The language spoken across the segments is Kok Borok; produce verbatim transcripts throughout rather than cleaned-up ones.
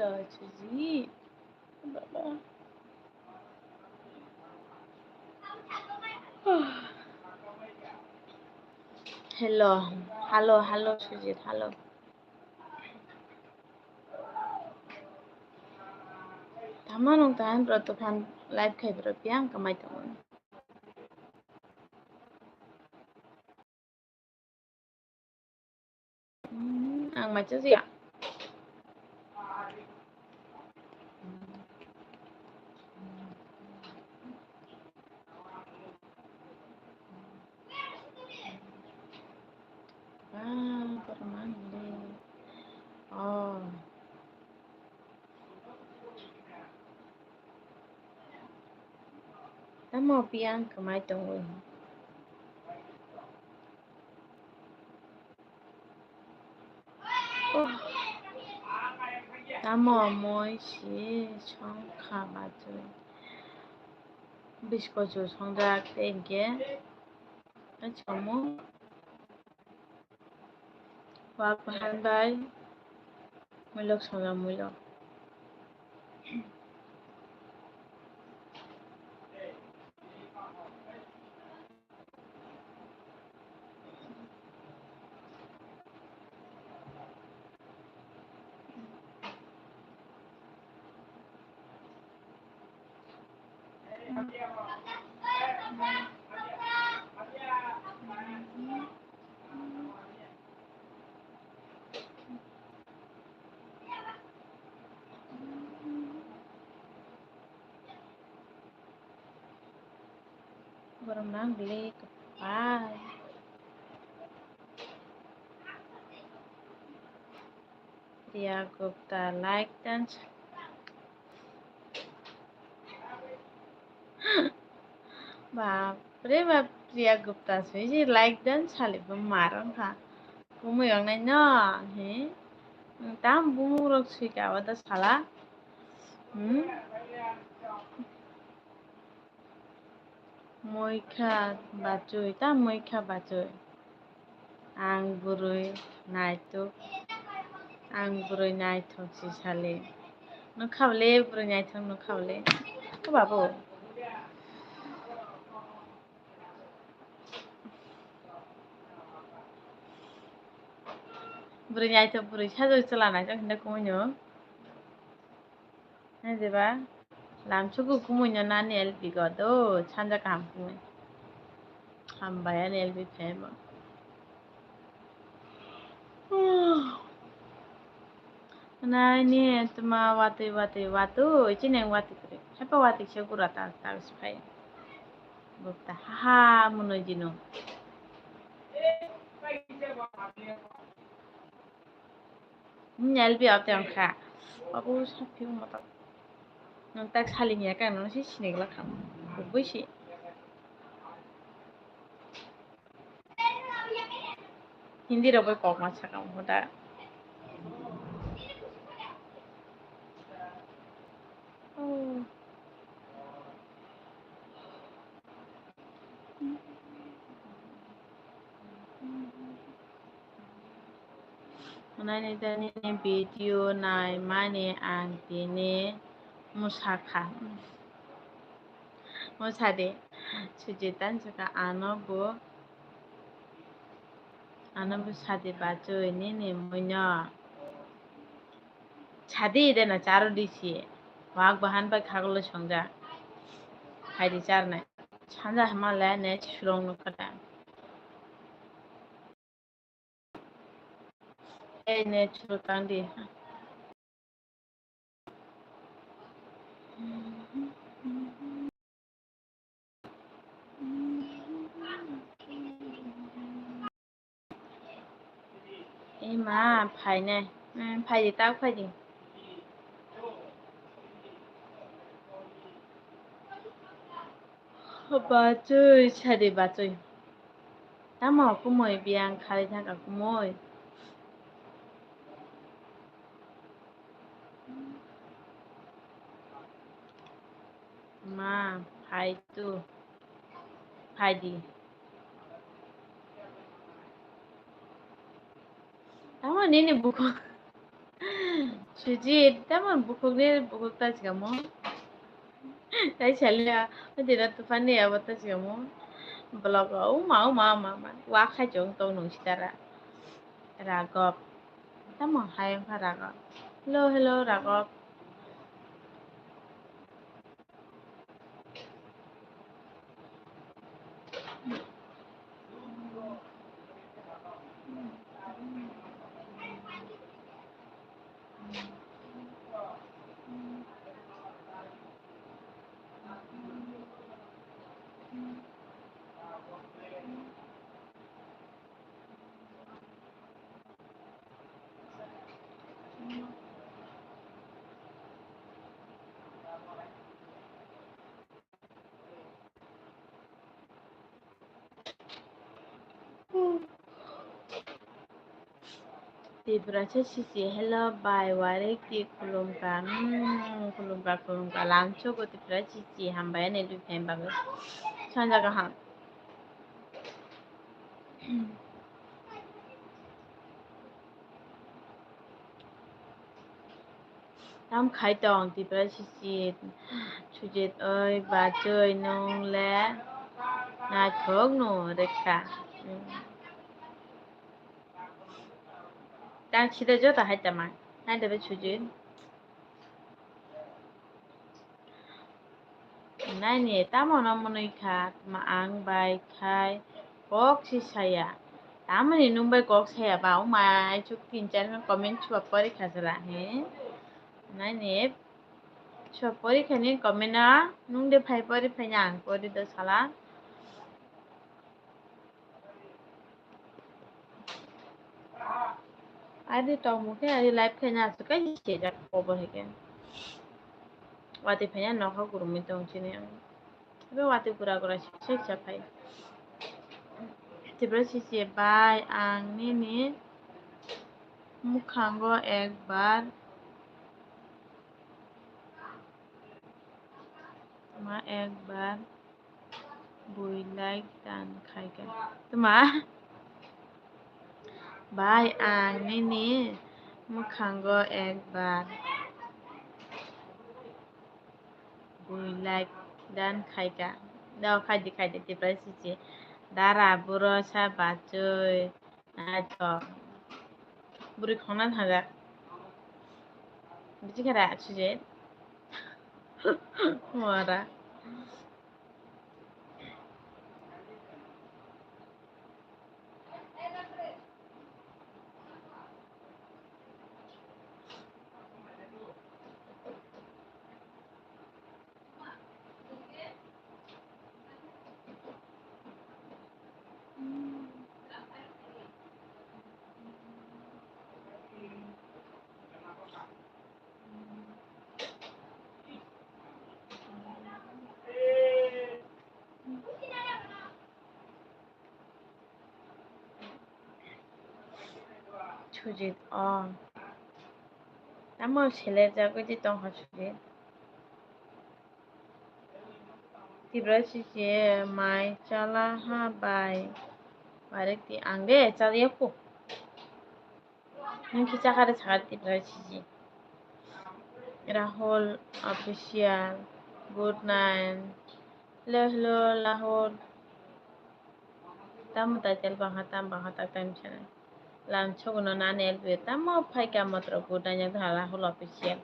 Hello, Suji. Baba. Hello, hello, hello, Sujit, hello. Tama nung tahan bro, tufan live khai bro, piang kamai tongmani. Hmm, ang macha siya. Ah, permane. Oh. Tamo piang kamai tongwi. Oh. Tamo moi si songkha bachwi. Biskochu songjak tei hwnkhe. Tei chomo. Wak bahan bai muilok songjak muilok. Borok nang bwlwi kwpai. Priya Gupta, like dan. Bapre bap, Priya Gupta soi si like dan sali bo mar wngkha. Kumui wngnai no, he? Tam bumung rok sui ka o da sala. Hmm? Moikha bachoi, ta moikha bachoi. Ang bwrwi naithok, ang bwrwi naithok si sali. Nukha bole bwrwi naithok, nukha bole. O babu. Bwrwi naithok, bwrwi sajagwi chwla naithok hinwi kumui no. Hai jeba, lamsuku kumui no nani L P go do, sanja kaham kumui. Hambai ani L P phaima. Nai ni tuma watwi watwi watwi, chini watwi kwrwi. Haipa watwi se gura ta, ta se phai. Bukta, ha ha, munui dino. Hmm, L B abte wngkha. Babu, saphiyung motok. Nwng tak salini ya, kang nang si sini glak kha. Kubui si. Hindi rok bai kok ma sakang hoda. Oh. Nini video nai mani ang tini mwsakha. Mwsadi. Sujita ni saka ano bo, ano bo sadi bachoi nini muino. Sadi de na charo di si. Wak bahan bai khagolo songja. Hai di char nai. Sanja hama le ne chulong no kata. Ei ne chul tang di. Ema, phainai. Hmm, phaidi, tak phaidi. Bachoi, sadi bachoi. Tamo kumui biyang khali thangkha kumui. Ma, phai tu. Phaidi. Tamo nini bukhuk. Sujit, tamo bukhukni bukhuk ta sikamo. Tai salia, o dino tufani abo ta sikamo. Vlog o, uma, uma, uma, uma. Wa khai chong tong nung sitara. Ragop. Tamo hai wngkha Ragop. Hello, hello, Ragop. Tiprasa sisi, hello, bai, warek ti khulumkha, hmm, khulumkha, khulumkha, lamsogo Tiprasa sisi, hambai ani dui phaim bagwi. Sanja kaham. Tam khai tong Tiprasa sisi, Sujit oi, bachoi nung le naithok no rekha. Hmm. Tang sida jota hai tama. Hai da be Sujit. Naini tamo no mwnwi kha, tma ang bai khai kok si saya. Tamoni nung bai kok saya ba, o mai chuk tin char comment chua pori kha sala, he? Naini chua pori kha ni comment no, nung de phai pori phai ni ang pori do sala. Ari tongmo khe, ari live khe na aswk kai sejak kobo hai khe. Watwi phai na nokha gurumwi tong chini ang. Abo watwi gura gura sek sek sa phai. Tiprasa sisi bai ang nini mukhango ekbar, ma ekbar. Bui like dan khaikha. Tma? Bai ang nini mukhango ekbar bui like dan khaikha. Do khaidi khaidi Tiprasa sisi. Dara buro sa bachoi. Naithok. Bwrwi khongna thajak. Bisikhe ra, Sujit. Mora. Sujit, o. Tamo seler jagwi di tongkha Sujit. Tiprasa sisi mai chala ha bai. Barek ti ang de chaliya kho. Nung kisa kare sakha Tiprasa sisi. Rahul Official, good night. Hello, hello, Rahul. Tamo title bangha, tam bangha, tak time sana. Lam chogo no nani L P tamo phaika motro good night, Rahul Official.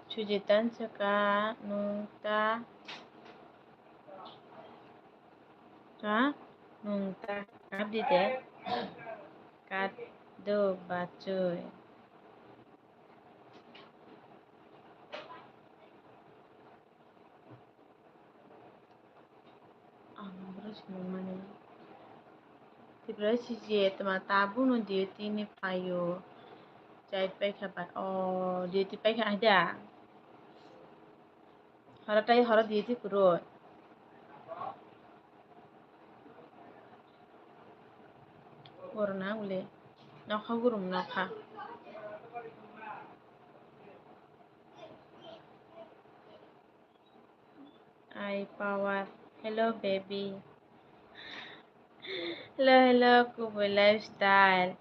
Sujitan saka nung ta. Ha? Nung ta kap di de. Kat do bachoi. Ang bro sinung mani. Tiprasa sisi tma tabuk no duty ni phaio. Chai paikha ba. O, duty paikha hai da. Horo tai horo duty kuro. Horo na ule. Nokha gurum nokha. Ai power. Hello baby. Hello, hello, Kubui Lifestyle.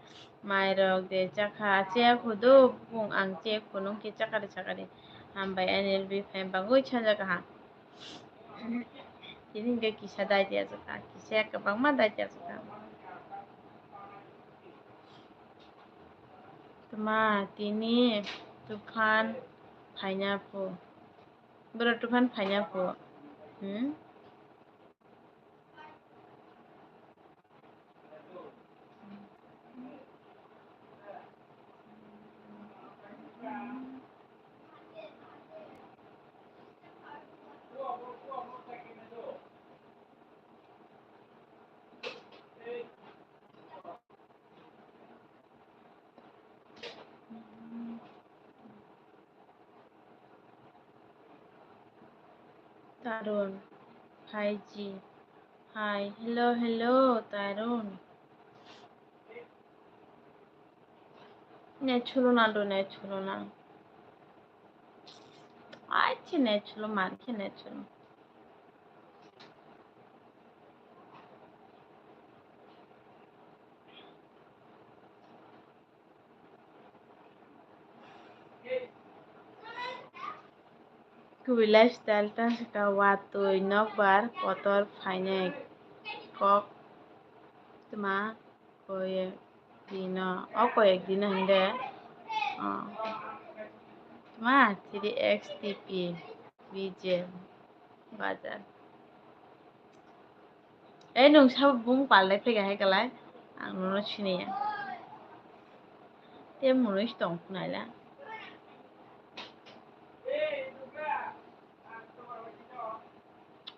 Mairok de chakha, chaya khudu bung ang chaya khunung khe chakari chakari. Hambai ani L B fan bagwi chanja kaham. Tini hwnkhe kisa dai tiya chakha, kisa kwbangma dai tiya chakha. Tma tini tuphan phaina phu. Bro tuphan phaina phu. Hmm? Tarun, five G. Hi, hello, hello, Tarun. Net slow na do, net slow na. Ai, che net slow, man che net slow. Kubui lifestyle ta saka watwi nokbar kotor phainai kok tma koyek dino, o koyek dino hwnde, o, tma three X T P B J bazar. Ei, nwng sabo bung pal lai phega hai kalai, ang nono sinaya. Te mwnwi tong khna la.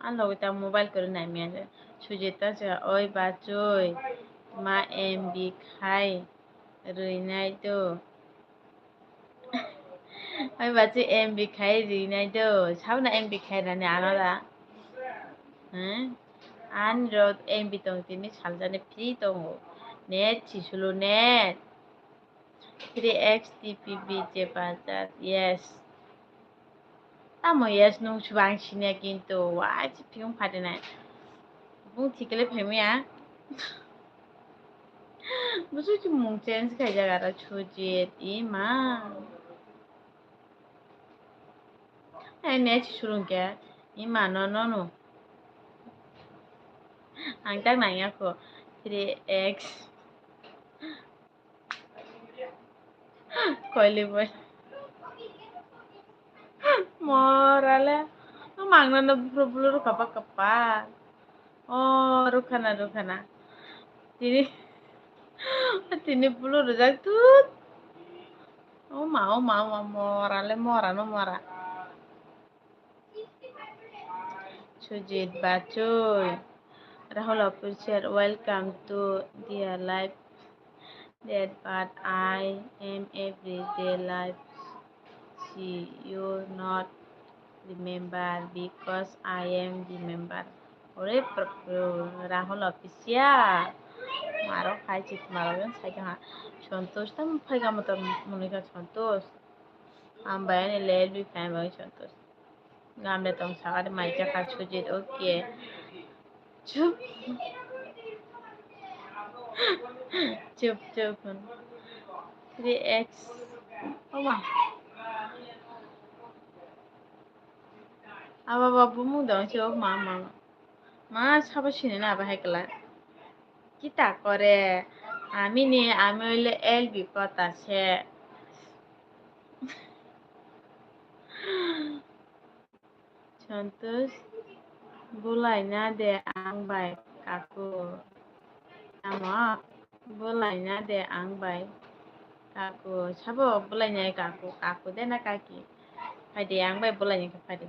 Ang logi ta mobile kwrwi nai manya se. Sujita se, "Oi bachoi, ma M B khai rwi nai do." Oi bachoi M B khai rwi nai do. Sabna M B khai rani ano da? Hmm? Ani ro M B tong tini saljani free tongo. Net sisulu net. Three X T P B J bazar. Yes. Tamo yes nung chuba ang sinya kintu. Wai si phiyung phatinai. Bung thikle phaimaya. Busu si mung change khai jaga ra chujit. Ima. Ai net si sulung kya. Ima no no no. Ang tak nang ya ko. Three X. Koili boy. Morale. Mangna no bro bro ro kapa kapa. Oh, rukhana rukhana. Tini. Tini bro ro jak tut. Oh ma, oh ma, oh ma, morale mora no mora. Sujit Bachoi, Rahul Official, welcome to their life. That but I am everyday life. See you not remember because I am remember. Ore pr-, pr-, Rahul Official. Maro khai chit maro yang sai ha. Santosh tam phai ga mata munika Santosh. Ambai ani lel bi phai bai Santosh. Gamle tong sakari mai jakha Sujit, okay. Chup. Chup, chup. Three X. Oma. Aba babu mung dong si, oh, mama. Ma sabo sini na bahai kala. Kita kore. Ami ni, ami oile L B kota se. Santosh, bulai na de ang bai kaku. Tamo, bulai na de ang bai kaku. Sabo bulai na kaku, kaku de na kaki. Phai de ang bai bulai na phai de.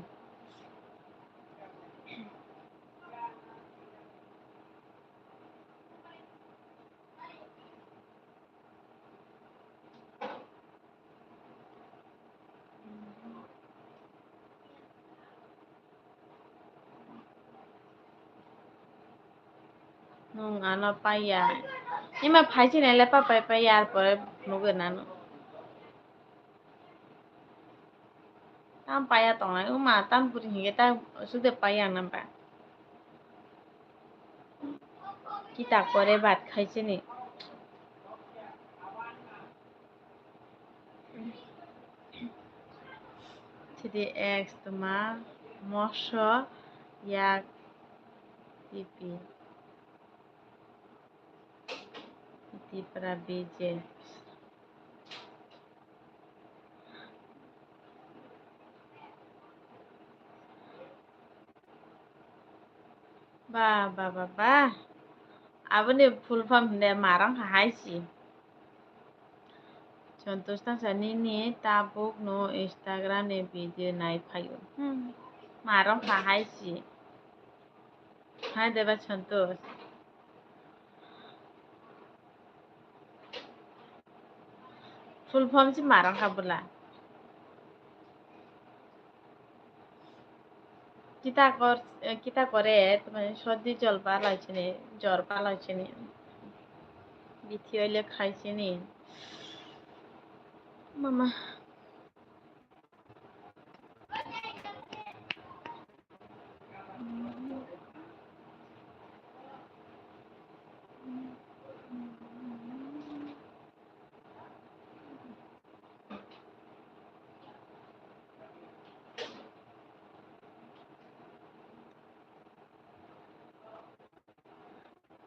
Nwng ano paiya. Ima phaichini le pa pai paiya, ar pore nugwi nano. Tam paiya tongnai, uma tam puri hinge ta sude paiya nang ba. Kita kore bhat khaisini. D X tuma moso yak T P. Tipra B J. Ba, ba, ba, ba. Aboni full form hwnde marang hai si. Santosh tangsa nini tabuk no Instagram ni video nai phaio. Hmm. Marang hai si. Hai deba Santosh. Full form si marang ha bula. Kita kor, eh, kita kore, tuma sodi jol palai sini, jor palai sini. Bithi oile khai sini. Mama.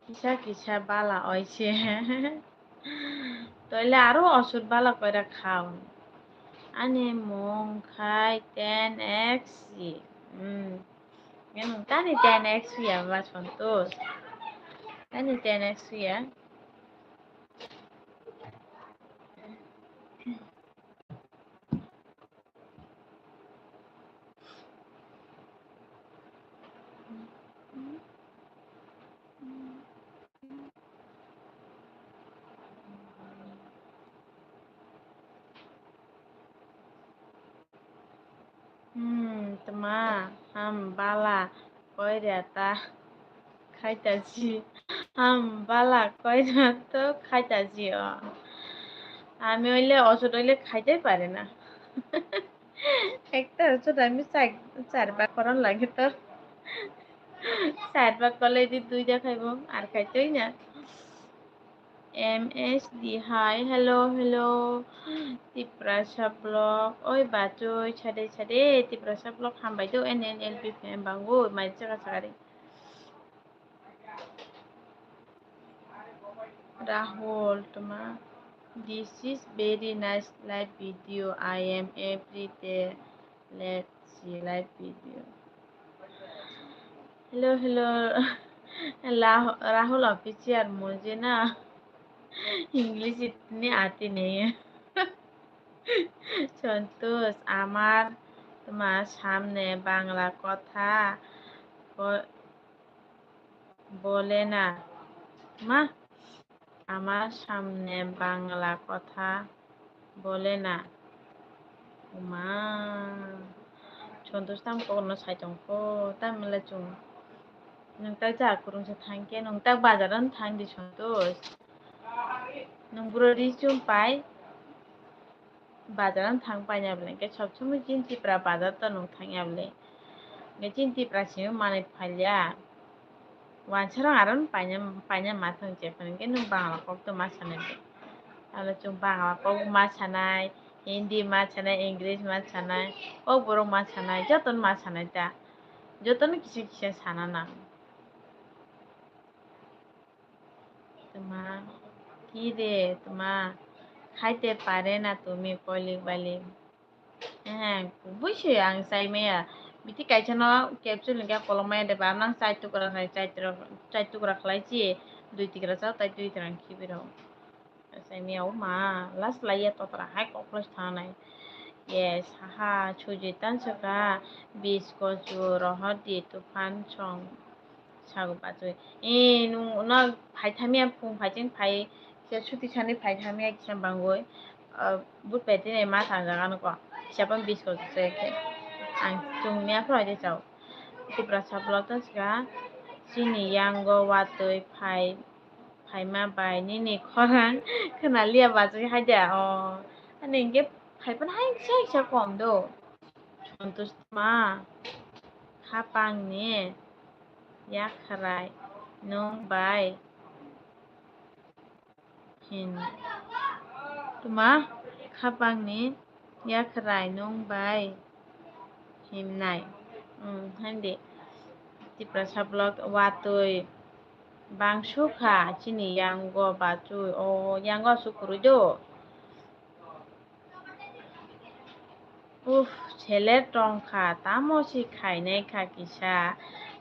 Kisa kisa bala oise. Toile aro osur bala koira khao. Ani mung khai ten X. Hmm. Nung tani ten X ya ba Santosh. Tani ten X ya. Hmm, tma, ham bala koira ta khaita ji. Ham bala koira to khaita ji o. Ami oile osot oile khaitai pare na. Ekta osot ami char, char ba koron lage to. Char ba kolai di duida khaibo ar khaitoi na. M S D hai, hello, hello, Tiprasa vlog, oi bachoi, sade, sade, Tiprasa vlog, hambai do, N N L P fan bangoi, mai chaka chakari. Rahul, toma, this is very nice live video, I am every day. Let's see live video. Hello, hello. Lah-, Rahul Official, मुझे ना English इतनी आती नहीं है। संतोष, আমার তোমার সামনে বাংলা কথা ব-, বলে না। মা, আমার সামনে বাংলা কথা বলে না। Oma. Santosh tamo kokno sai tongkho, tamle chwng. Nwng tak ja kwrwngsa thangkhe, nwng tak bazar ano thangdi Santosh. Nwng buro ri chum pai. Bazar ano thang paina bwle, hwnkhe sob somoi chini Tipra bazar to nwng thangya bwle. Hwnkhe chini Tipra simi manwi phalya. Wansarok aro paina, paina ma thang je phano, hwnkhe nwng Bangla kok to ma sanai de. Alo chwng Bangla kok ma sanai, Hindi ma sanai, English ma sanai, kok borok ma sanai, jotono ma sanai ta. Jotono kisa kisa sana nang. Tma, ki re, tma, khaite pare na tumi koilik bailik. Eh, kubui se ang chai maya. Biti kaisa no capsule hwnkhe kolok maya de ba, nang chai tukra khai, chai tukra, chai tukra khlai chi, dui tikra chao, tai dui tikra khibi rw. Saimia o ma, last laiya totra hai kok plus thanai. Yes, haha, chuji tan saka, bis ko chu rohor di tufan song sago bachoi. Eh, nung no phai thamia phung phai chin phai, kisa suti sani phai thamia kisa bangoi. Ah, but pai tini ma thangjak ano ko. Kisa pang bis ko se khe. Ang chungmia phai de chao. Tiprasa vlog tan saka, chini yango watoi phai. Phaima bai nini khorang khwnaliya bachwi haida o. Ani hwnkhe phaiphano hai kisa kisa kom do. Santosh tma khapangni yakhrai nwng bai hin. Tma khapangni yakhrai nwng bai. himnai. Hmm, haide. Tiprasa vlog watwi bang sukha chini yango bachwi. O yango sukurwi do. Uff, seler tongkha, tamo si khainai kha kisa.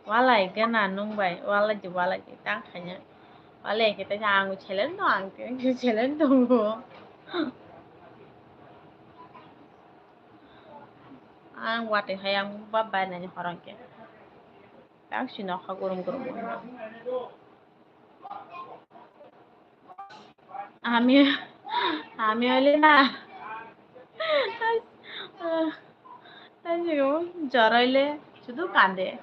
Walai gana nwng bai, walai di, walai di, tang khaina. Walai khe tei ang seler no, ang khe seler tongo. Ang watwi hai ang bab bai nani horong khe. Tang si nokha gurum gurum. Ami, ami ole na. Tei jora ole sudu kande.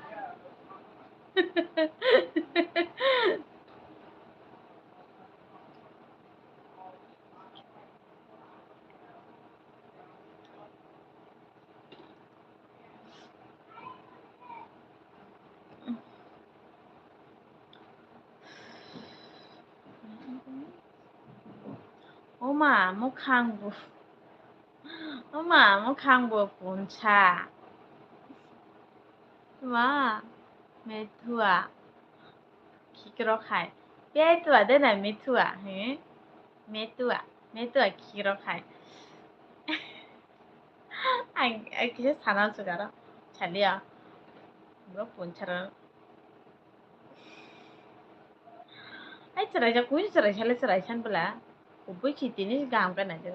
Oma, mukhang bo. Oma, mukhang bo punsa. Ma, methua. Khikrok hai. Petua de na methua, he? Methua, methua khikrok hai. Ang, ang kisa sana sugaro. Chaliya. Bro punchara. Ai chwraijak, kunu chwraisa le chwraisa bwla. Kubui si tini gam kana jo.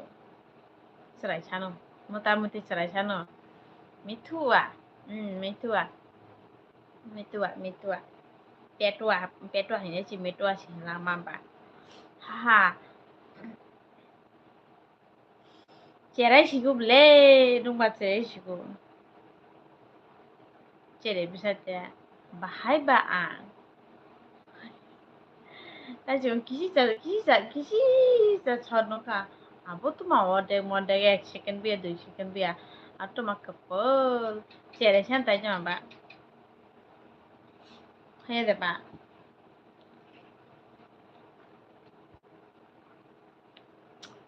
Chwraisano. Mota moti chwraisano. Methua. Hmm, methua. Methua, methua. Petua, petua hini si methua si lama ba. Haha. Cherai sigo bwle, nwngba cherai sigo. Cherai bwsa te, bahai ba ang. Tai chwng kisi cha, kisi cha, kisi cha chor nokha. Abo tuma ordek, mordek, ek second biya, dui second biya. Ar tuma kwpal. Cherai san tai chwng ba. Haya de ba.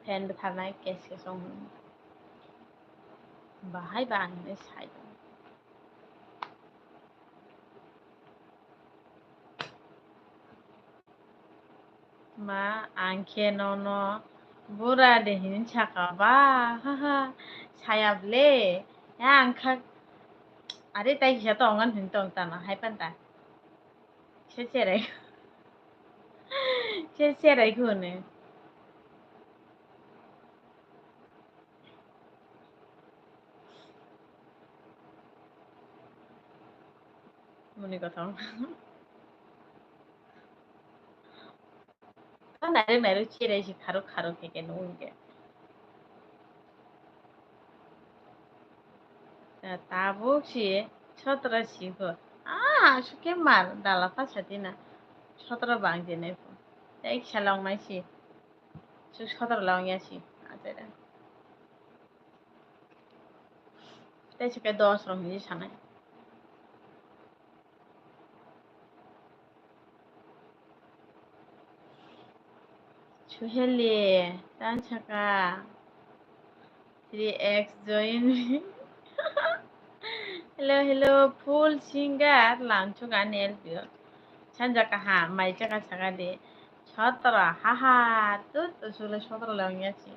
Fan bwtharnai kes kes wng. Bahai ba ang hinwi sai tongo. Ma, ang khe nono bura de hinwi saka ba, haha, saya bwle. Ya ang kha, are tai kisa tongo hinwi tong tana hai panta. Se cherai. Se cherai khone. Muni kothong. Nairok nairok cherai si kharok kharok khe khe nukung khe. Tabuk si sotra si kho. Ah, aswk khe mar dala pha sadi na. Sotra bang je nai pho. Tei kisa long nai si. Suk sotra long ya si. Ajera. Tei se khe dos rok hinwi sanai. Suheli, tan saka. Three X join. Hello, hello, full singer, langchuk ani L P O. Sanja kaham, mai chaka saka di. Sotra, haha, tut, usule sotra long ya si.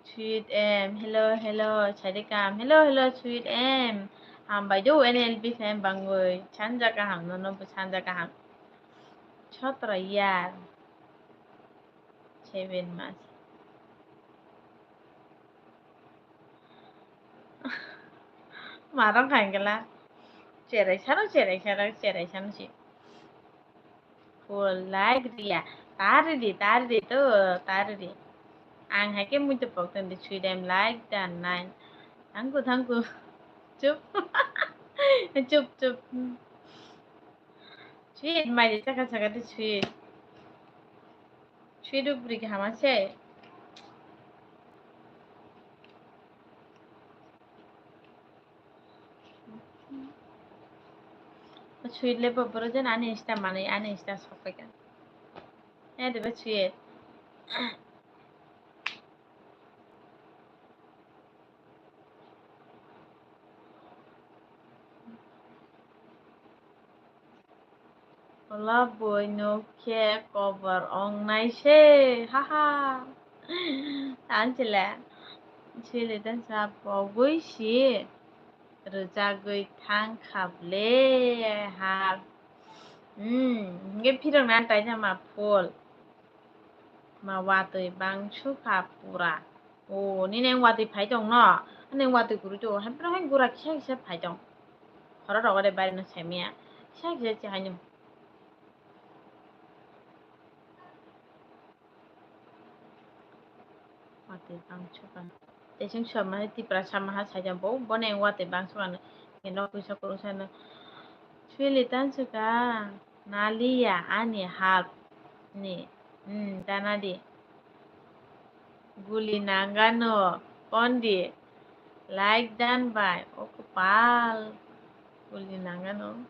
Sweet M, hello, hello, Sarikam, hello, hello, Sweet M. Hambai do N L P fan bangwi, sanja kaham, nono bo sanja kaham. Sotra yar. Seven mas. Marong khankela. Cherai sano, cherai sano, cherai sano si. Full like riya. Tari di, tari di to, tari di. Ang hai khe muito pok tong di, sweet M like dan nine. Thangku, thangku. Chup. Chup, chup. Sweet, mai di chaka chaka di sweet. Sweet upri kaham se. Sweet le bo boro jen ani insta manwi ani insta sok paikha. Ya de ba sweet. Ulo bui nuk khe kobor ong nai se, haha. Tanchile, chili tansa pogwi si rwjagwi thang kha ble ha. Hmm, hingke phirok na tai ma phul. Ma watwi bang sukha pura. O, nini ang watwi phai tong no? Ani ang watwi kwrwi tongo. Hai phano hai gura kisa kisa phai tong. Khoro rogo de bari no saimaya. Kisa kisa se haino. Watwi bang sukha. Tesing soma hai Tipra sama ha sai jang bo. Bone ang watwi bang sukha no. Nokwi sa kurung sa no. Chili tan sukha. Naliya ani half ni, hmm, dana di. Guli nangano, pondi. Like dan bai, o kopal. Guli nangano.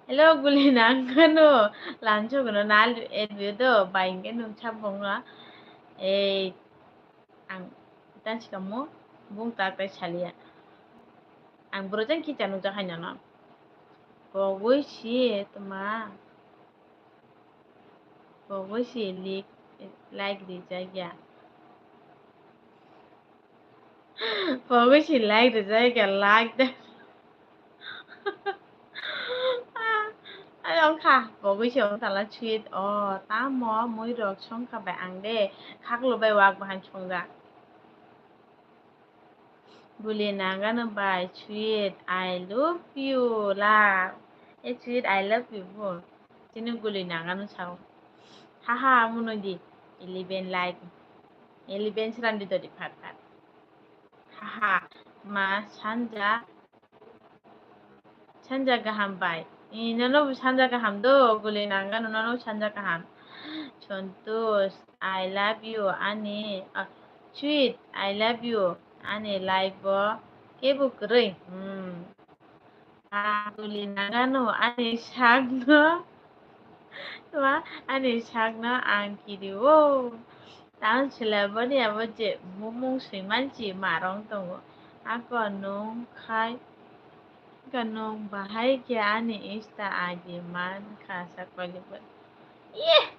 Hello, guli nangano. Lancho gono nal edwe do, bai hingke nung sabong na. Ei, ang tan sikamo, bung tak tai saliya. Ang boro jang kicha nukjak hai nono. Pogwi si toma. Pogwi si lik-, like rijak ya. Pogwi si like rijak ya, like de. Ai ongkha, pogwi si ongtala sweet. O, tamo mui rok songkha bai ang de. Khaklo bai wak bahan songjak. Guli nangano bai, sweet, I love you, love. E sweet, I love you bo. Chini guli nangano sao. Haha, muno di. Eleven like. Eleven srandi dodi phat phat. Haha, ma sanja. Sanja kaham bai. I, nono bo sanja kaham do, guli nangano nono sanja kaham. Santosh, I love you, ani, ah, sweet, I love you, ani life bo kebo kwrwi. Hmm. Ah, guli nangano ani sakno. Tuma, ani sakno ang kirio. Tang sila boni abo je bumung swimanchi marong tongo. Ako nung khai, ako nung bahai khe ani Insta I D man kha sa koli bo. Iye,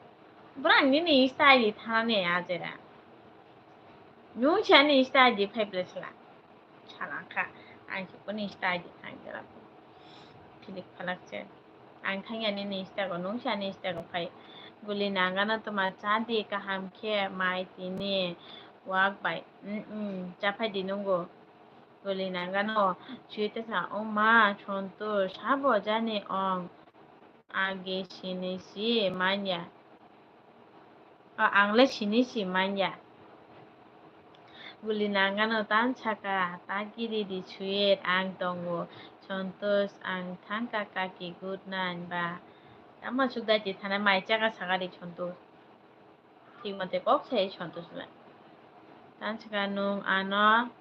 borang nini Insta I D thanani ajera. Nung si ani Insta I D phai ble sala. Salangkha, ang se kuni stai di thang jera. Philik phalak se. Ang thang ya nini stago, nung sa ni stago phai. Guli nangano toma cha di kaham khe mai tini wak bai. Mm, mm, cha phai di nungo. Guli nangano sui ta sa, o ma, Santosh, sabo jani ong. Age sini si manya. O, ang le sini si manya. Guli nangano tan saka, ta kiri di sweet, ang tongo. Santosh, ang thangka kaki, good night ba. Tama sukdai ti thana mai chaka saka di Santosh. Thik mate kok sai Santosh le. Tan saka nung ano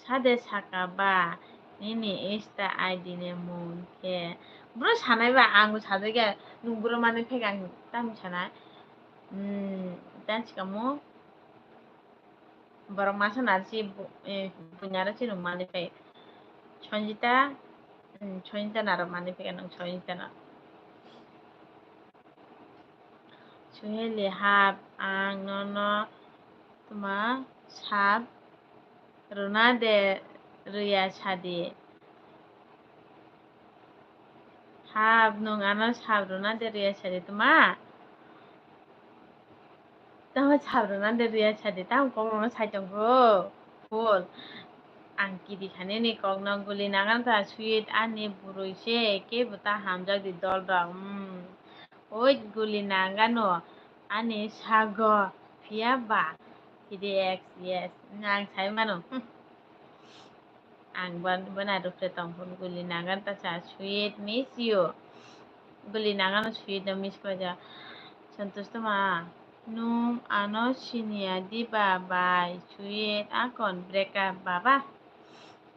Sade saka ba, nini Insta I D ni mung khe. Bro sanai ba, ang bo sajagya, nung bro manwi phai kha, ang tamo sanai. Hmm, tamo sikamo. Borok masa narsi bu-, eh, bunyaro chini manwi phai. Sanjita, hmm, Sanjita naro manwi phai kha, nung Sanjita no. Suheli hap, ang nono tuma sap rwna de rwya sadi. Hap, nwng ano sap rwna de rwya sadi tuma? Tamo sap rwna de rwya sadi, tamo kok rwna sai tongkho? Cool. Ang kiri kha nini kokno, guli nangkha sweet ani bwrwi se, kebo ta hamjak di dol rok. Hmm. Oi guli nangano ani sago phiya ba? Three X, yes, ang sai mano. Hmm. Ang bo, bo na rukre tong phun guli nangan ta sa sweet miss you. Guli nangano sweet no miss ko ja. Santosh toma, nung ano siniya diba bai sweet akon break up baba.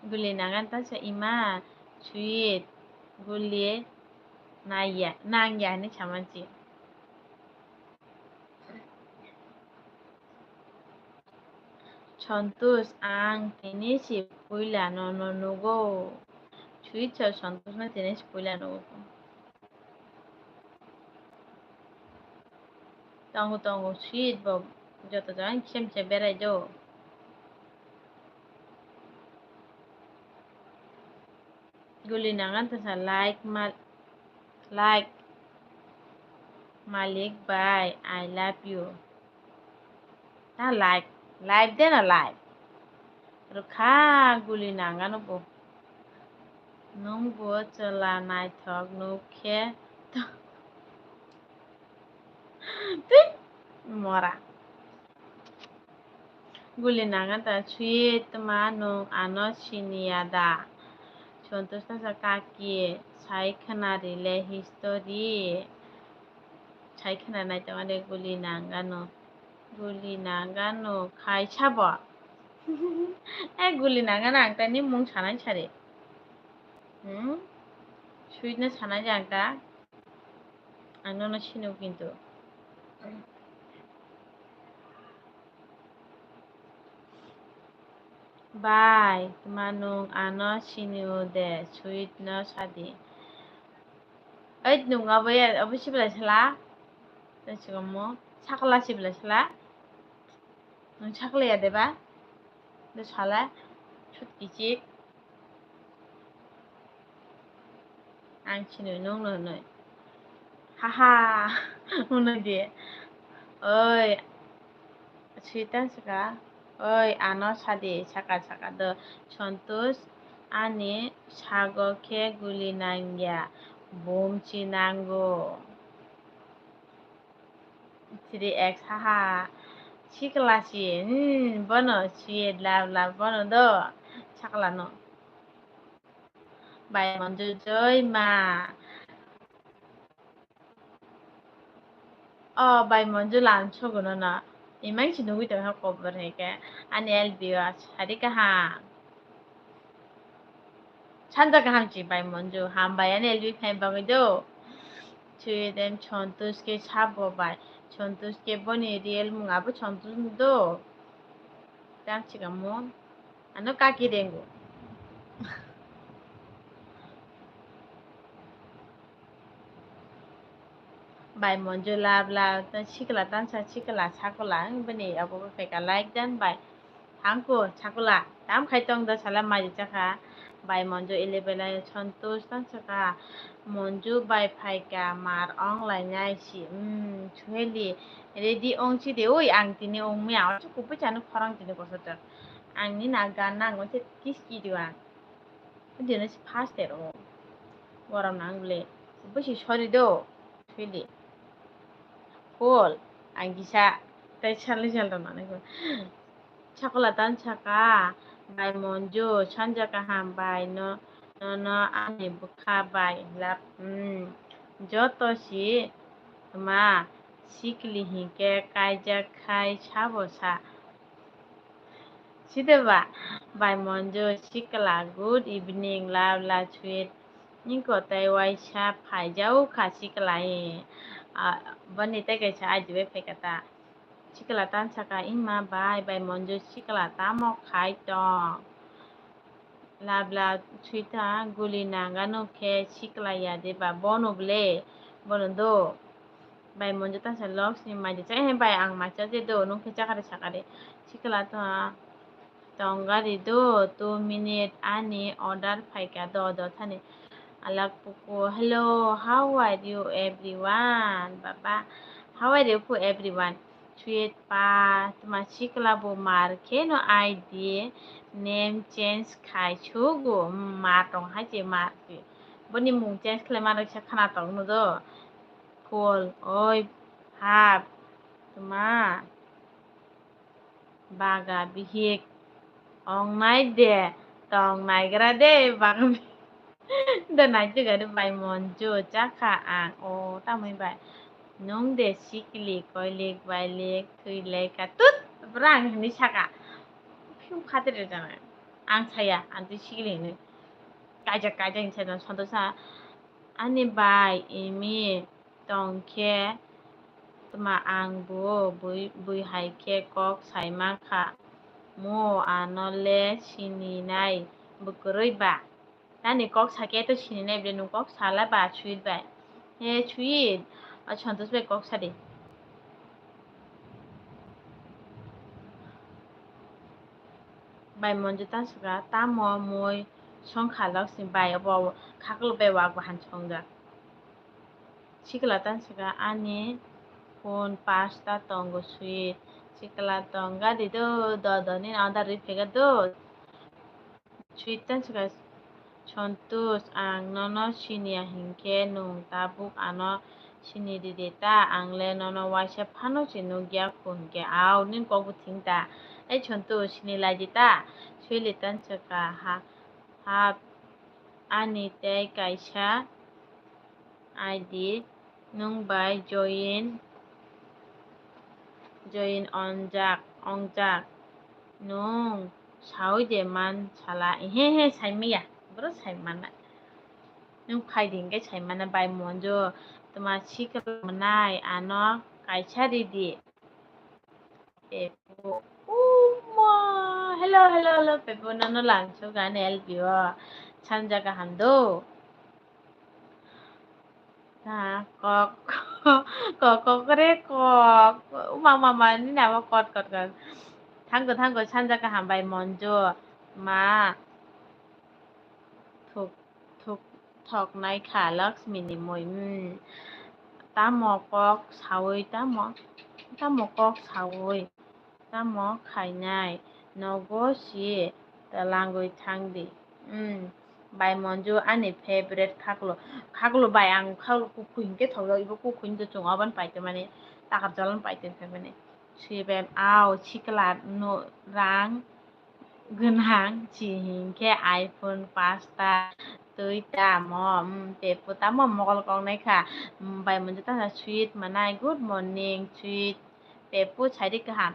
Guli nangan ta sa ima sweet guli naya, nangya hinwi samansi. Santosh, ang tini si puila nono nugo. Sweet sa Santosh no tini si puila nugo. Tongo, tongo, sweet bo. Joto jagani kisa misa berai do. Guli nangan tasa like ma-, like. Malik bai, I love you. Ta like, life de na life. Rwkha guli nangano bo. Nwng bo chwla naithok nuk khe to-, twi mora. Guli nanganta sweet ma nwng ano siniya da? Santosh tasa kaki sai khwna rile history. Sai khwna nai tongmani guli nangano. Guli nangano khai sabo. Eh, guli nangano ang tani mung sanai sari. Hmm? Sweet no sanai jang ta. Ang nono sino kintu. Bai, tma nwng ano sini o de, sweet no sadi. Oi, nwng abo ya, abo sibla sala. Tei sigomo, sakla sibla sala. Nwng sakla ya de ba? De sala, sut kichik. Ang sinui nung no hinui. Haha, hwnwi di. Oi, sweet ang saka. Oi, ano sadi, saka saka do. Santosh, ani sago khe guli nangya, bumchi nango. Three X, haha. Sikla si, hmm, bono sweet love love bono do. Sakla no. Bai Monju joy ma. Oh, bai Monju lan sogono na. Imang si nugui tong ha kobor hai ke. Ani L B o sari kaham. Sanja kaham si bai Monju. Hambai ani L B phai bagwi do. Sweet em Santosh ke sabo bai. Santosh ke boni real mung abo Santosh do. Tam si kamo. Ano kaki dengu. Bai Monju love love ta sikla tansa sikla sakula ang bini abo phai ka like dan bai. Hangko sakula tam khai tong da sala mai chakha. Bai Monju eleven lai Santosh tansa ka. Monju bai phai ka mar ong lai nai si. Hmm, suheli ready ong si de oi ang tini ong mi ang chu kupi chanu khorang tini kosotor. Ang ni na gan nang mo se kiski diwa. Dino si first er o. Gorom nang le. Bisi sorry do. Suheli. Cool. Ang kisa tai sali sal rok nang ko. Sakula tan saka. Bai Monju, sanja kaham bai no, no, no, ani bwkha bai lap, hmm. Joto si ma sikli hinkhe kaijak khai sabo sa. Sideba, bai Monju sikla, good evening, love, love, sweet. Niko tai waisa phaijao kha sikla, eh. Ah, boni tai kaisa ajibai phaikha ta. Sikla tan saka, "Ima bai, bai Monju sikla tamo khai tong?" Labla suita guli nangano khe sikla ya de ba bono ble, bono do. Bai Monju tan sa lok si mai de chai he bai ang mai cha je do nung khe chakari sakari sikla to. Tong gari do, two minute ani order phaikha do, do thani. Alak puku, "Hello, how are you everyone?" Baba, how are you pu everyone? Sweet pa, tuma sikla bo mar khe no I D name change khai sugo, mar tong hai je mar se. Boni mung change khlai ma rok se khana tong no do. Cool, oi, hap, tuma. Baga bihik ong nai de, tong naigra de, baga bihik. Da nai de gari bai Monju chakha ang, o tamoi bai. Nung de sikli, koilik, bailik, thwi lai ka tut, bwrang hinwi saka. Phiu khatir jana. Ang saya, ang twi sikli hinwi. Kaijak, kaijak hinwi sai Santosh sa. Ani bai, imi. Tong khe tma ang bo bui, bui hai khe kok sai ma kha. Mo ano le sininai bwkrwi ba. Nani kok sa khe to sininai bwle nwng kok sala ba sweet bai. He sweet, o Santosh bai kok sa di. Bai Monju ta swkha, tamo mui songkha Laksmi bai, obo khaklo bai wak bahan songjak. Sikla ta swkha, ani phone pasta tongo sweet. Sikla tong gadi do, do do nini order riphaikha do. Sweet ta swkha, Santosh, ang nono siniya hinkhe nwng tabuk ano sini ridi ta, ang le nono waisa phano se nukya kho hinkhe, au nini kokbo thing ta. Ei Santosh, sini lai di ta. Sweet ta swkha, ha, ha, ani tei kaisa I D nwng bai join, join onjak, ongjak. Nwng saui de man sala, ehe he saimaya, boro saimana. Nwng phai di hinkhe saimana bai Monju, tma sikla mwnai ano kaisa ridi. Pepu. Uma. Hello, hello, hello, Pepu, nono langsu gani L B o. Sanja kaham do. Ha, kok, kok, kok re kok. Uma, uma, uma, nini abo kot, kot, kot. Thangko, thangko, sanja kaham bai Monju. Ma. Thuk, thuk, thoknai kha Laksmi ni mui. Hmm. Tamo kok saui, tamo, tamo kok saui. Tamo khainai, nogo si twlangwi thangdi. Umm, bai Monju ani favorite khaklo. Khaklo bai, ang khaklo kukhui hinkhe thokjak, ibo kukhui hinkhe chwng obo paitwmani, takar jolani paitwmani. Sibem au sikla no rang gwnang si hinkhe iPhone pasta twi tamo, umm, Pepu tamo mokol koknai kha. Umm, bai Monju tamo sweet mwnai, good morning sweet. Pepu, saidi kaham.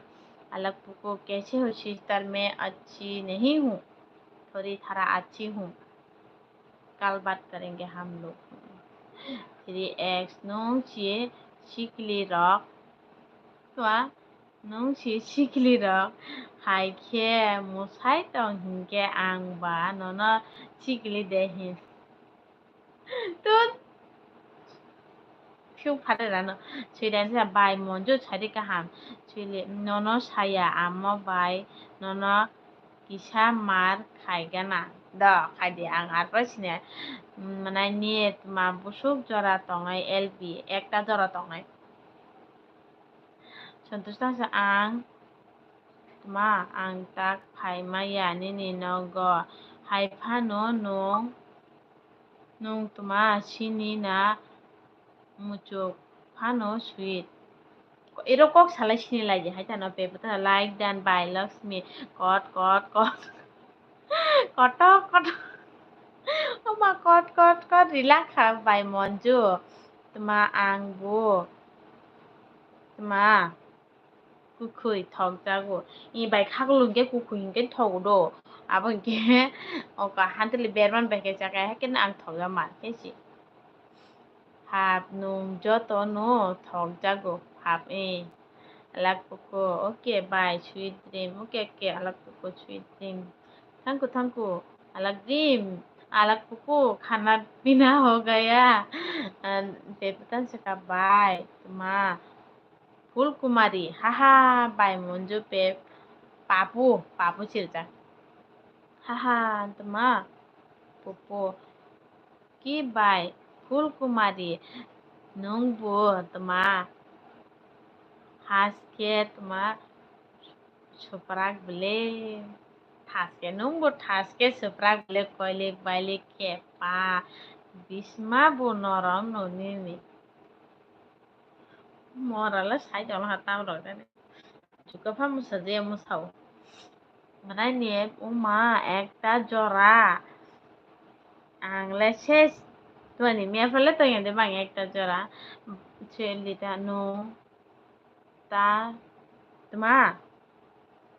Alak puku, kaise ho sister, main achhi nahi hu. Thodi thara achhi hu. Kal baat karenge hum log. Three X, nwng si sikli rok. Twa, nwng si sikli rok. Hai khe mwsai tong hinkhe ang ba nono sikli de hin. Tut. Phiu phatarano. Sweet ta swkha, bai Monju saidi kaham. Sweet le, nono saya amo bai, nono kisa mar khaigana. Do, khaidi ang arpore sini. Mwnai ni tma busuk jora tongnai L B, ekta jora tongnai. Santosh ta swkha, ang tma, ang tak phai maya nini nogo. Hai phano nwng, nwng tma sini na muchuk phano sweet. Ero kok salai sini lai di hai tano Pepu ta like done by Laksmi. Kot, kot, kot. Kotok, kotok. Oma kot, kot, kot rilak kha bai Monju. Tma ang bo. Tma. Kukhui thokjago. I bai khaklo hinkhe kukhui hinkhe thogo do. Abo hinkhe oka hantili berman bai khe chakha, haikhe ang thokjak man khe si. Hap nwng joto no thokjago. Hap e. Alak puku, okay, bye, sweet dream. Okay, okay, alak puku, sweet dream. Thank you, thank you. Alak dream. Alak puku, khana pina ho gaya. Pepu ta swkha bye. Tma. Phulkumari, haha, bai Monju pe papu, papu sirijak. Haha, tma, pupu. Ki bai, Phulkumari, nwng bo tma, haske tma, suprak bele, thaske, nwng bo thaske suprak bele, koilik bailik khe pa, bisma bo norom nonini. Morale sai tongma ha tam rok jani. Chuka pha musa je musao. Manai ni uma ekta jora. Ang le ses. Tuani me phale to yende bang ekta jora. Cheli ta no. Ta. Tma.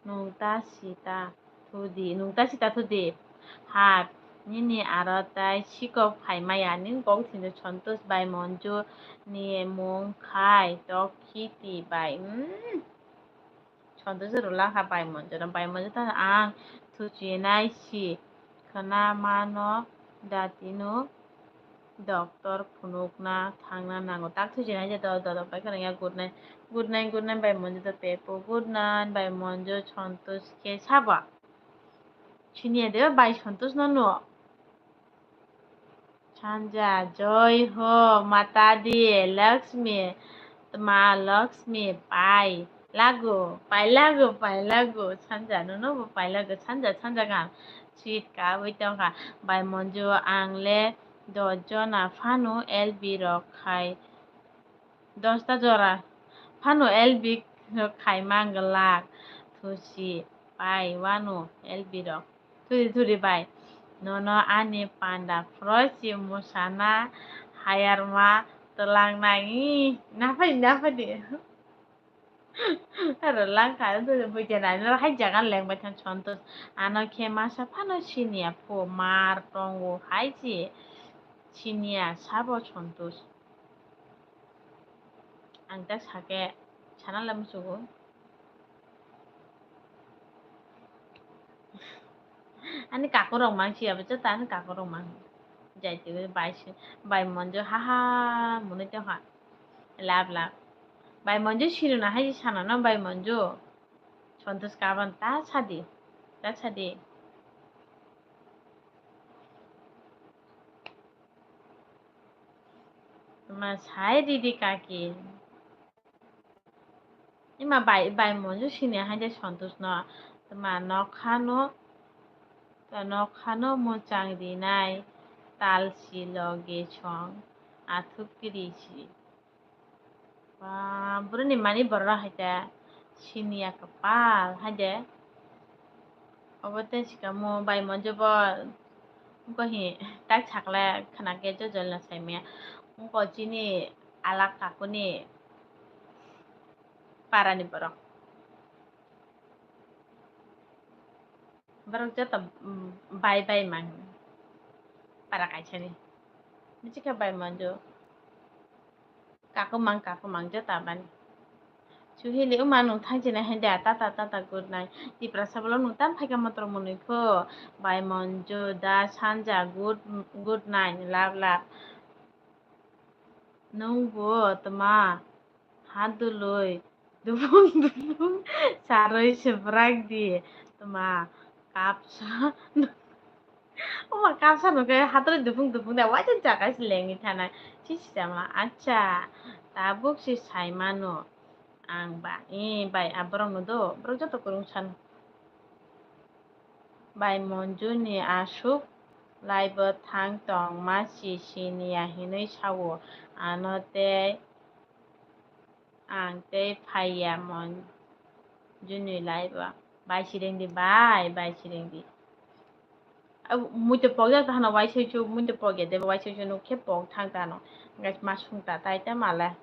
Nwng ta sita thudi, nwng ta sita thudi. Hap, nini aro tai sikok phai maya, nini kok thini Santosh bai Monju ni mung khai tok khiti bai. Hmm. Santosh rwla kha bai Monju no, bai Monju ta ang thuchinai si khna mano datino. Doctor phunukna thangna nango. Tak thujinai je do, do, do, pai khwrwngya good night. Good night, good night bai Monju do pepo. Good night bai Monju Santosh khe sabo. Siniya de bai Santosh no no. Sanja, joi ho, mata di, Lakshmi, tma Lakshmi, pai lagu, pai lagu, pai lagu, Sanja, nono bo pai lagu, Sanja, Sanja gam, sweet ka, wi tongkha, bai Monju, ang le dos jona phano L B rok khai, dosta jora phano L B rok khai mang glak, thusi, pai wano L B rok. Thuri thuri bai. Nono ani panda phroisi musana hayarma twlang nang. Ih, naphai, naphai di. Aro langkha, thuri buja nai. Noro hai jaga lengbai thang Santosh. Ano khe masa phano siniya phu mar tongo hai si. Siniya sabo Santosh. Ang tak sake sana lam sugo. Ani kakurok mang si abo jota ani kakurok mang. Jai tiwi bai si, bai Monju ha ha mwnwi tongkha. Lab lab. Bai Monju siri na hai sana no bai Monju. Santosh kaban ta sadi. Ta sadi. Tma sai ridi kaki. Ima bai, bai Monju sini hai de Santosh no. Tma nokha no, to nokha no muchang rinai tal si loge song athuk kiri si. Ba, bwrwini mani borok hai de siniya kwpal hai de. Obo tei sikamo bai Monju bo wngkha hi tak sakle khwnakhe jojol no saimaya. Wngkha chini alak kakuni parani borok. Borok joto, mm, bai bai mang para kaisani. Michika bai Monju. Kakumang, kakumang, jota bani. Suhili, uma nung thang chini hai da, tata, tata, good night. Tiprasa bolo nung tam phaika motor mwnwi pho. Bai Monju, da, Sanja, good, good night, love, love. Nung bo tma, ha dului, dubung, dubung, saroi se bwrak di, tma, kapsa. Oma kapsa nokhe hathori dupung dupung da waisa jaga se lengwi thanai. Si sijama, acha, tabuk se sai mano ang ba, eh, bai, ah, borok no do, borok joto kwrwng sano. Bai Monju ni aswk lai bo thang tong ma si sini ya hinwi sao, ano tei Ang tei phaiya Monjuni lai bo. Bai sireng di, bai, bai sireng di. Au, muito pok jak ta hano, waisai su muito pok ya de, waisai su nuk khe pok thang ta no. Guys, ma sung ta tai ta male.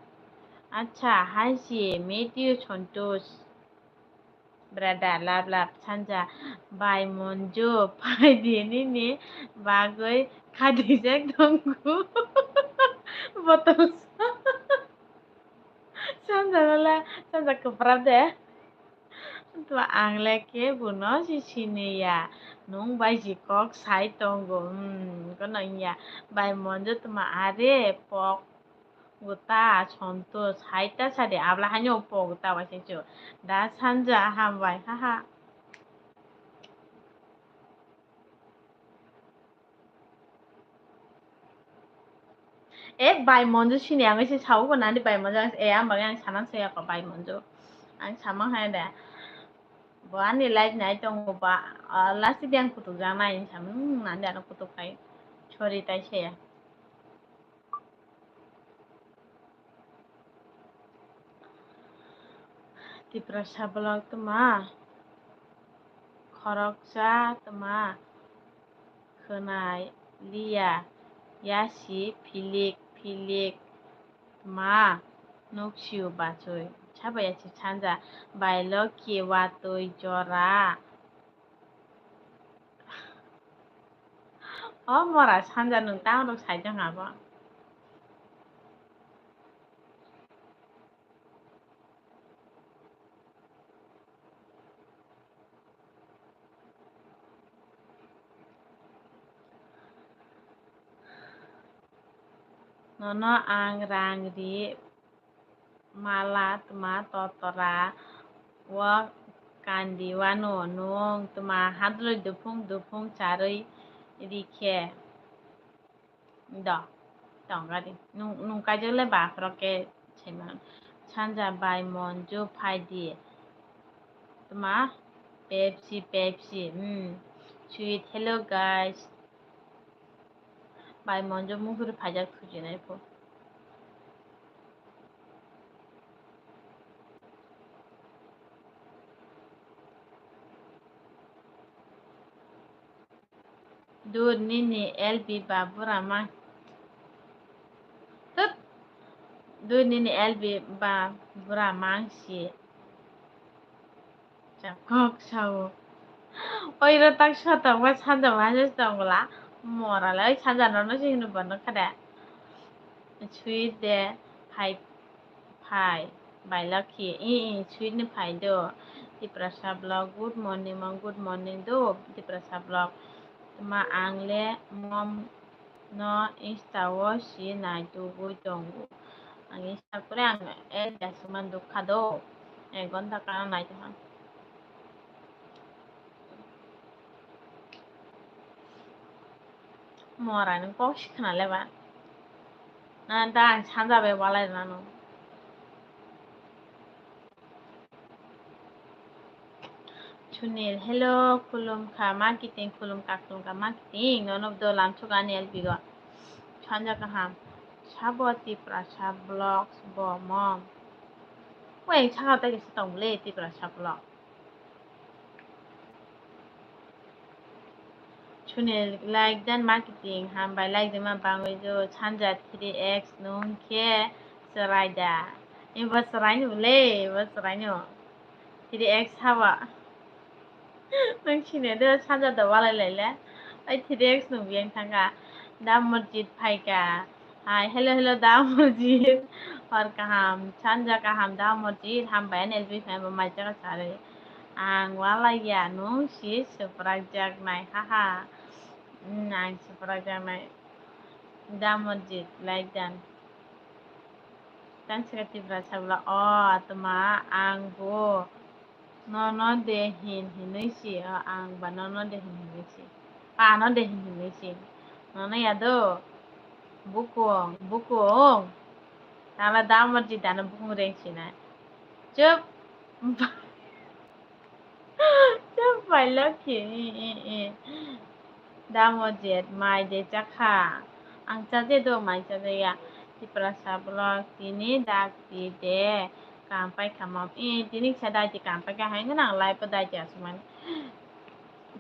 Acha, hai si, Matthew Santosh. Brada, lab, lab, Sanja, bai Monju, phai di nini bagwi khadijak tongo. Botol sa. Sanja nala, Sanja kwpra de. To ang le kebo no si sini ya. Nung bai si kok sai tongo. Hmm, kono ya. Bai Monju tma are pok. Guta, Santosh, hai ta sadi, abla haino po guta waisa chu. Da Sanja, hambai, haha. E, bai Monju sini ang se sao ko nani bai Monju, e, ang bagwi ang sana saya ko bai Monju. Ang sama hai da. Bo ani live nai tongo ba, ah, last di ang kutuk jana in sam, hmm, nani ano kutuk kai. Sorry, tai saya. Tiprasa vlog tma khoroksa tma khwnai liya yasi philik philik tma nuksio bachoi. Sabo yasi Sanja bailo kiwa twi jora. O mora Sanja nwng tang rok sai tong abo. Nono ang rang ri mala tma totora o Kandi wano nwng tma hadroi duphung duphung charwi rikhe. Do, tongari. Nwng, nwng kaijak le baphro khe saiman. Sanja bai Monju phai di. Tma Pepsi, Pepsi. Hmm. Sweet. Hello, guys. Bai Monju muhuri phaijak thujinai pho. Dur nini L B ba bura mang. Tut. Dur nini L B ba bura mang si. Chakok sao. Oi ro tak so tong ba sanja ba se tong la. Mora le oi sanja no no sing no bono khade. Sweet de phai phai bai lakhi. I, i, sweet ni phai do. Tiprasa vlog, good morning, mom, good morning do, Tiprasa vlog. Tma ang le mom no Insta o si nai tugui tongo. Ang Insta kore ang el jasuk man dukha do. Ek ghonta kana nai tongha. Mora nwng kok si khna le ba. Na da ang sanja bai walai rwna no. Sunil, hello, khulumkha ma kiting, khulumkha, khulumkha ma kiting, nono do lamsok ani L B go. Sanja kaham, sabo Tiprasa vlogs bo mom. Weng saka tai kisa tong le Tiprasa vlog. Sunil, like dan ma kiting, hambai like dan ma bangwi jo, sanja three X nung khe chwrai da. Ibo chwrai no le, ibo chwrai no. Three X haba. Nung sine de sanja da walai lai le. Ai three X nung biyang thangka. Da Murjit phaika. Hai, hello, hello, da Murjit. Hor kaham, sanja kaham, da Murjit. Hambai ani L B fan bo mai jaga sari. Ang walai ya, nung si swprak jak nai, haha. Hmm, ang swprak jak nai. Da Murjit, like dan. Tang sika Tiprasa bwla, o, atma, ang bo. Nono de hin hinwi si, o, ang ba nono de hin hinwi si. Ano de hin hinwi si. Nono ya do. Bukung, bukung. Tala da Murjit dano bukung reng sinai. Chup. Chup, bai lokhi. I, i, i. Da Murjit, mai de chakha. Ang chaje do, mai chaje ya. Tiprasa vlog tini dak ti de. Kam pai kha mom. I, tini kisa dai ti kam pai kha hai nang live o dai ti asumani.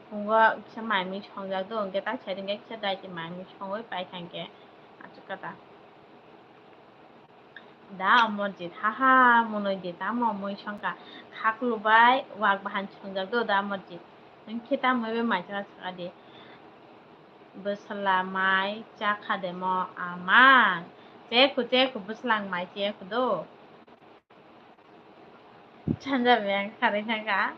Phungo kisa mai mui songjak do, hwnkhe tak side hwnkhe kisa dai ti mai mui songwi pai kha hwnkhe. Achuk kata. Da Amorjit, haha, monoi de tamo mui songkha. Khaklu bai wak bahan songjak do da Amorjit. Nwng khe tamo bai mai chara saka di. Bwsla mai chakha de mo ama. Chekhu, chekhu, bwslang mai chekhu do. Sanja beng kharwi thangkha.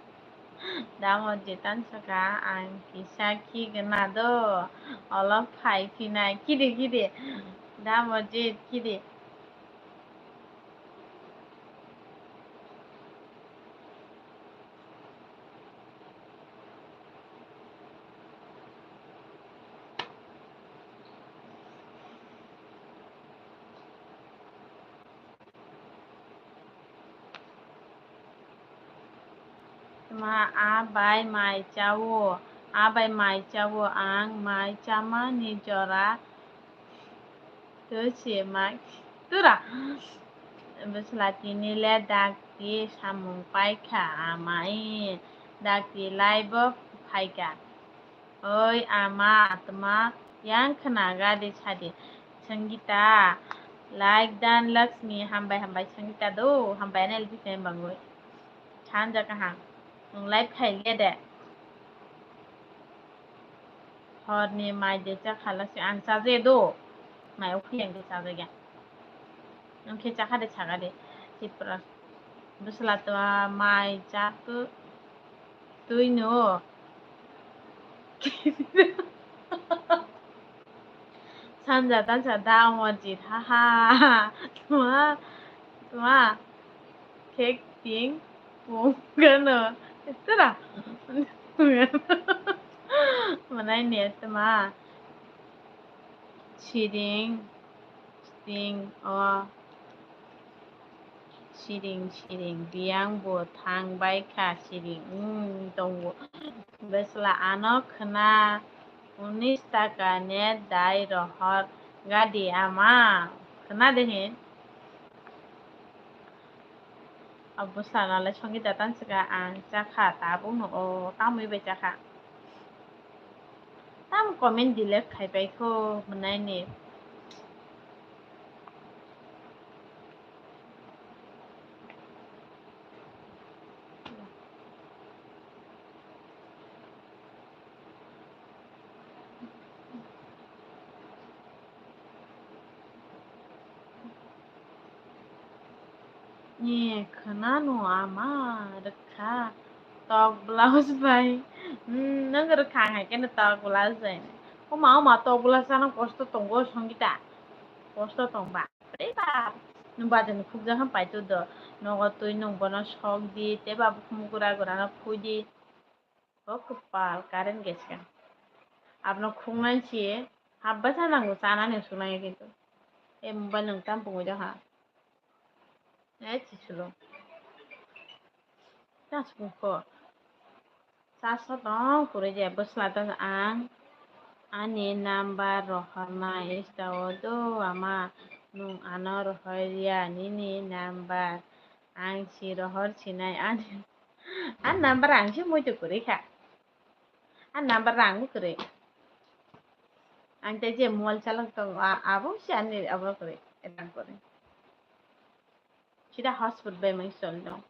Da Amorjit tan saka ang kisa khi gana do. Olo phai phinai. Kidi, kidi. Da Amorjit, kidi. Ma, a bai mai chao, a bai mai chao, ang mai chamani jora. Twi se mai tura. Bwsla tini le dakti samung paikha amai. Dakti live o phaikha. Oi ama atma yang khna gadi sadi. Sangita, like dan Lakshmi, hambai hambai Sangita do, hambai anel bikhe bangwi. Sanja kaham. Nwng live khai liya de. Horni mai de chakha Lakshmi, ang chaje do. Mai o khuyang de chaje ya. Nwng khe chakha de chaga de. Tipra. Bwsla to mai cha tu. Twi no. Sanja tansa da Amorjit, ha ha. Tuma, tuma. Khek ting pung gano. Tera. Manai ne tma. Siring, siring, o. Siring, siring, biyang bo thang bai kha, siring, hmm, tongo. Bwsla ano khna, unis taka net dai rohor gadi ama. Khna de he. Abo sana le songi datan sika ang chakha, tabuk no o tamwi bai chakha. Tam comment delete khai pai kho hwnai ni. Ni khwnano ama rwkha tok blouse bai. Hmm, nwng rwkha ang hai kheno tok blouse bai. Oma, oma, tok blouse ano kosto tongo, Songita. Kosto tongba. Bre bap. Nwng bajani khukjak khe paito do. Nogo twi nwng bono sok di, tei ba bukhuk gura gura no phui di. O kwpal, current gese. Abono khuknai si, habba sa nango, chanani usunai kintu. E mobile nwng tam pungwi jaha. E chisulo. Ta sukho. Sa sotong kwrwi je bwsla ta ang. Ani number rohornai insta o do ama nwng ano rohorya nini number. Ang si rohor sinai ani. Ani number ang si muitu kwrwi kha. Ani number rang bo kwrwi. Ang tei je mobile chalok tongo, a-, abo si ani abo kwrwi, rang kwrwi. Sida hotspot bai mai choli dong.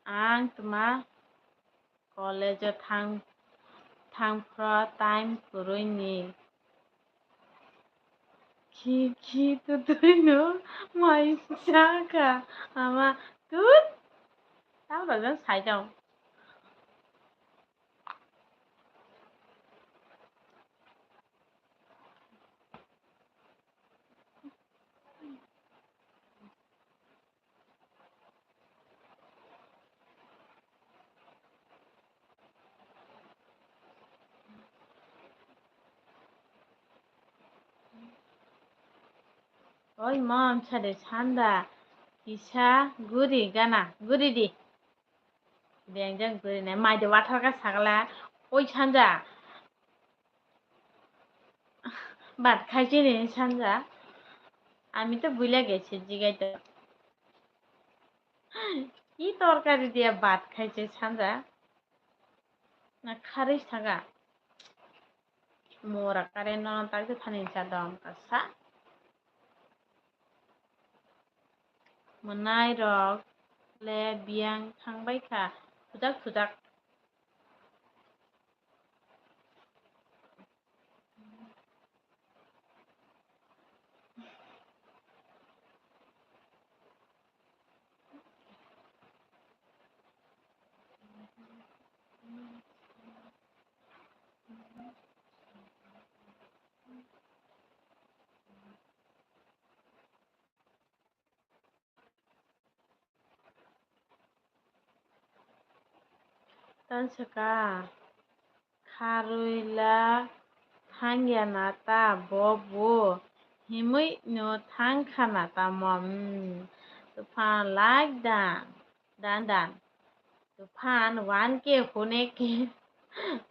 Ang tma college o thang, thang phro time kwrwi ni. Khi khi tutui no mai chakha ama tut. Tamo rok jang sai dong. Oi mom, sade sanda kisa guri gana, guri di. Bengjak guri nai, mai de wathar kha sagala, oi sanja. Bhat khaisini sanja. Ami to buila gesi jigai to. Ki torkari diya bhat khaise sanja? Na kharwi saga? Mora kare no tak de thani cha dom kasa. Mwnai rok le biyang thang bai kha, thujak thujak. Tansaka kharwi la thangya na ta bo bo himwi no thang kha na tamo, hmm. Tuphan like dan dan dan. Tuphan one K hone ke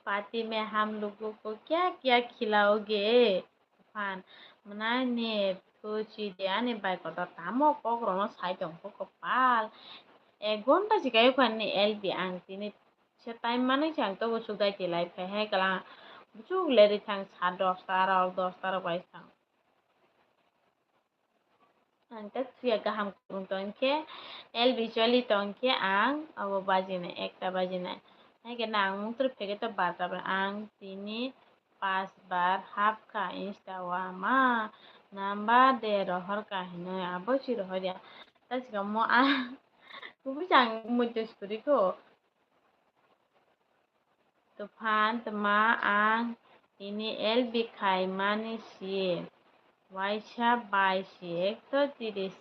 party mein hum logo ko kya kya khilaoge? Tuphan mwnai ne thuchi de ani bai kotor tamo kok rono sai tong kho kopal. Ek ghonta si kayo khan ni L B ang tini se time manwi se ang tobo suk dai ti lai phai hai kala buchuk leri thang sa dosta rok dosta rok bai thang. Ang tak suya kaham kurung tong khe, L B choli tong khe ang abo bajinai, ekta bajinai. Hai khe na ang mungtwrwi phege to barta bai ang tini pas bar hap kha insta o ama number de rohor kha hinwi abo si rohor ya. Ta sikamo ang kubui chang muitu suri kho. Tuphan tma ang tini L B khai mani si waisa bai si ekto tiris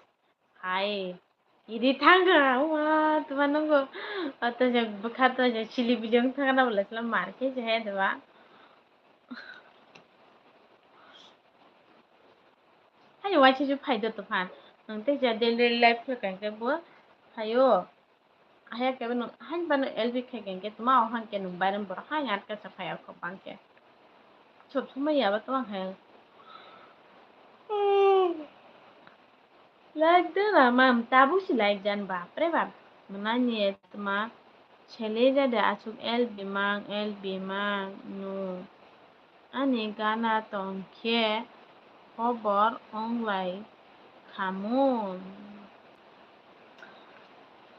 khai Idi thangkha, wa, tuma nungo, o, to je bwkha to je chili bili wng thangna bwlai sala mar khe je he de ba. Hai waisa se phai do to phan. Nwng tei ja daily life khe kang khe bo phaio. Haya khe bo nwng hain ba nwng L B khai kang khe tuma o hang khe nwng bairem borok hain atka sa phai arkhok bang khe. Sob somoi yaba to ang hai. Like de na mam tabuk si like jan bapre bap. Mwnani tuma sele ja de asuk L B mang, L B mang no. Ani gana tong khe hobor wng lai khamu.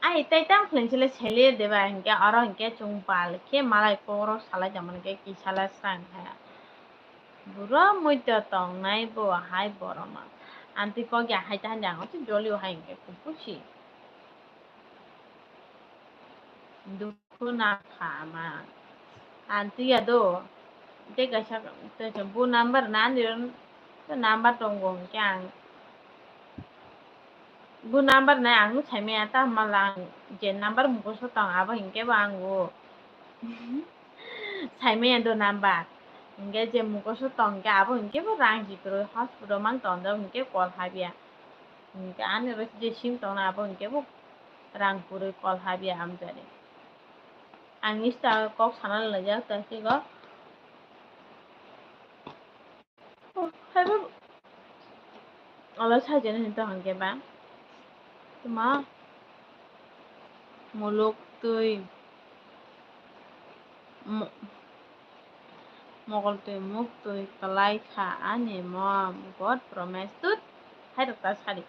Ai tei tang khleng sele sele de ba hinkhe oro hinkhe chwng bal khe malai kokrok salai tongmani khe kisa lai srang kha. Buro muito tongnai bo hai boroma. Amtwi kok ya hai ta hanja ang ote jolio hai hwnkhe kubusi. Dukhu na kha ama. Amtwi ya do. Tei kaisa, tei kaisa bu number na ani ron, tei number tongo hwnkhe ang. Bu number nai ang no saimaya, ta mala ang je number mukhosho tong abo hinkhe bo ang o saimaya do number. Hinkhe je mukhosho tong khe abo hinkhe bo rang si kwrwi hospital mang tong jak hinkhe call habya. Hinkhe ani oro je sim tong abo hinkhe bo rang kwrwi call habya amjani. Ang Insta kok sana laijak ta sigo. Oh, haibo olo sajani hinwi tong hwnkhe ba. Tuma muluk twi, mo-, mokol twi muk twi kwlai kha ani mom. God promise tut. Hai rok ta sadi.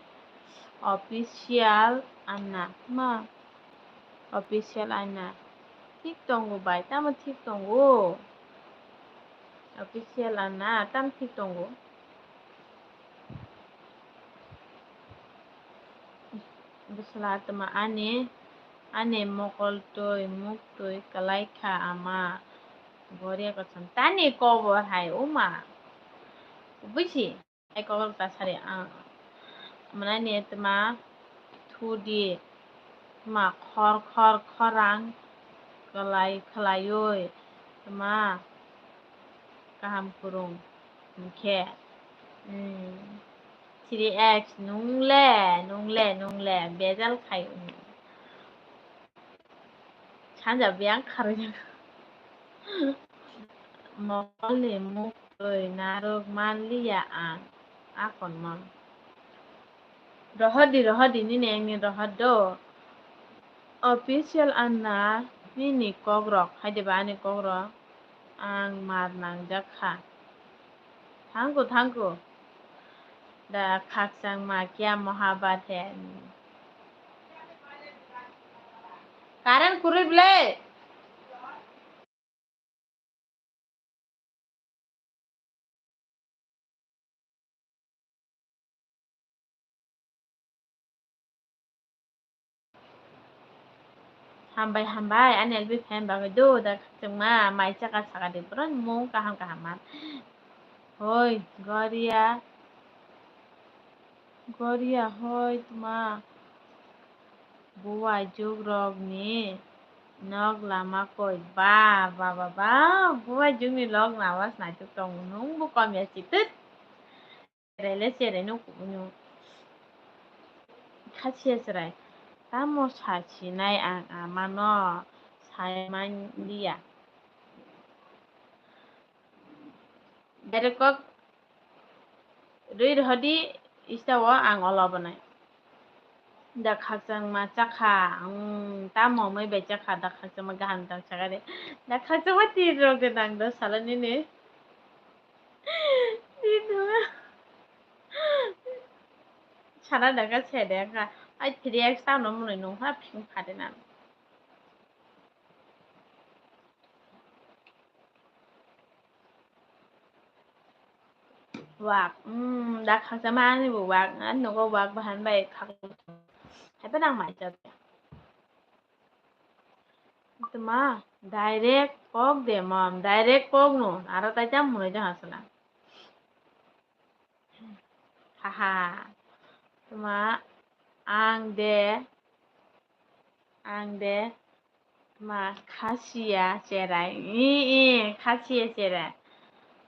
Official Anna. Ma. Official Anna. Thik tongo bai, tamo thik tongo? Official Anna, tamo thik tongo? Bwsla tama ani, ani mokol twi, muk twi kwlai kha ama. Goria kosom tani kobor hai uma. Buisi? Ai kok ta sari ang. Manai ni tma thudi, tma khor khor khorang kwlai khwlaioi, tma kaham kwrwng hinkhe, hmm, three X nungle, nungle, nungle, bejal khai. Sanja biyang kharwi. Mokol ni muk twi narwk manliya ang, a konmon. Rohordi, rohordi, nini engni rohor do. Official Anna, nini kokrok, haide ba ani kokrok, ang mar nangjak kha. Thank you, thank you. Da khakchangma kya mohabbat hai. Current kwrwi ble. Hambai, hambai, ani L B fan bagwi do da khakchangma mai chakha saka de, bwrwini mung kaham kaham man. Hoi, Goria, Goria, hoi, tma. Buwai jugrokni nok lama koi? Ba, ba, ba, ba, buwai jugni nok lama snaituk tongo, nungbo komya si, twt. Cherai le cherai no kubui no. Kha siya chwrai. Tamo sa sinai ang amano sai man liya. Direct kok rwi rwhodi, Insta o ang olo bonai. Da khakchangma chakha, ang tamo mui bai chakha, da khakchangma gaham tang chakha de. Da khakchangma tin rok de nang do salo nini. Sana daga sede ka. Ai three X tamo mwnwi nung ha phing phade na. Wak, mm, da khakchangma ani bo wak, ani nogo wak bahan bai khak. Hai pa nang mai chak. Tma, direct kok de mom, direct kok no, aro tai cham mwnwi de hasla. Haha. Tma, ang de Ang de ma khasiya cherai. I, i, khasiya cherai.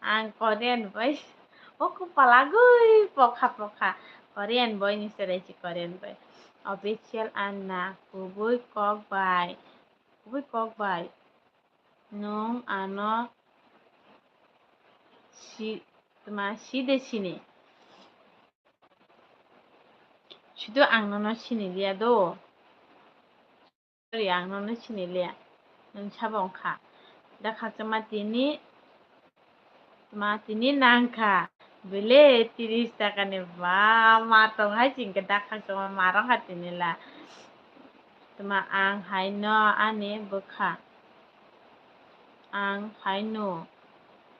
Ang Korean boy. O kwpal agwi pokha pokha. Korean boy ni cherai si Korean boy. Official Anna, kubui kok bai. Kubui kok bai. Nwng ano si, tma si de sini. Sudu ang nono sini liya do. Sorry, ang nono sini liya. Nwng sabo wngkha. Da khakchangma tini, tma tini nangkha. Bele tiris taka ni ba ma tong hai chingke da khakchangma ma rong kha tini la. Tma ang hai no ani bwkha. Ang hai no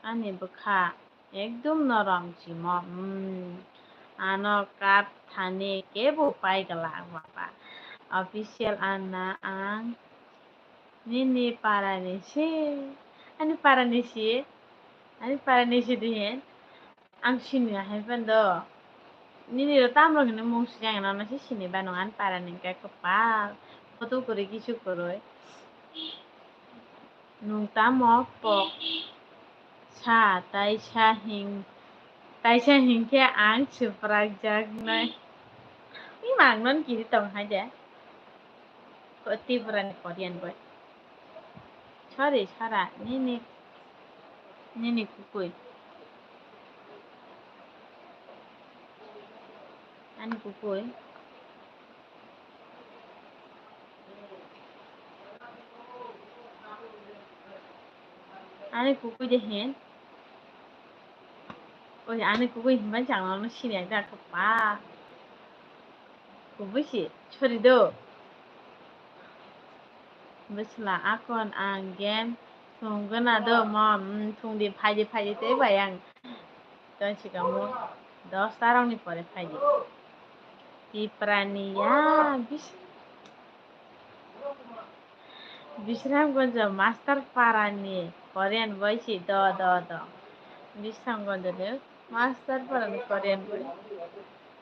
ani bwkha. Ekdum norom chimo, hmm. Ano kat thani kebo pai glak baba. Official Anna ang nini parani si. Ani parani si. Ani parani si dihen. Ang sini ahai pando. Nini ro tamrok hino mung sijang nono si sini ba nung ani parani hingke kwpal. Photo kwrwi kisu kwrwi. Nwng tamo pok sa, taisa hing, taisa hingkhe ang swprakjaknai. Ima ang non kiri tong hai de. Ko-, Tripura ni Korean boy. Sorry, sara, nini, nini kukui. Ani kukui. Ani kukui de hin. Oi, ani kukui hinban chang no sini ai da kapa. Kubui si, sorry do. Bwsla akon ang game thung gana do mo, mm, thung di, phai di, phai di, tei bai ang. Tei sikamo dos ta rok ni pore phai di. Tiprani ya, bis-, Bisramganj Master Parani Korean boy si do, do, do. Bisramganj ni Master Parani Korean boy.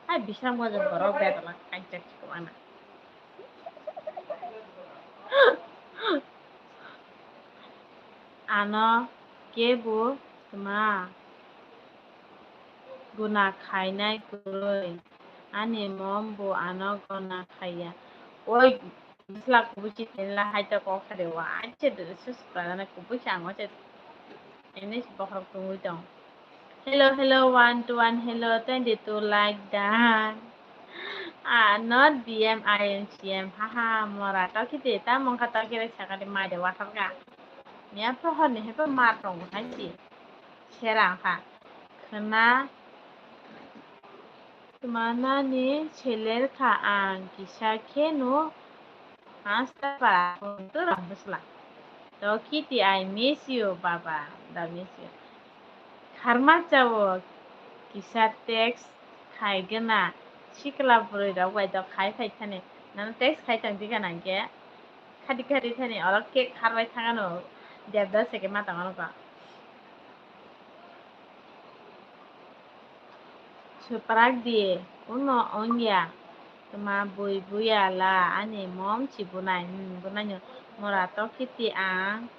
Hai Bisramganj borok betala kaijak si kwbangma. Ano kebo tma guna khainai kwrwi. Ani mom bo ano guna khaiya. Oi, bwsla kubui si tenla hai ta kok kha de wa. Ache de sus pranana kubui si ang wache. Ini si bokhorok tungui tong. Hello, hello, one to one, hello, twenty-two like done. Ah, not B M, I M C M, haha, mora, tokiti, ta mongkha tokirek sakati mai de wathar ka. Nia prohor ni hepa mar tongo hai si. Sera kha. Khna, tma nani seler kha ang kisa khe no. Hasta para kuntu rang bwsla. Tokiti, I miss you, baba. Da miss you. Kharma chao kisa text khai gana. Sikla bwrwi rok bai do khai phai thani. Nang text khai tong di gana ke. Khadi khadi thani oro cake kharbai thangano. Devdas se ke ma tong ano ko. Swprak di, uno wngya, tma bui buya la ani mom si bunai, hmm, bunai no mora tokiti ang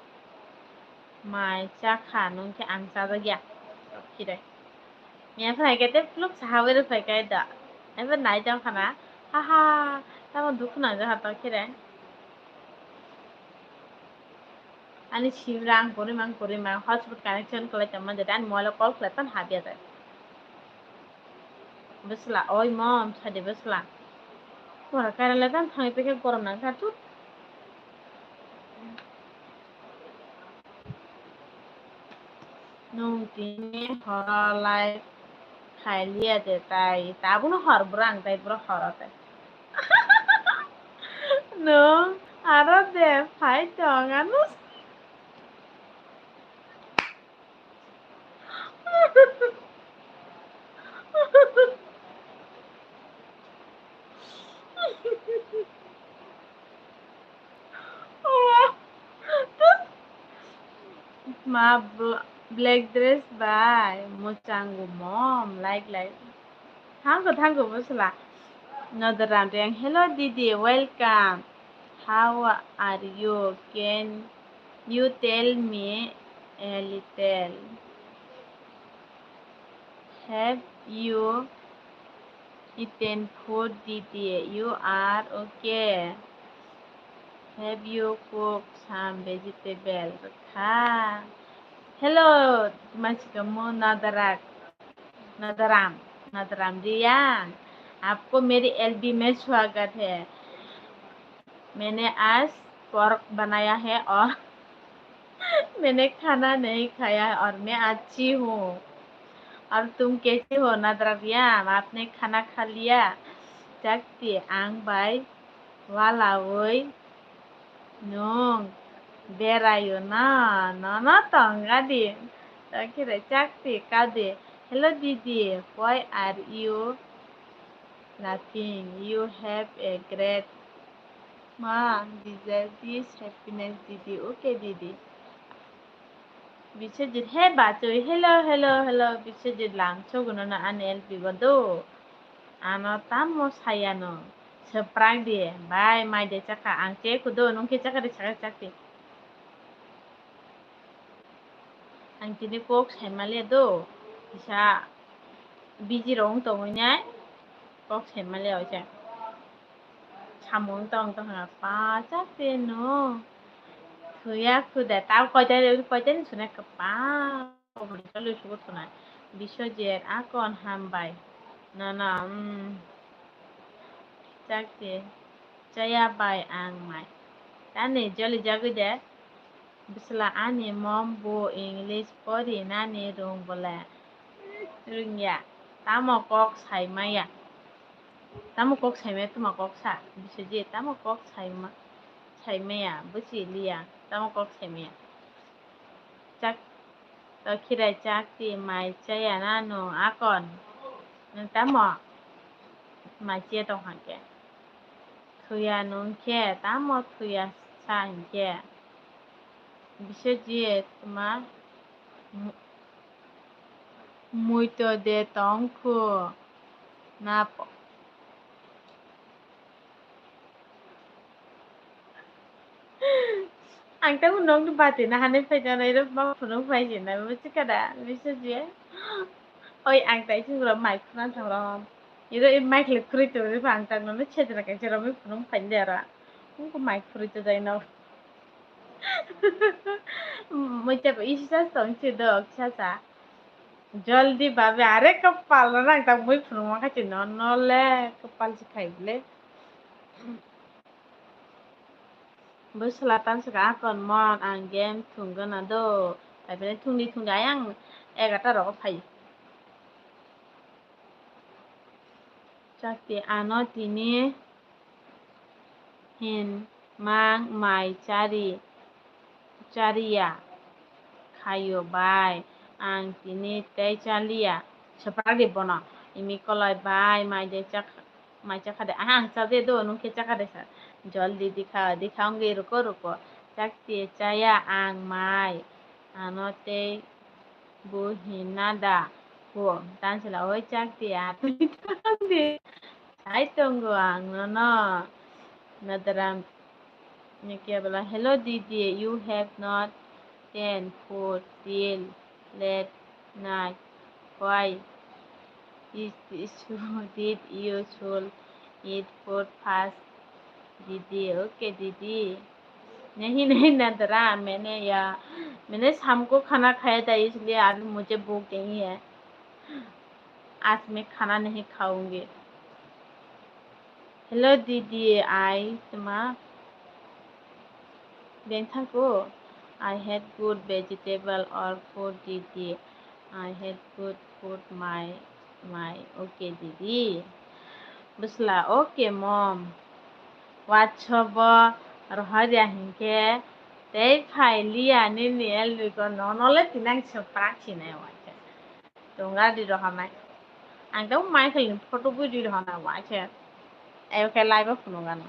mai chakha, nung khe ang chajakya, tokire. Miya phai khe tei pluk saha bai rw phai khe da, ebo nai tong khana, ha ha, tamo dukhu nang jakha tokire. Ani sim rang kwrwi mang kwrwi mang hotspot connection kwlai tongma jeta ani mobile o call khlai phano habya jai. Bwsla oi mom sadi bwsla. Pora kairale tang thangwi pekhe gorom nang kha thut. Nwng tini horo live khailiya de tai, tabukno hor bwrang tai bwrok horo tai. Nwng aro de phai tong ano. Ma bl-, black dress bai mwchango mom, like, like. Thango, thango, bwsla. Nodar Ramreng, hello, didi, welcome. How are you? Can you tell me a little? Have you eaten food, Didi? You are okay. Have you cooked some vegetable? Kha. Hello, masih kamu Nadrak. Nadaram, Nadaram Riang, आपको मेरी एलबी में स्वागत है। मैंने आज पोर्क बनाया है और मैंने खाना नहीं खाया है और मैं अच्छी हूँ। और तुम कैसे हो नदराम? आपने खाना खा लिया? Chakti, ang bai walawi nwng beraio na, nono tongadi. Tongkhe Chakti kadi, Hello Didi, why are you laughing? You have a great smile. Desire this happiness, Didi. Okay, Didi. Biswajit, he bachoi, hello, hello, hello, Biswajit, langsogo nono ani L P bo do. Ano tamo sayano, swprak di, bai mai de chakha, ang che kudo, nwng khe chakha de, chakha chakti. Ang tini kok saimaliya do, kisa busy rok wng tongwi nai, kok saimaliya oisa. Samung tong tong ha pa chakti no. Thuya khuda tao koita koita ni suna kapa. Oboni chalo sugo thuna. Biswajit akon hambai. Nono, mm. Chakti. Chaya bai ang mai. Tani joli jagwi de. Bwsla ani mom bo English pori nani rung bole. Rungya. Tamo kok saimaya. Tamo kok saimaya tuma kok sa. Biswajit tamo kok saima-, saimaya. Bwsi liya. Tamo kok saimaya. Chak, to khirai chakti mai chaya na nwng akon. Nwng tamo mai chaya tong hangke. Thuya nwng khe tamo thuya sa hingkhe. Biswajit tuma mu-, muito de tong khu na po-, Ang tamo nokni bati na hanai phai tongo, iro ma phunuk phai se na, buchi kada, Biswajit. Oi, ang tai chwng rok mai khuna thang rok. Iro i mai khli khurui tong ri phang tang no, chedra kaisa rok mi phunuk phai de ra. Ungko mai khurui to dai no. Mucha ba isi sa tong si do, sa sa. Joldi babe, are kapal na nang ta mui phunukma kha chini, no le kapal si khai bole. Bwsla tan saka akon mon ang game thung gana do. Pai pele thungdi thungdi ayang egarta rogo phai. Chakti ano tini hin mang mai chari, chariya khayo bai, ang tini tei chaliya. Swprak di bono, imi kolai bai, mai de chak-, mai chakha de, aha, ang chade do, nung khe chakha de sa. Joldi dikha, dikha wngwi ruko, ruko. Chakti chaya ang mai, ano tei bo hinna da, bo. Tansila, oi chakti, atwi thangdi. Sai tongo ang nono. Nadaram Nikia bela, hello Didi, you have not ten food till late night. Why is this? Did you should eat food first, Didi? Okay, Didi. नहीं, नहीं, नदरा, मैंने या, मैंने शाम को खाना खाया था, इसलिए अभी मुझे भूख नहीं है। आज मैं खाना नहीं खाऊंगी। Hello, Didi, I tma beng thango. I had good vegetable or food, Didi. I had good food, my, my. Okay, Didi. Bwsla, okay, mom. WhatsApp o rohorya hinkhe tei phai liya nini elbiko no, nole tinang se prak sinai waisa. Tonga di rohornai. Ang tei Michael ni photo video rohornai waisa. Ayo khe live o phunukgano.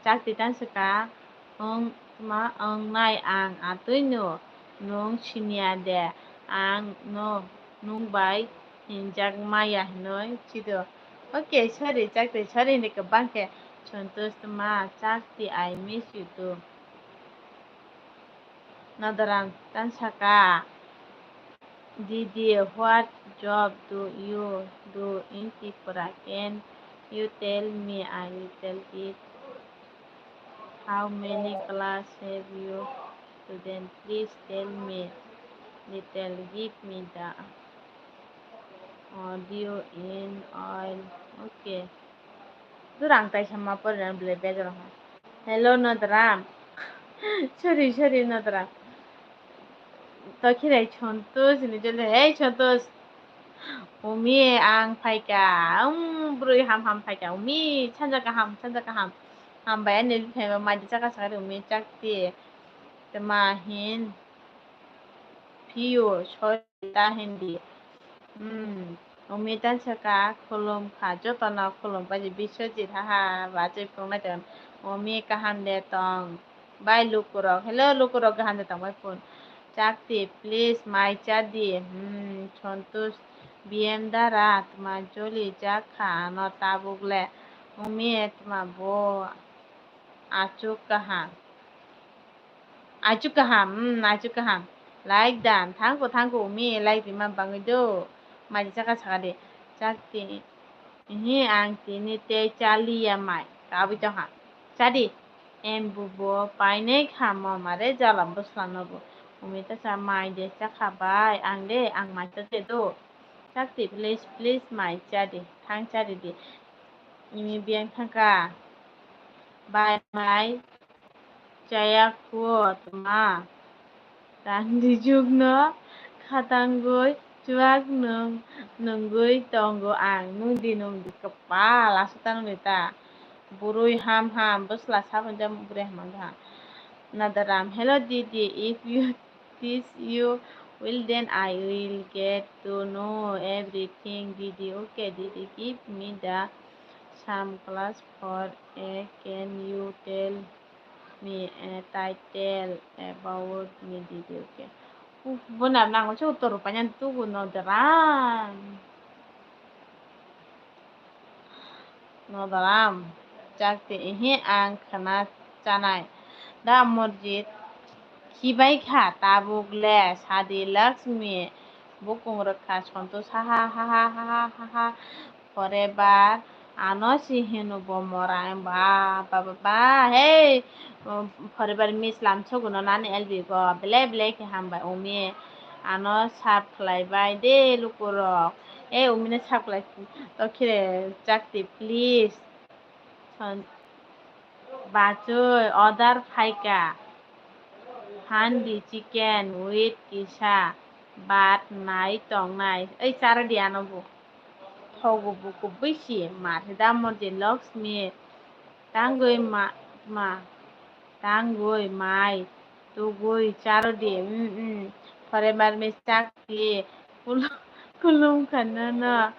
Chakti tan swkha, wng tma wngnai ang atwi no, nwng siniya de, ang no, nwng bai hinjak maya hinwi chido. Okay, sorry, chakti, sorry hinwi kwbang khe Santosh tma, Chakti, I miss you too. Nadaram, tansaka. Didi, what job do you do in Tripura? Can you tell me a little bit? How many class have you student? Please tell me little. Give me the audio in all. Okay. Durang tai sama pore ran bele bejaro ha. Hello Nadaram. Sorry, sorry Nadaram. Tokhirai Santosh ni jole. Hey Santosh. Umi ang phaika. Um, brui ham ham phaika. Umi sanja kaham, sanja kaham. Hambai ani phema maji chaka sakari Umi Chakti. Tma hin. Phiyo, sorry ta hindi. Hmm. Umi tansaka khulum kha, jotono khulum paji Biswajit, haha, bachai phunuknai tong. Umi kaham de tong. Bai lukurok, hello lukurok kaham de tong bai phun. Chakti, please, mai cha di. Hmm, Santosh, B M dara, tma joli jak kha, ano tabuk le. Umi, tma bo, achuk kaham. Achuk kaham, hmm, achuk kaham. Like dan, thangko, thangko, Umi, like rima bangwi do. Maji chaka sakadi. Chakti, ihi, ang tini tei chaliya mai. Kabui tongha. Chadi. Em bubo, painai kha mo mare jala bwsla nobo. Umi ta cha mai de chakha bai, ang de, ang mai ta de do. Chakti, please, please, mai chadi. Thang chadi di. Imi biyang thangka. Bai mai chaya khuo tma. Tang di jukno khatangwi chuak nung nungwi tongo ang. Nungdi nungdi kwpal aswk ta nungdi ta. Burui ham ham bwsla saboni jam burui ham ham. Nadaram, hello didi, if you teach you well, then I will get to know everything, didi. Okay, didi, give me the some class for a, can you tell me a title about me, didi? Okay. Uf, bona nango se uttor rupaina tugu Nadaram. Nadaram, Chakti, ihi ang khwna chanai. Da Morjit, khibai kha tabuk le, sadi Lakshmi, bukung rwkha Santosh, ha ha ha ha. Forever, ano si hino bo mora, ba, ba, ba, ba, hey, um, forever miss lam soguno nani L B go, bele bele khe hambai Umi, ano sap khlai bai de lukurok, e Umi no sap khlai, to khire Chakti, please. Son-, bachoi, order phaika. Handi chicken with kisa, bat nai tongnai. Ei charo di ano bo. Thogo bo kubui si, mar heda Morjit Lakshmi. Tangoi ma, ma. Tangoi mai. Tugui charo di, mm, mm. Forever miss Chakti. Kul-, kulum khana na.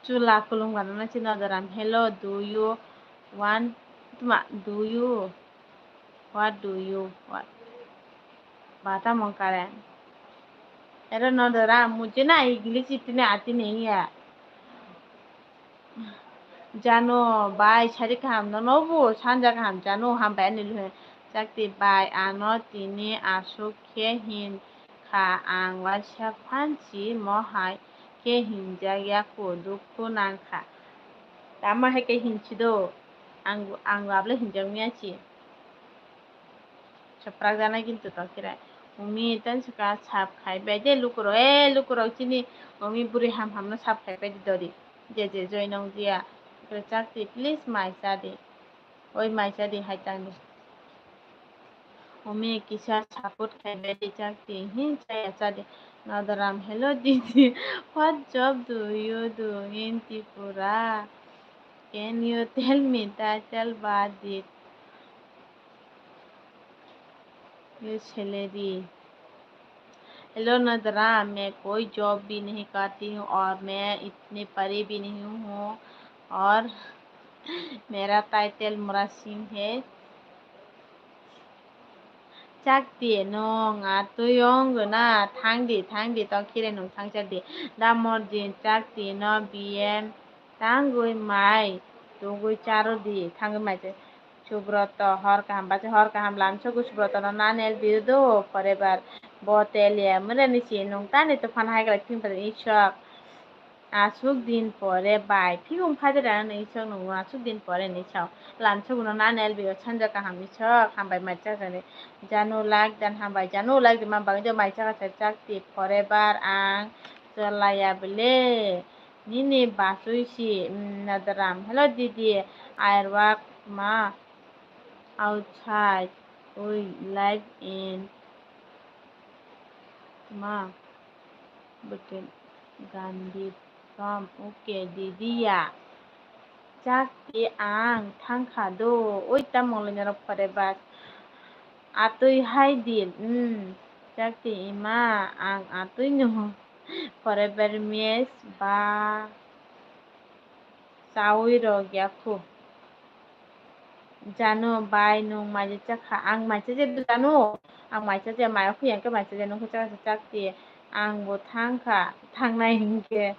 Chula kulum khana na si Nadaram. Hello, do you want, tma, do you? What do you want? Bata mong kare. Ero Nadaram, mujhe na English itne aati nahi hai. Jano bai sari kaham no nobu sanja kaham jano hambai ani luhe. Chakti bai ano tini aswk khe hin kha ang waisa phansi mo hai khe hinjak yaku dukhu nang kha. Tamo hai khe hinsi do ang ang able hinjak miya si. Chaprak jana kintu tokira. Umi tan saka sap khai bai de lukurok, e lukurok chini umi buri ham ham no sap khai bai de dori. Je je joi nong dia. Chakti please mai cha di. Oi mai cha di hai tang di. Umi kisa support khai bai di Chakti. Hin cha ya cha di. Nadaram, hello didi. What job do you do in Tripura? Can you tell me title ba did your salary? Hello Nadaram, मैं कोई job भी नहीं करती हूँ और मैं इतनी पढ़ी भी नहीं हूँ और मेरा title मुरा सिंह है। Chakti nung atwi ong na thangdi thangdi tong khire nung thangchak di. Da Morjit Chakti no B M tangwi mai tugwi charo di, thangwi mai se. Subroto, hor kaham, bachai hor kaham, lamsogo Subroto no nan L B do forever. Bo tel ya, mwnani si nung tani tufan hai khlai thim pari isok. Aswk din pore bai, phiyung phai de rang ni isok nung aswk din pore ni sao. Lamsogo no nan L B o sanja kaham isok, hambai mai chakani. Janu like dan hambai, janu like di man bagwi do mai chaka sa chak ti forever ang cholaya bele. Nini bachwi si, mm, Nadaram. Hello, Didi. I work ma outside. We live in ma. Betul. Gandhi from. Okay, Didi ya. Chak ti ang thangkha do. Oi, tamo le norok forever. Atwi hai di. Hmm. Chak ti ima ang atwi no. Forever miss ba chawi rok ya khu. Janu bai nung mai je chakha, ang mai chaje janu, ang mai chaje mai khu yang khe mai chaje nung khe chakha chak ti, ang bo thangkha, thangnai hinkhe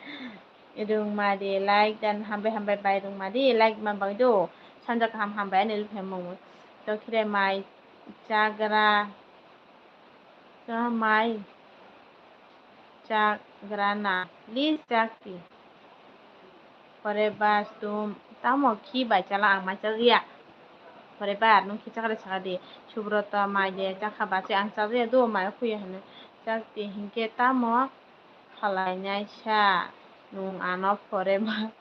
rung ma di like dan hambai hambai bai rung ma di like ma bai do, sanja kaham hambai ani luphe mung to khire mai chagra. Chwng mai chagrana, please chak ti. Forever tum tamo khi bai chala ang mai chak ya. Forever nung khi chakre chakadi. Subroto mai de chakha bachai ang chak ya do mai khuya hwnwi chak ti hinkhe tamo khalai nai sa nung ano forever.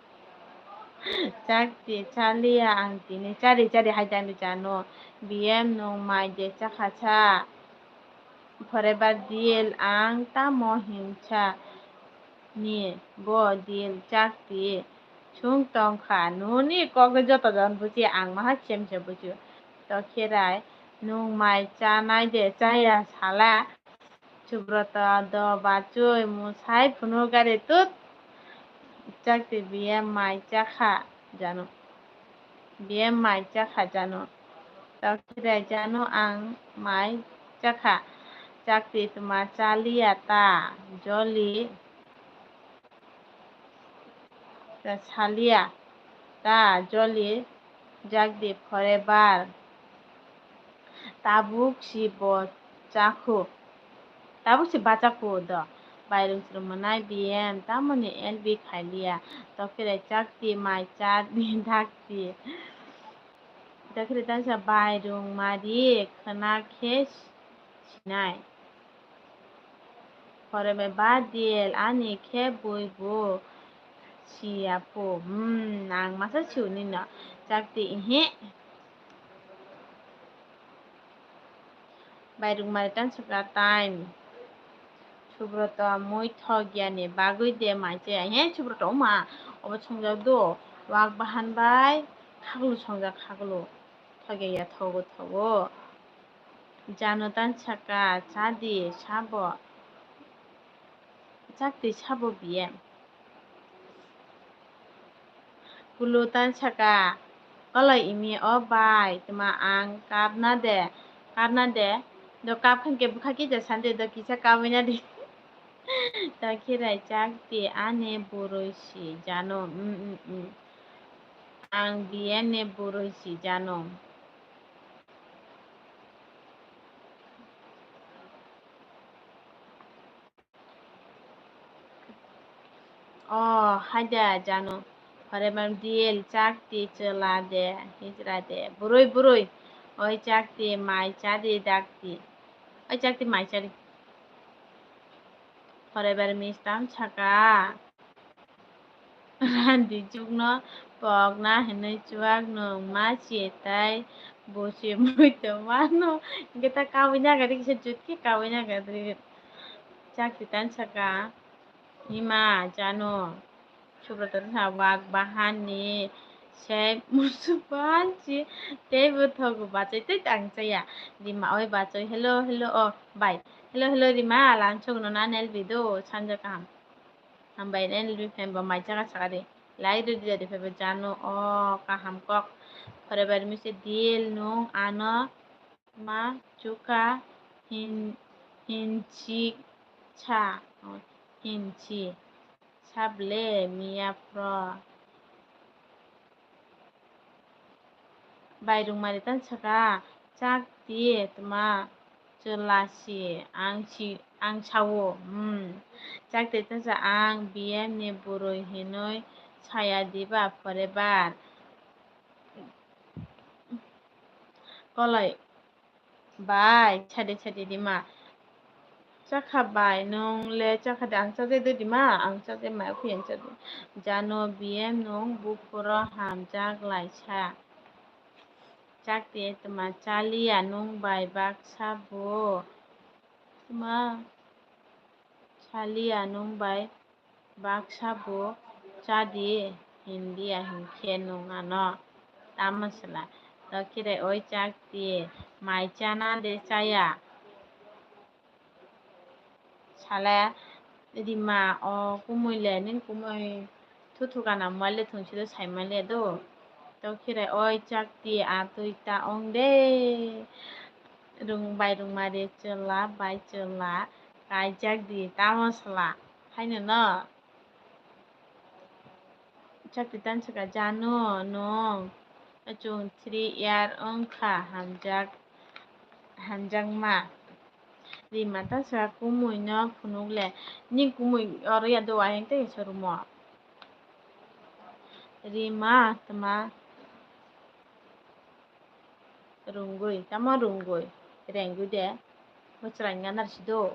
Chak ti chaliya ang tini chari chari hai dan jano. B M nung mai de chakha cha. Forever deal ang tamo hinsa ni bo deal chak ti. Sung tong kha nuni kok de joto jon buji ang maha chem chem buji. To khirai nung mai cha nai de chaya sala. Subroto do bachoi musai phunuk gari tut. Chak ti B M mai chakha jano. B M mai chakha jano. Tokhirai jano ang mai chakha. Chak ti tuma chaliya ta joli. Ta chaliya ta joli jak di forever. Tabuk si bo chakhu. Tabuk si bachakhu do. Bairung chwrwng mwnai B M tamoni L B khailiya. Tokhirai chak ti mai cha di dak ti. Tokhirai tansa bairung mari khwna khe sinai. Poreme ba deal ani khe bui bo siya po. Hmm, ang masa siu ni no. Chak ti ihi. Bairung mari tan saka time. Subroto mui thok ya ni bagwi de mai che. He Subroto oma. Obo songjak do. Wak bahan bai. Khaklu songjak khaklu. Thok ya ya thogo thogo. Jano tan saka cha di sabo. Chak twi sabo B M. Kulu tan saka, koloi imi o bai, tuma ang kapna de, kapna de, do kap khan ke bwkha kisa sande do kisa kawi na di. Tokhirai chak ti ani burui si jano, mm, mm, mm. Ang B M ni burui si jano. O, haida jano. Forever deal, chak ti chwla de, hijra de. Burui, burui. Oi chak ti mai cha di dak ti. Oi chak ti mai cha di. Forever miss tam saka. Randi chukno pokna hinwi chuak nung ma si tai bo se mui tongmano. Hingke ta kawi naga ri kisa jut khe kawi naga ri. Chak ti tan saka. Hima jano. Subroto wngkha wak bahan ni se musu bahan si tei bo thogo bachai tei ang chaya. Rima oi bachai hello hello o bai. Hello hello Rima lang chok no na nel video sanja kaham. Hambai nel bi fan bo mai chaka chaka de. Lai rw di jadi fan bo jano o kaham kok. Forever mi se deal nung ano ma chuka hin hinchi cha hinchi. Sable miya pro. Bairungmari tang saka, chak ti tma chwla si ang si ang sao. Hmm. Chak ti tang sa ang B M ni bwrwi hinwi saya diba forever. Kolai bai, chadi chadi Rima. Chakha bai, nwng le chakha de, ang chajai de Rima, ang chajai mai khe ang chajai. Jano B M nwng buphuro hamjak laisa. Chak ti tma chaliya nwng bai baksa bo. Tma chaliya nwng bai baksa bo chadi hindiya hinkhe nwng ano tamo sala. Tokhirai oi chak ti mai chana de chaya. Sala Rima o kumui le nini kumui thuthu gana mobile de thwngsi do sai manya do. Tokhirai oi chak ti atwi ta ong de. Rung bairungmari chwla bai chwla kaijak di tamo sala haino no. Chak ti tang saka jano nwng chwng three year wngkha hamjak hamjakma. Rima tang saka kumui no phunuk le ni kumui oro ya do ayang tei sorumo. Rima tma rungui, tamo rungui, rengui de, bwchwrai gana si do,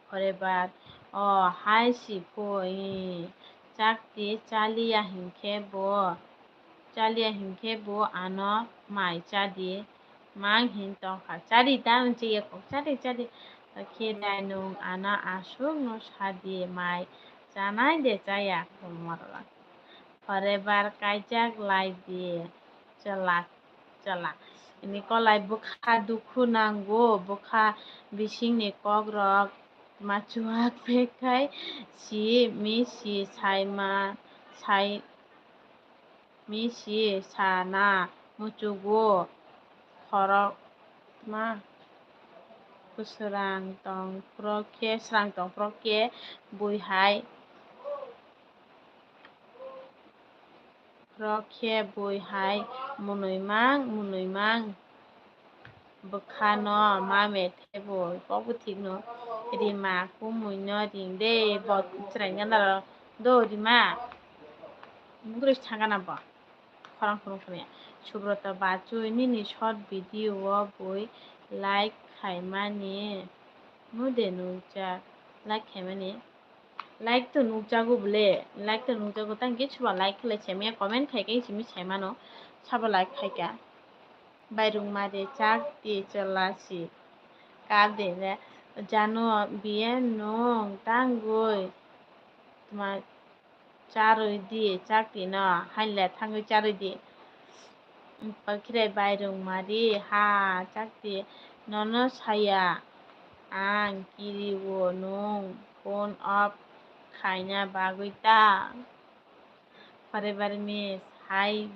forever, o hai si pho, i, chak ti chaliya hinkhe bo, chaliya hinkhe bo ano mai chadi, mang hin tongkha, chadi ta wngchi ya kok, chadi, chadi, khe dai nwng ano aswk no sadi, mai chanai de chaya, forever kaijak lai di, chwla. Chala. Ini kolai bwkha dukhu nango, bwkha bisingni kokrok ma chuak phekhai si mi si sai ma sai mi si sana muchugo khorok ma kwswrang tong phro khe, swrang tong phro khe bui hai. Rok khe bui hai mwnwi mang, mwnwi mang. Bwkha no ma methe bui, kok bwthik no rima kumui no ring de, bo chwrai gana do rima. Mungri thangana bo. Khorang khorang khorang. Subrata bachwi nini short video o bui like khaimani. Mude nukjak like khaimani. Like to nukjago bole, like to nukjago, tang khe soba like khlai se manya, comment khai khe simi sai mano, sabo like khai kha. Bairung mari chak ti chwla si kap de re, jano B M nwng tangwi tma charwi di chak ti no, hainle thangwi charwi di. Pakhirai bairung mari ha chak ti, nono saya ang kiri o nwng phone off khaina bagwi ta. Forever miss, hai,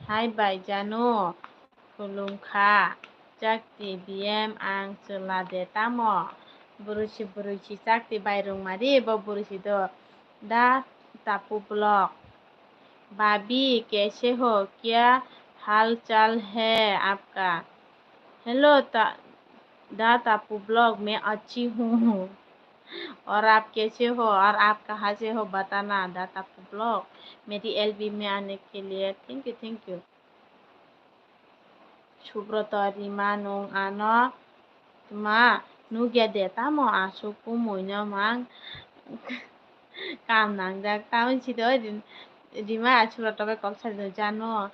hai bai jano khulum kha chak ti B M ang chwla de tamo. Bwrwi si bwrwi si chak ti bairung mari bo bwrwi si do da tapu block. भाभी कैसे हो, क्या हाल चाल है आपका? Hello ta, da tapu block, मैं अच्छी हूँ। और आप कैसे हो और आप कहाँ से हो बताना, da tapu block। मेरी L B में आने के लिए thank you, thank you। Subroto rima nwng ano tma nukya de, tamo aswk kumui no mang kam nangjak, tamo si do rima Subroto bai kok sadi jano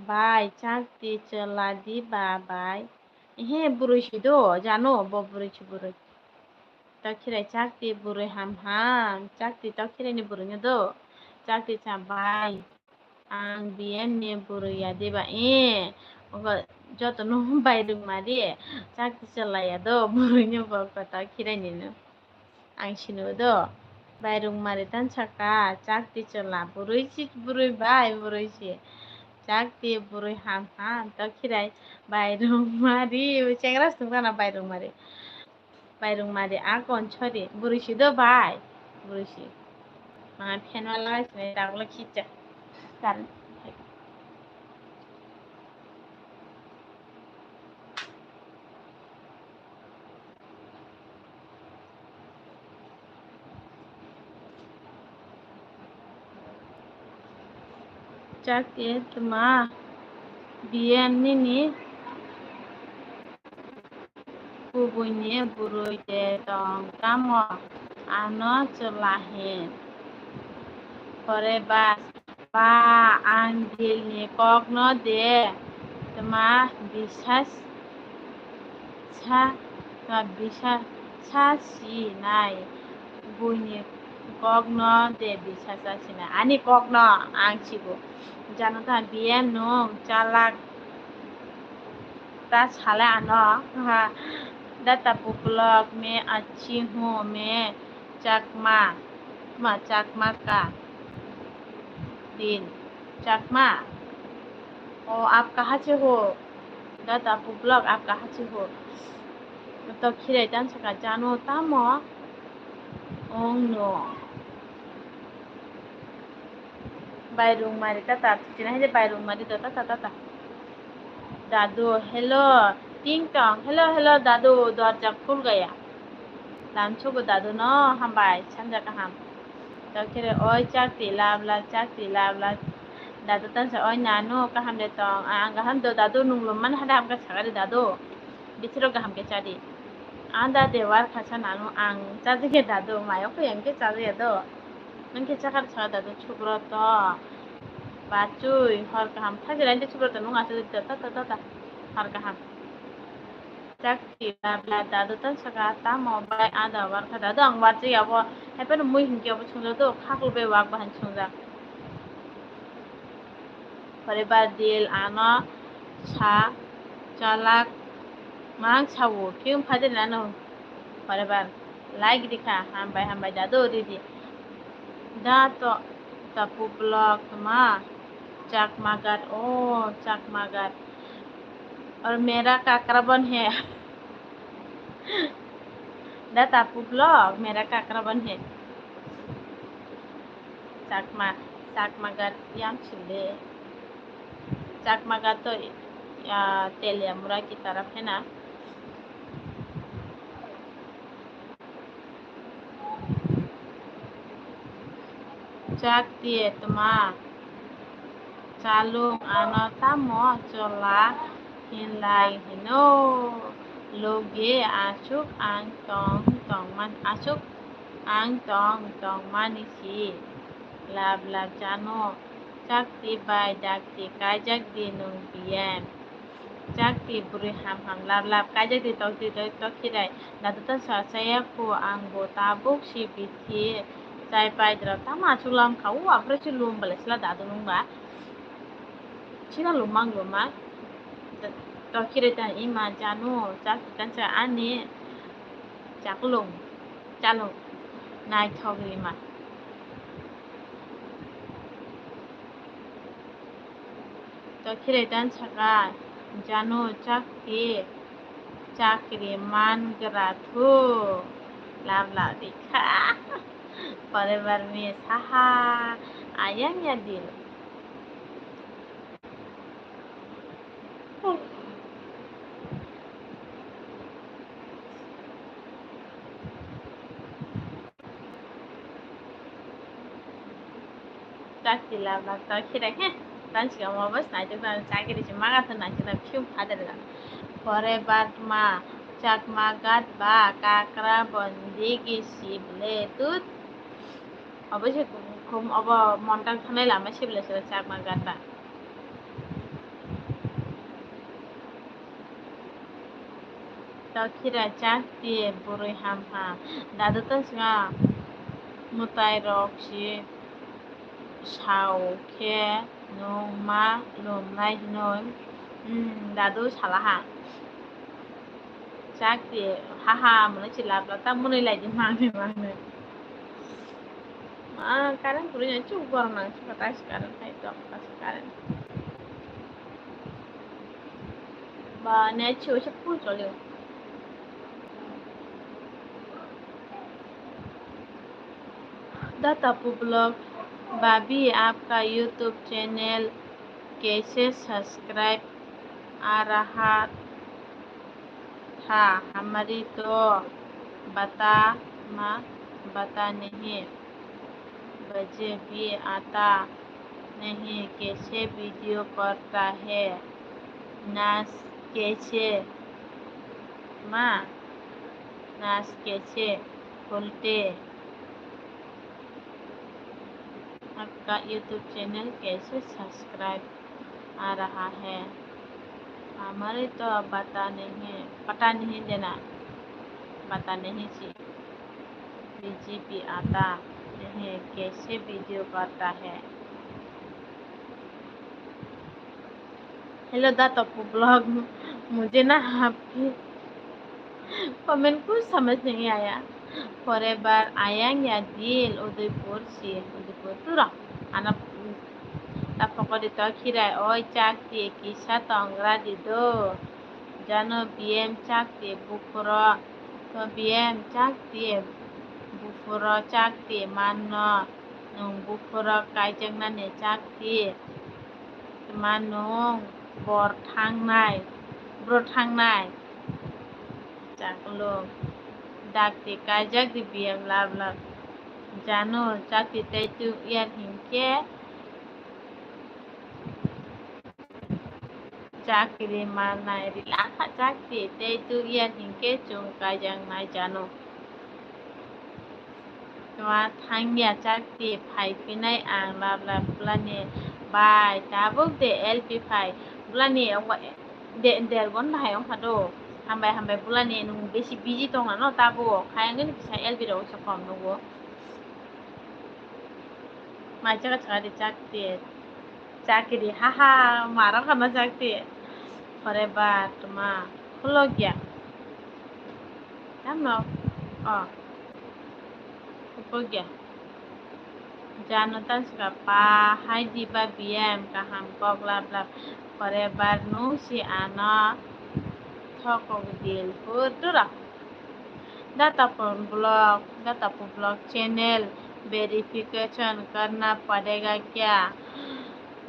bai chak ti chwla di ba bai. He bwrwi si do jano bo bwrwi si bwrwi. Tokhirai chak ti bwrwi ham ham, chak ti tokhirai ni bwrwi no do. Chak ti cha bai. Ang B M ni bwrwi ya diba? Eh, ogo joto no bairung mari, chak ti chwla ya do, bwrwi no bo kota khirai ni no. Ang sinu do, bairung mari tan saka, chak ti chwla, bwrwi si, bwrwi bai, bwrwi si. Chak ti bwrwi ham ham, to khirai, bairung mari, chengra sung kana bairung mari. Bairung mari a kon sori, bwrwi si do bai, bwrwi si. Ma phen wala bai sinai daglo khicha. Current. Chakti tma, biyan nini kubuini bwrwi de tong tamo? Ano chwla hin. Pore ba, ba, ang dilni kokno de tma bisas sa, tma bisa sa si nai. Buini kokno de bisa sa si nai. Ani kokno ang sigo. Jano ta biyan nung chalak ta sale ano. Ha. Data puplok me achi hu me chakma. Ma chakma ka. Din. Chakma. O aap kahan se ho? Data puplok aap kahan se ho? To khirai tan saka jano tamo? Ong no. Bairung mari tata, chini hai je bairung mari do tata tata. Dadu, hello, ting tong, hello, hello, dadu, dorja khul gaya. Lam chugo dadu no, hambai, sanja kaham. Tokire, oi, chakti lab lab, chakti lab lab. Dadu tansa, oi, nanu, kaham de tong, ang kaham do, dadu, nung lum man hada hamka sagari dadu. Bichiro kaham ke chadi. Anda de war khasa nanu, ang chajige dadu, mayo ko yang ke chajige do. Nang ke chakar sa dadu, chukro to. Bachui, hor kaham, thagi lain de chukro to, nung asu de, ta, ta, ta, ta, hor kaham. Chakti bla bla dadu tan saka tamo bai ada warkha dadu ang warchi abo haiphano mui hinkhe abo chwngjak do khaklo bai wak bahai chwngjak. Pore ba dil ano sa chalak mang sao film phadi nano pore ba like rikha hambai hambai dadu ridi da to tapu vlog ma chakma gat o chakma gat. और मेरा काकरा बन है। Da tapu vlog, मेरा काकरा बन है। Chakma, Chakma gat yang chile. Chakma gat to, ah, Teliamura ki taraf hai na. Chakti tma chalung ano tamo chola hinlai hino loge aswk ang tong tongman aswk ang tong tongmani si lab lab jano chakti bai dakti kaijak di nung biyan. Chakti bwrwi ham ham lab lab kaijak di tok di tok tok khirai. Dadu ta sa chaya kho ang bo tabuk si bithi chai pai dra tama chulam kha u aphre si lum bale sla dadu nung ba. Sina lumang lumang. Tok khirai ta ima janu chakti kan cha ani chaklung chalung naithok lima. To khirai tan saka janu chakti chakri man gra thu lab lab rikha. Forever me saha ayang ya dil. Chakti lab lab ta khirai he. Tan sikang ma bas nai tuk tan chakri si maga tan nai tuk tan phiu phadar ga. Forever ma chakma gat ba kakra bondi gi sible tut. Obo se khum obo montal thanai lama sible se chakma gat ba. Tokira chakti bwrwi ham ham. Dadu ta swnga mwtai rok si sao khe nwng ma lumnai hinwi. Hmm, dadu salaha. Chakti haha mwnwi si lab lab ta mwnwi lai di mangnwi mangnwi. Ah, current kwrwi no chuk borok nang chuk ta current hai tok ta current. Ba net se waisa full choli. Da Tapu Vlog, भाभी आपका YouTube channel कैसे सब्सक्राइब आ रहा था, हमारी तो बता मा बता नहीं बजे भी आता नहीं, कैसे वीडियो करता है? नाच कैसे? माँ, नाच कैसे खोलते? आपका YouTube चैनल कैसे सब्सक्राइब आ रहा है? हमारे तो पता नहीं, पता नहीं देना, पता नहीं जी। बीजेपी आता नहीं, कैसे वीडियो करता है? Hello, दा तपु ब्लॉग, मुझे ना आपकी कमेंट कुछ समझ नहीं आया। Forever ayang ya dil, Udaipur si, Udaipur tura. Ana tapokori to khirai oi chak ti kisa tongra di do. Jano B M chak ti bufuro, to B M chak ti bufuro chak ti manno. Nwng bufuro kaijaknani chak ti. Tma nwng bor thangnai, bro thangnai. Chaklung. Dakti kaijak di B M lab lab. Jano chakti tei tu yar hinkhe chakri manai rilakha chakti tei tu yar hinkhe chwng kaijaknai jano. Tma thangya chakti phai phinai ang lab lab bulani bai tabuk de L P phai bulani ongba de der gon bahai ongkha do. Hambai hambai bulani nwng besi busy tongna no tabuk khai angani kisa L P rok usa kom nugo. Mai chaka chaka de chakti. Chakiri, haha, maro khana chakti. Forever, tma, khulogya. Tamno? Oh. Khulogya. Jano tanska pa, hai diba B M, kaham kok lab lab. Forever, nung si ano, thokok dil, hur, dura. Data pun blog, data pun blog channel verification karna padega kya?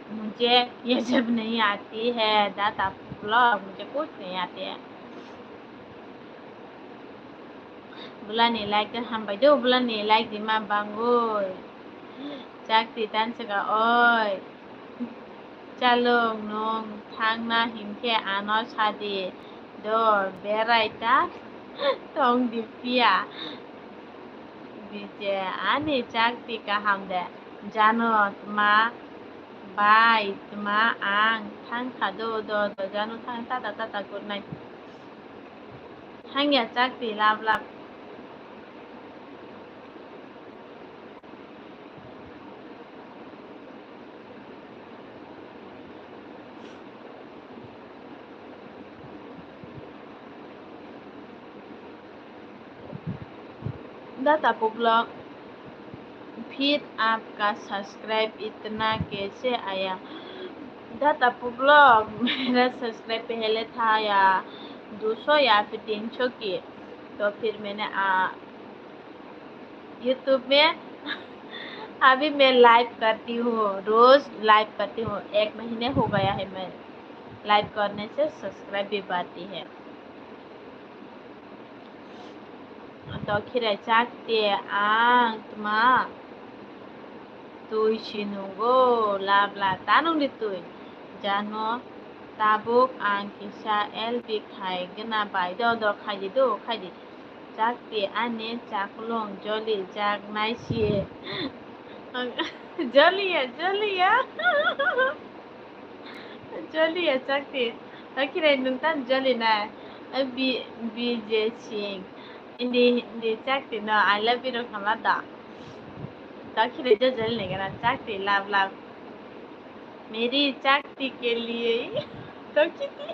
मुझे ये सब नहीं आती है, दाता ब्लॉग, मुझे कुछ नहीं आती है। Bulani like ta hambai do, bulani like di ma bangoi. Chakti tanchika oi. Chalung nung thangna hinkhe ano sadi do, berai ta tong di phiya. Bije ani chakti kaham de. Jano tma bai tma ang thang kha do, do, do, jano thang tata, tata, good night. Thangya chakti lab lab. दाता पु ब्लॉग, फिर आपका सब्सक्राइब इतना कैसे आया? दाता पु ब्लॉग, मेरा सब्सक्राइब पहले था या दो सौ या फिर तीन सौ की, तो फिर मैंने आ, YouTube में अभी मैं लाइव करती हूँ, रोज लाइव करती हूँ। एक महीने हो गया है मैं लाइव करने से, सब्सक्राइब भी बढ़ती है। Dokhirai chakti ang tma twi si nungo, lab lab ta nungdi twi. Jano tabuk ang kisa L P khai gana bai do, do khai di, do khai di. Chakti ani chaklong joli jak nai si. Joli ya, joli ya. Joli ya chakti. Dokhirai nung tan joli na. Bi, Bijay Singh. Hindi, hindi chakti no, I love you rok hamla da. Dokhirai jo joli na gana chakti, love, love. मेरी चाकती के लिए। Dokiti.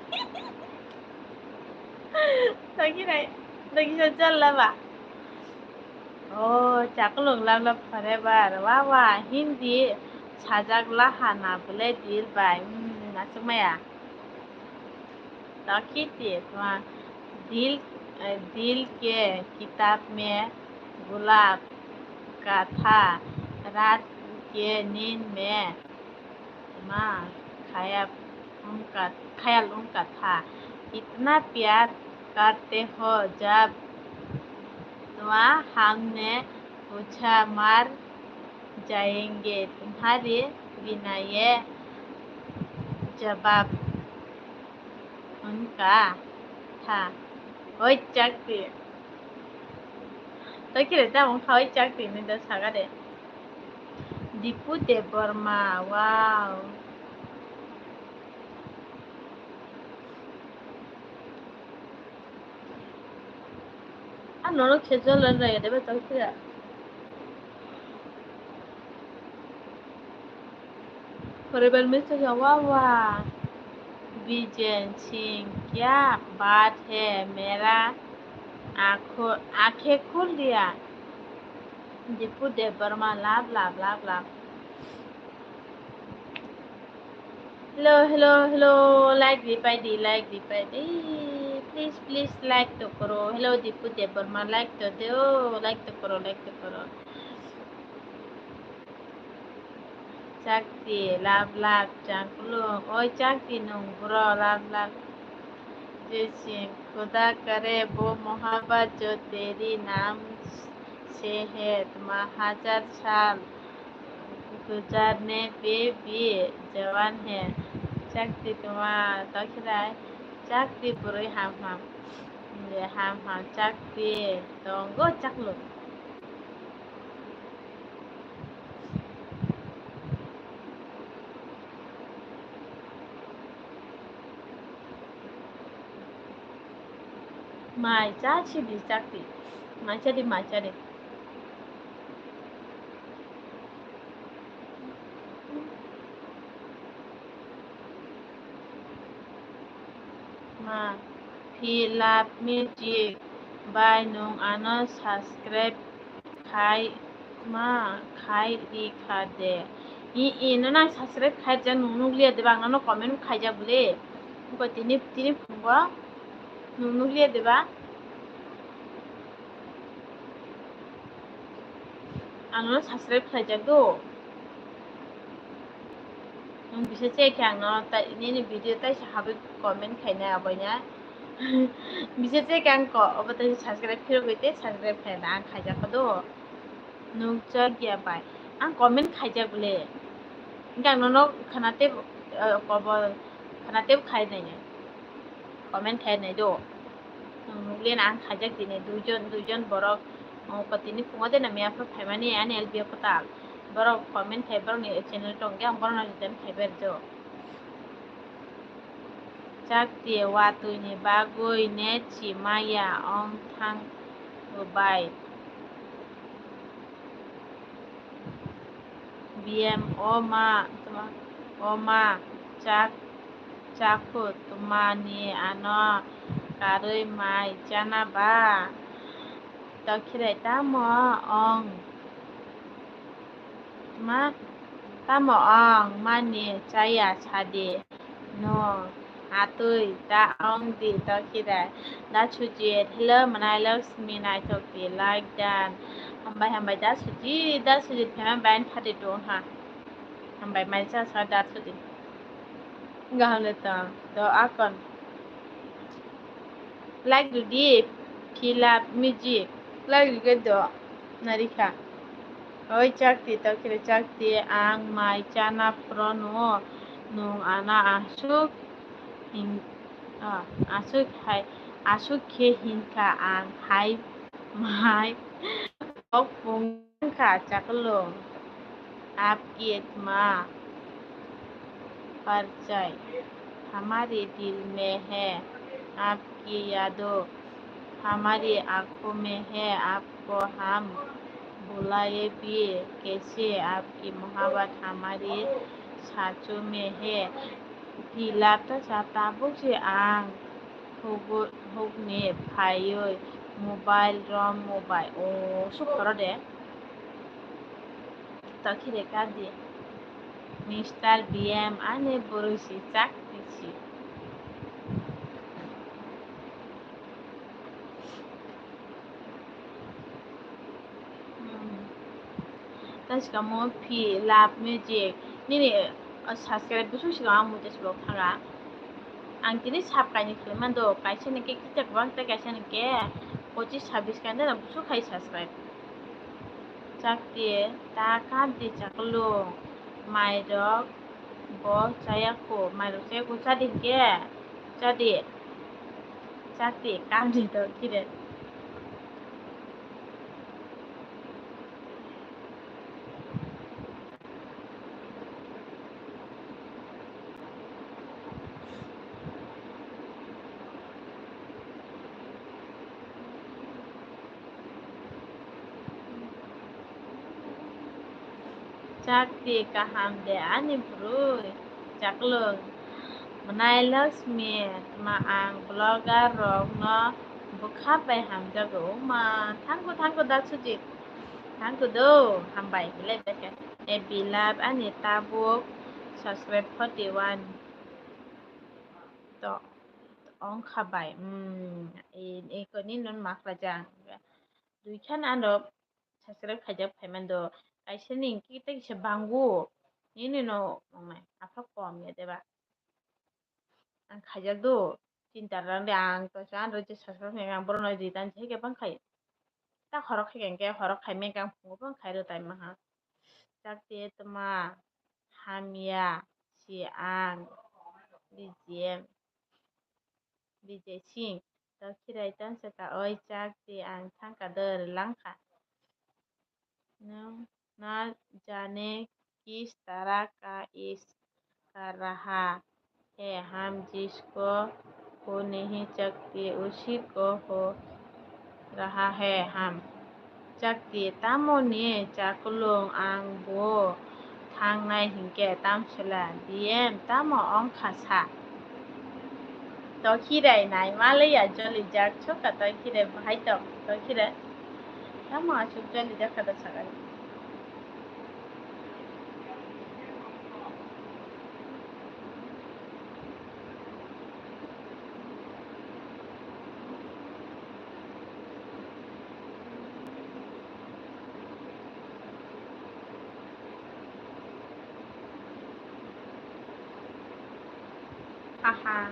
Dokiti. Dokiti chal laba. Oh, chakulung lab lab forever. Wa wa, Hindi sajak laha na bole dil bai. Hmm, nasuk maya. Dokiti, tma, दिल, दिल के किताब में गुलाब का था, रात के नींद में, tma, ख्याल उनका, ख्याल उनका था, इतना प्यार करते हो जब, tma, हमने पूछा मर जाएंगे तुम्हारे Binaye jawab unka tha. Oi chakti. Tokire ta wngkha oi chakti ni da saga de. Dipu Debbarma, wow. Ano no khejol ran raya deba tau kira. Forever message wa wa. Bijen Singh kya baat hai, mera aankho, aankhein khul diya. Dipu Debbarma, love, love, love, love. Hello, hello, hello, like di pai di, like di pai di. Please, please, like to koro. Hello, Dipu Debbarma, like to do, like to koro, like to koro. Chakti, love, love, changkulung. Oi, chakti nung bro, love, love. Jai Singh, khuda kare wo mohabbat jo teri naam se hai, tuma hajar saal guzarne pe bhi jawan hai. Chakti tuma tokhirai, chakti bwrwi ham ham. Ye ham ham chakti tongo chaklo. Mai cha si di chakti. Mai cha di, mai cha di. Ma, phi love music bai nwng ano subscribe khai ma khai ri kha de. I, i, no nang subscribe khai jak nwng nukliya de ba, ang no comment khaijak bole. Buko tini, tini phungo nwng nukliya de ba? Ano subscribe khlaijak do. Nwng bisa che khe ang no tai, nini video taisa habwi comment khainai aboina. Bisa che khe ang ko, obo taisa subscribe phirogwi tei subscribe khlaina ang khaijak do. Nukjak ya bai. Ang comment khaijak bole. Hingke ang nono khana tei, eh, kobo khana tei khai nai. Comment khai nai do. Nwng nukliya na ang khaijak tini duijon, duijon borok, oh, tini phungo de na miya phai phaimani ani L B O kwtal. Borok comment khai borokni channel tongkhe ang borokno return khai berjo. Chakti watwi ni bagwi ne chi maya ong thang bai. B M o ma, tuma, o ma, chak, chakhu, tuma ni ano karwi mai chana ba? Tokhirai tamo ong, ma, tamo ong mani chaya sadi. No, atwi ta ong di tokhirai. Da Sujit, hello, Manai Lakshmi, naithok di, like dan. Hambai, hambai, da Sujit, da Sujit, phema bain phati tong ha. Hambai, mai cha sa da Sujit. Gaham le tong, do akon. Like rwdi, phi love music. Like rwgwi do, narikha. Oi chakti, tokhirai chakti, ang mai chana phrono, nwng ano aswk hin-, ah, aswk hai, aswk khe hinkha ang hai mai kok pung. Wngkha chakwlwng, आपकी आत्मा परचाई हमारे दिल में है, आपकी यादों हमारी आँखों में है, आपको हम भुलाए भी कैसे, आपकी मोहब्बत हमारी सांसों में है। Phi love ta sa tabuk se ang hugo-, hukni phaiwi mobile rom mobile. O, suk khoro de. Tokhirai kandi. Mister B M ani bwrwi si chak si. Hmm. Tei swkang mo phi love music. Nini, uh, subscribe bwswk swkang ang mui tei swkang thanga. Ang tini sub kainwi khwlai mando. Kaisa ni khe kisa kwbang tei kaisa ni khe pochis sabis kainwi bwswk khai subscribe. Chakti ta kandi chakwlwng. Mairok bo chayakho, mairok chayakho chadi hinkhe, chadi, chati, kandi to kire. Chakti kaham de ani bwrwi chaklwng. Mwnai Laxmi, tma ang vlogger rokno bwkha bai hamjago. Uma, thank you, thank you, da Sujit. Thank you do, hambai, belai belai khe. A Bilab ani tabuk subscribe forty one. To, ongkha bai, mm, e, e koni non ma khlajang. Dui khan ano subscribe khaijak phaimando. Kaisa ni hwnkhe tei kisa bango. Nini no, wngnai, aphak kom ya deba. Ang khaijak do, chinta rang de ang to chan rw je subscribe khaijak ang borok no di tan je khe bang khai. Ta khorok khai khe hwnkhe khorok khai meng kang phungo bang khai rw tai maha. Chakti tma hamya si ang B G M, B J Singh. To khirai tan saka oi Chakti ang thangka dor langkha. No, na jane kis tarah ka ish kar raha hai, hum jisko ho nahi chahte usi ko ho raha hai hum. Chakti, tamo ni chakulung ang bo thangnai hinkhe tamsela D M tamo ongkha sa. Tokhirai nai malaya jolijak soka tokhirai bahai tong tokhirai. Tamo aswk jolijak kha da sakani. Haha.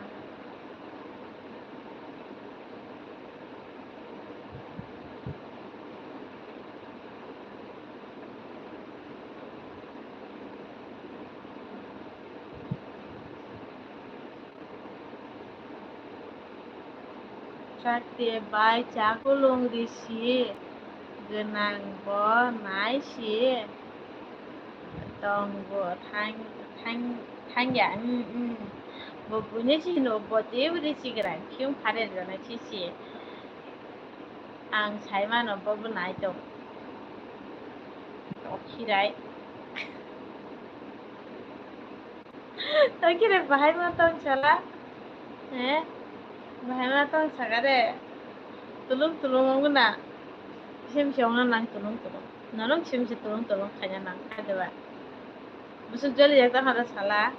Chakti bai chakulung risi gwnang bo nai si tong bo thang, thang, thangya, mm, mm. Bo buini si no bo tei risi gwnang khiung phare rwna si si. Ang sai mano bo bo nai tong. Tokhirai. Tokhirai bahai ma tong sala. He? Bahai ma tong saka de. Tulung tulung wngna. Sim si wngna nang tulung tulung. Norok sim si tulung tulung khaina nang kha de ba. Busuk joli jak tong hada sala.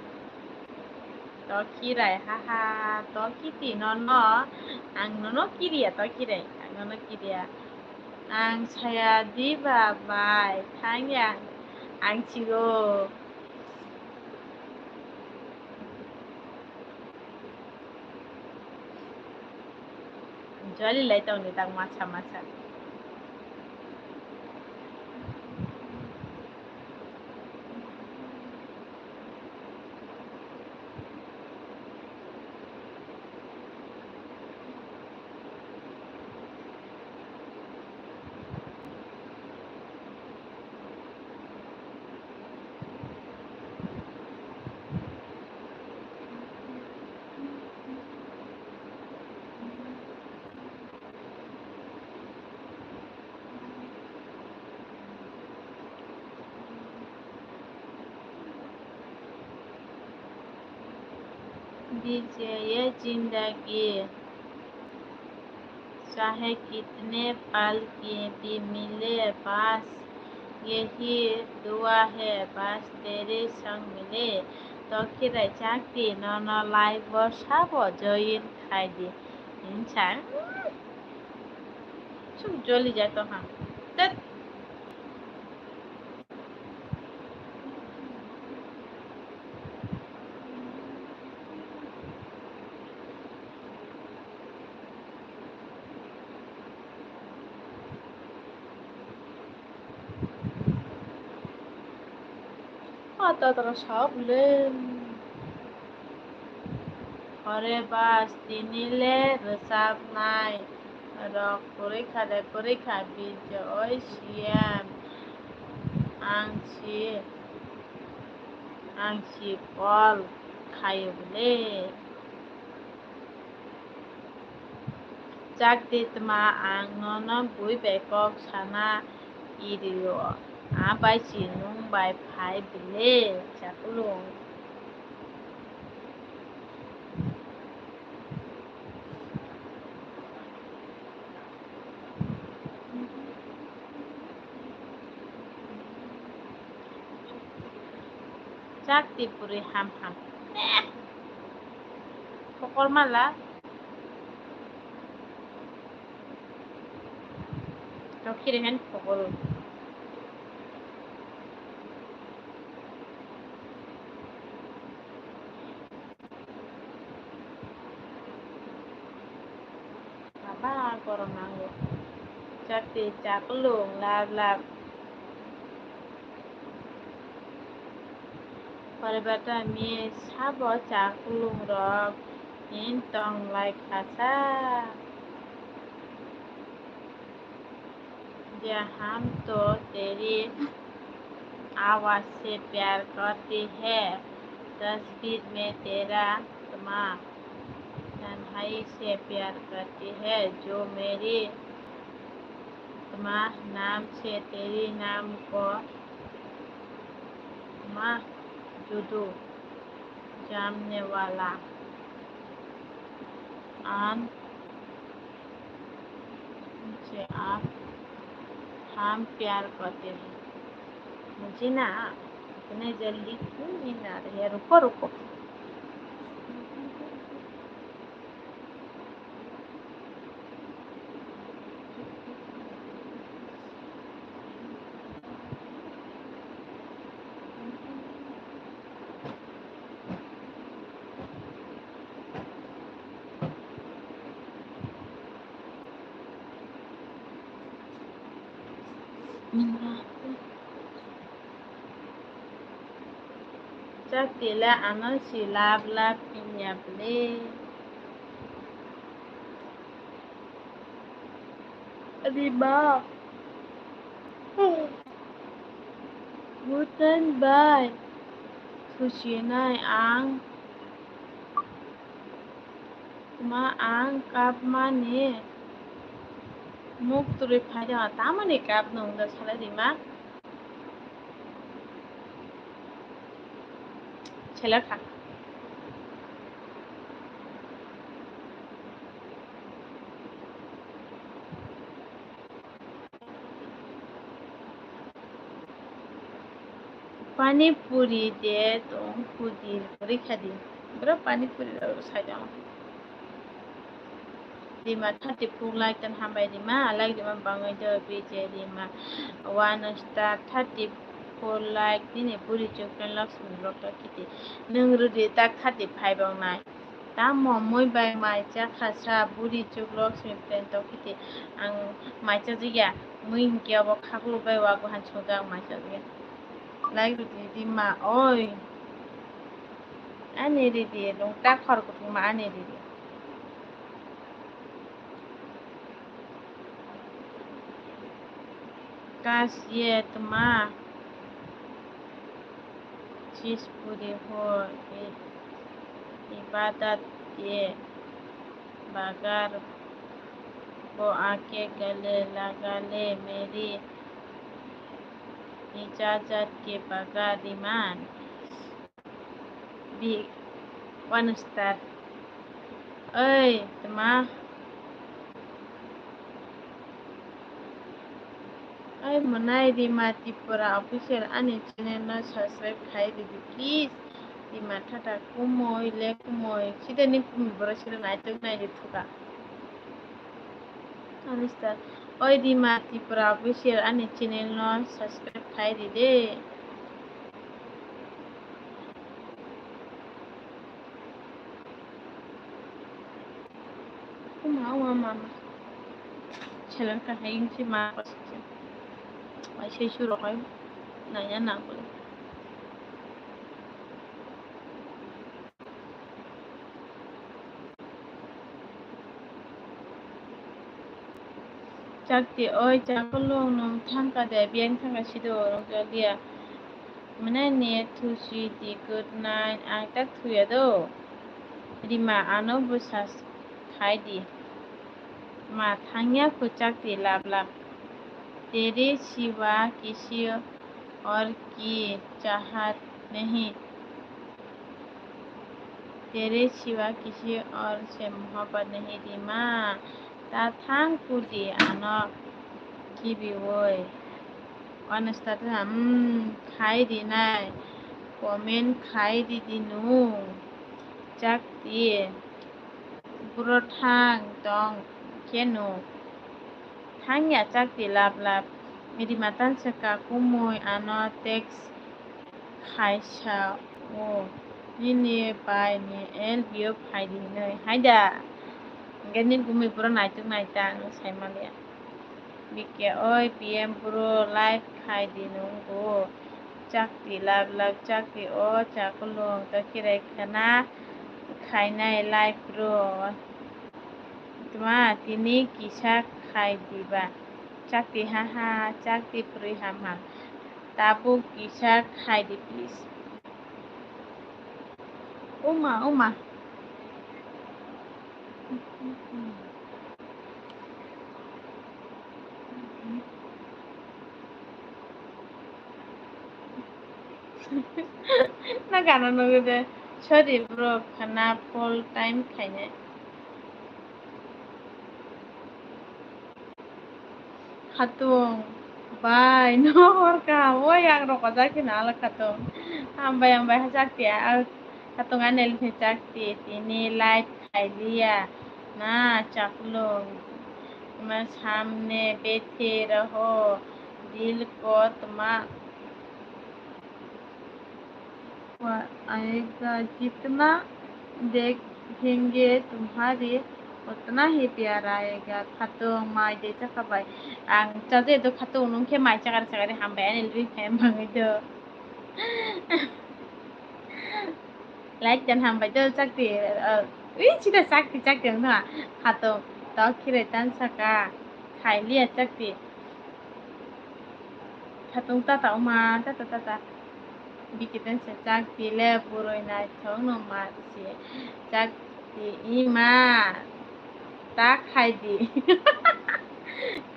Tokhirai, haha, tokiti nono, ang nono kiriya tokhirai, ang nono kiriya. Ang saya diba bai, thangya, ang chigo. Joli lai tongni tak masa masa. दीजिए ये जिंदगी, चाहे कितने पल के भी मिले, बस यही दुआ है, बस तेरे संग मिले। Tokhirai chakti nono live o sabo join khai di. Insa. Suk joli jak tong ha. Tet. O Totoro sok le. Hore bas, tini le rwchapnai rok kwrwi kha de kwrwi kha, Bijoy C M. Ang si, ang si call khayo le. Chakti tma, ang nono bui bai kok sana irio. A bai si nwng bai phai bile, Chaklung. Chakti puri ham ham. Pokor mala. Kau kiri hen pokor. Baba, gorok nango. Chakti chaklung lab lab. Paribarta mi sabo chaklung rok hin tong lai kha sa. Jai hum to teri awaaz se pyar karti hai, tasveer mein tera tma, tanhai se pyar karti hai, jo meri tma naam se teri naam ko tma judo jamne wala. An मुझे आप हम प्यार करते हैं। मुझे ना इतने जल्दी क्यों नींद आ रही है? रुको, रुको। Chak tila ano si lab lab inya ble. Rima. Bhutan bai. Khusinai ang. Tma ang kapmani. Muk turi phai de tamani kap nung da salai Rima. Seler kha. Pani puri de tong pudi rikha di. Bro pani puri rok sai tong. Rima thirty four like tan hambai Rima, like Rima bangwi do B J Rima one star thirty four like nini buri chukran Lakshmi rok to kiti. Nwng rwdi tak thirty five ong nai. Tamo mui bai mai chakha sa buri chuk Lakshmi pen to kiti. Ang mai chajigya mui hinkhe obo khaklu bai wago han sungkhe ang mai chajigya. Like rwdi Rima oi. Ani ridi, nung ta khor kutung ma ani ridi. Kas ye tma, chis puri ho, i-, ibadat ke bagar ko aake gale laga le, meri ijazat ke bagar Rima. Big one star. Oi, tma. Oi, mwnai Rima Tripura official ani channel no subscribe khai ridi, please. Rima thata kumoi le kumoi. Sida ni kumoi boro sida naitok nai di thuka. Anushka, oi Rima Tripura official ani channel no subscribe khai di de. Kuma wa mama. Channel ka hai si ma ko si. Ai sei su ro kai. Na ya na ko. Chakti, oi, chakulung, nwng thangkha de, biyang thangkha sido, rwngjakliya. Mwnai ni thusi di, good night, ang tak thuya do. Rima, ano bwsa khai di. Ma, thangya khu Chakti, lap lap. Tere siwa kisi aur ki chahat nahi. Tere siwa kisi aur se mohabbat nahi, Rima. Ta thang kudi ano kibiwi. Honestly, hmm, khai di nai. Comment khai di di nwng. Chakti. Bro thang tong khe nwng. Thangya Chakti lap lap. Rima tan saka kumui ano text khaisa o nini bai ni L B O phai di hinwi. Haida. Hingke ni gumi bro naituk naita ang sai maliya. B K oi B M bro live khai di nungbo. Chakti lap lap Chakti o chakulung to kirai khana khainai live bro. Tma tini kisa khai diba. Chakti ha ha, Chakti pwrwi ham ha. Tabuk kisa khai di please. Uma, uma. Na gana nugwi de. Sorry bro, khana full time khainai. Khatung, bai, no hor kaham, o yang rok kajak khe na ala khatung. Hambai, hambai, ha chak ti, a, khatung anel khe chak ti, tini live khai liya, na chaklung, ma samne bethe raho, dil ko tma. आएगा, जितना देखेंगे तुम्हारे उतना ही प्यार आएगा। Khatung mai de chakha bai. Ang chaje do khatung nung khe mai chakar chakari hambai ani lwi khe mangwi do. Like dan hambai do chakti. Ui chida chakti chakti ang tha. Khatung tok khirai tan saka. Khailiya chakti. Khatung tata oma, tata, tata. Bikiteng se chak tile buroi naithok no ma se chak ti ima ta khai di.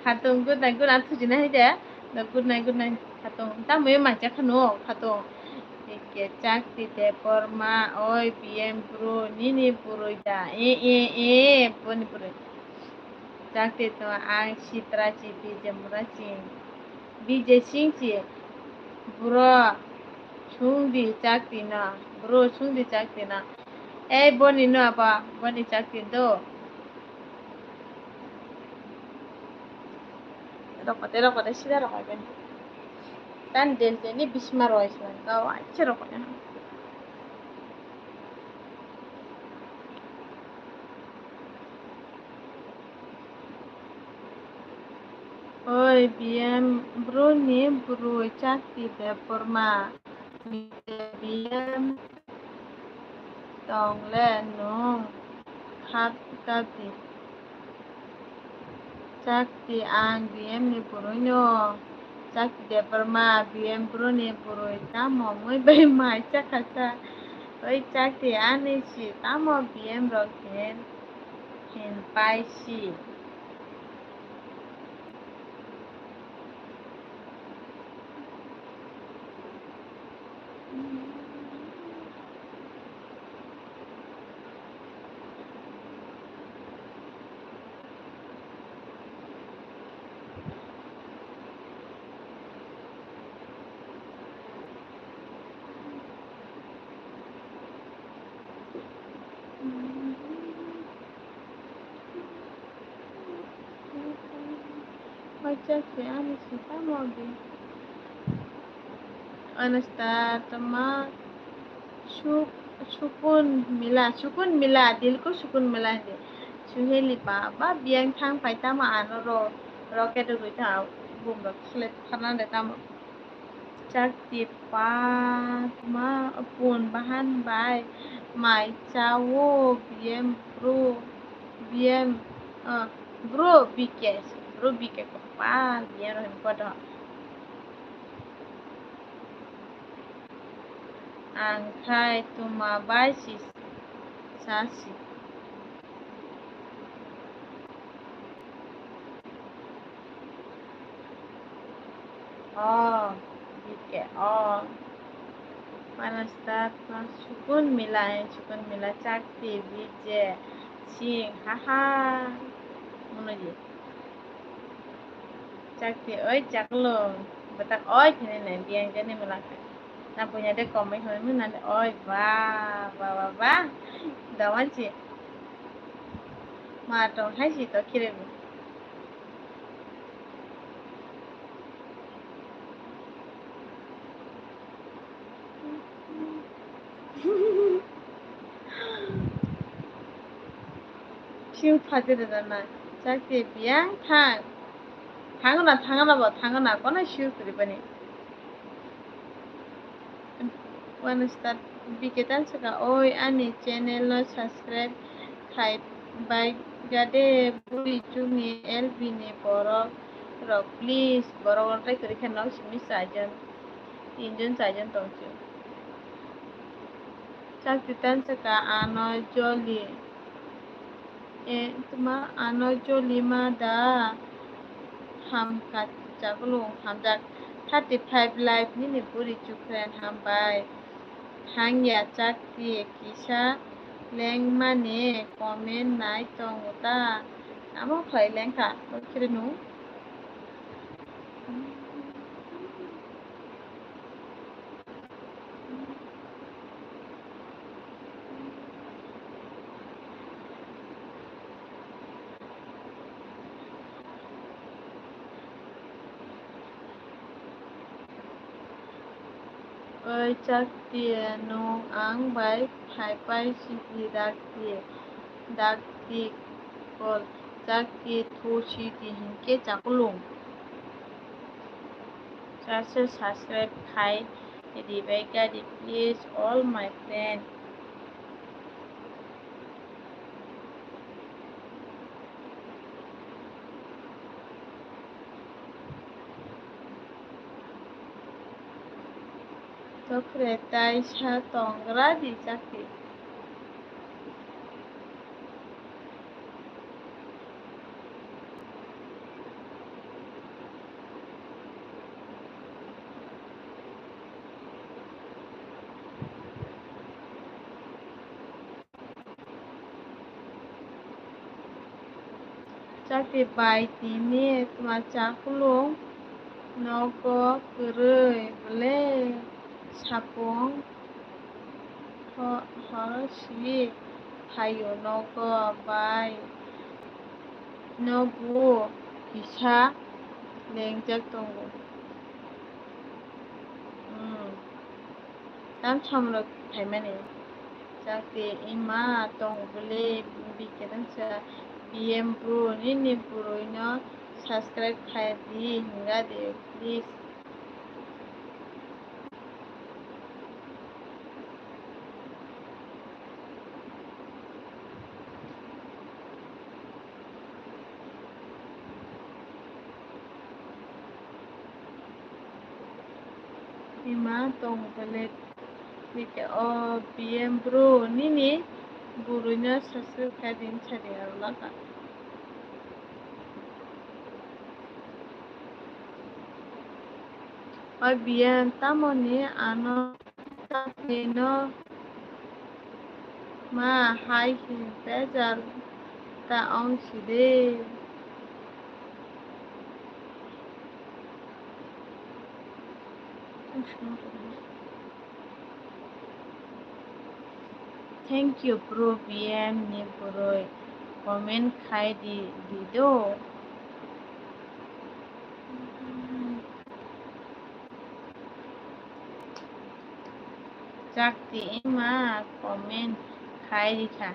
Khatung good night, good night thuji na hai de. No good night, good night khatung. Tamo ye mai chakha no khatung. Ike chak ti de porma oi B M bro nini buroi da. E, e, e, boni buroi. Chak ti to ang sitra chi di jemura chi. Bijay Singh si, bro, sung di chak tino, bro, sung di chak tino. Ei, boni no abo, boni chak tin do. Rokode, rokode, sida rokode. Tan del del ni bisma roi sila, kau acha rokode. Oi, B M bro ni bwrwi Chakti Debbarma. B M tong le nwng khat kati. Chakti ang B M ni bwrwi no. Chakti Debbarma, B M bro ni bwrwi tamo mui bai mai chakha sa. Oi Chakti ani si tamo B M rok hin, hin pai si. Bacha se ani sita mogi. Anasta tama suk-, sukun mila, sukun mila, dil ko sukun mila hindi. Suheli ba, ba biyang thang pai tama ano ro, rocket rwi tha, bum rok slip khana de tamo. Chakti Padma pun bahan bai mai chao B M bro, B M, ah, bro B K. bro B K kopal, biya rohim kodo. Ang khai tuma bai si sasi. Oh, B K, oh. Pana start, pana sukun mila, eh, sukun mila, chakti, B J, sing, haha. Mono ji. Chakti, oi, chaklo. Batak, oi, thini nai, biang jani mila. Na punya de komai hoi, mun nani, oi, ba, ba, ba, ba. Dawan si. Ma tong hai si to kire. Sing phati da na. Chakti biang thang. Thang na, thang na bo, thang na. Kono sure kuri bani. One star B K tan saka, oi, ani channel no subscribe khai bai gade buri chukni L B ni borok rok, please, borok rok tai kwrwi khe nok simi chaijon, tinjon chaijon tongsi. Chakti tan saka, ano joli. E, tuma ano jolima da hamkha chakulung hamjak thirty five live nini buri chukren hambai. Thangya chakti kisa lengmani comment nai tongo ta? Amo khlai lengkha, tokhirinw. Oi chakti, nwng ang bai phaipai sidi dakti, dakti kol chakti thu sidi hinkhe chakulung. Chaksa subscribe khai Rebecca di, please, all my friend. Tokre tai sa tongra di chakti. Chakti bai tini tma chakulung nogo kwrwi ble sapung ho-, horo swi phaio nogo bai no bo kisa lengjak tongo. Hmm. Tam samrok phaimani. Chakti ima tong bwle bikhe tongsa B M bro nini bwrwino subscribe khai di hinga de please. Ima tong bele bike o B M bro nini bwrwino subscribe khai din sadi arwlaka. O B M tamoni ano. Chakti no ma hai hin bejal ta ong si de. Thank you, bro, B M ni bwrwi comment khai di, di do. Chakti ima comment khai rikha.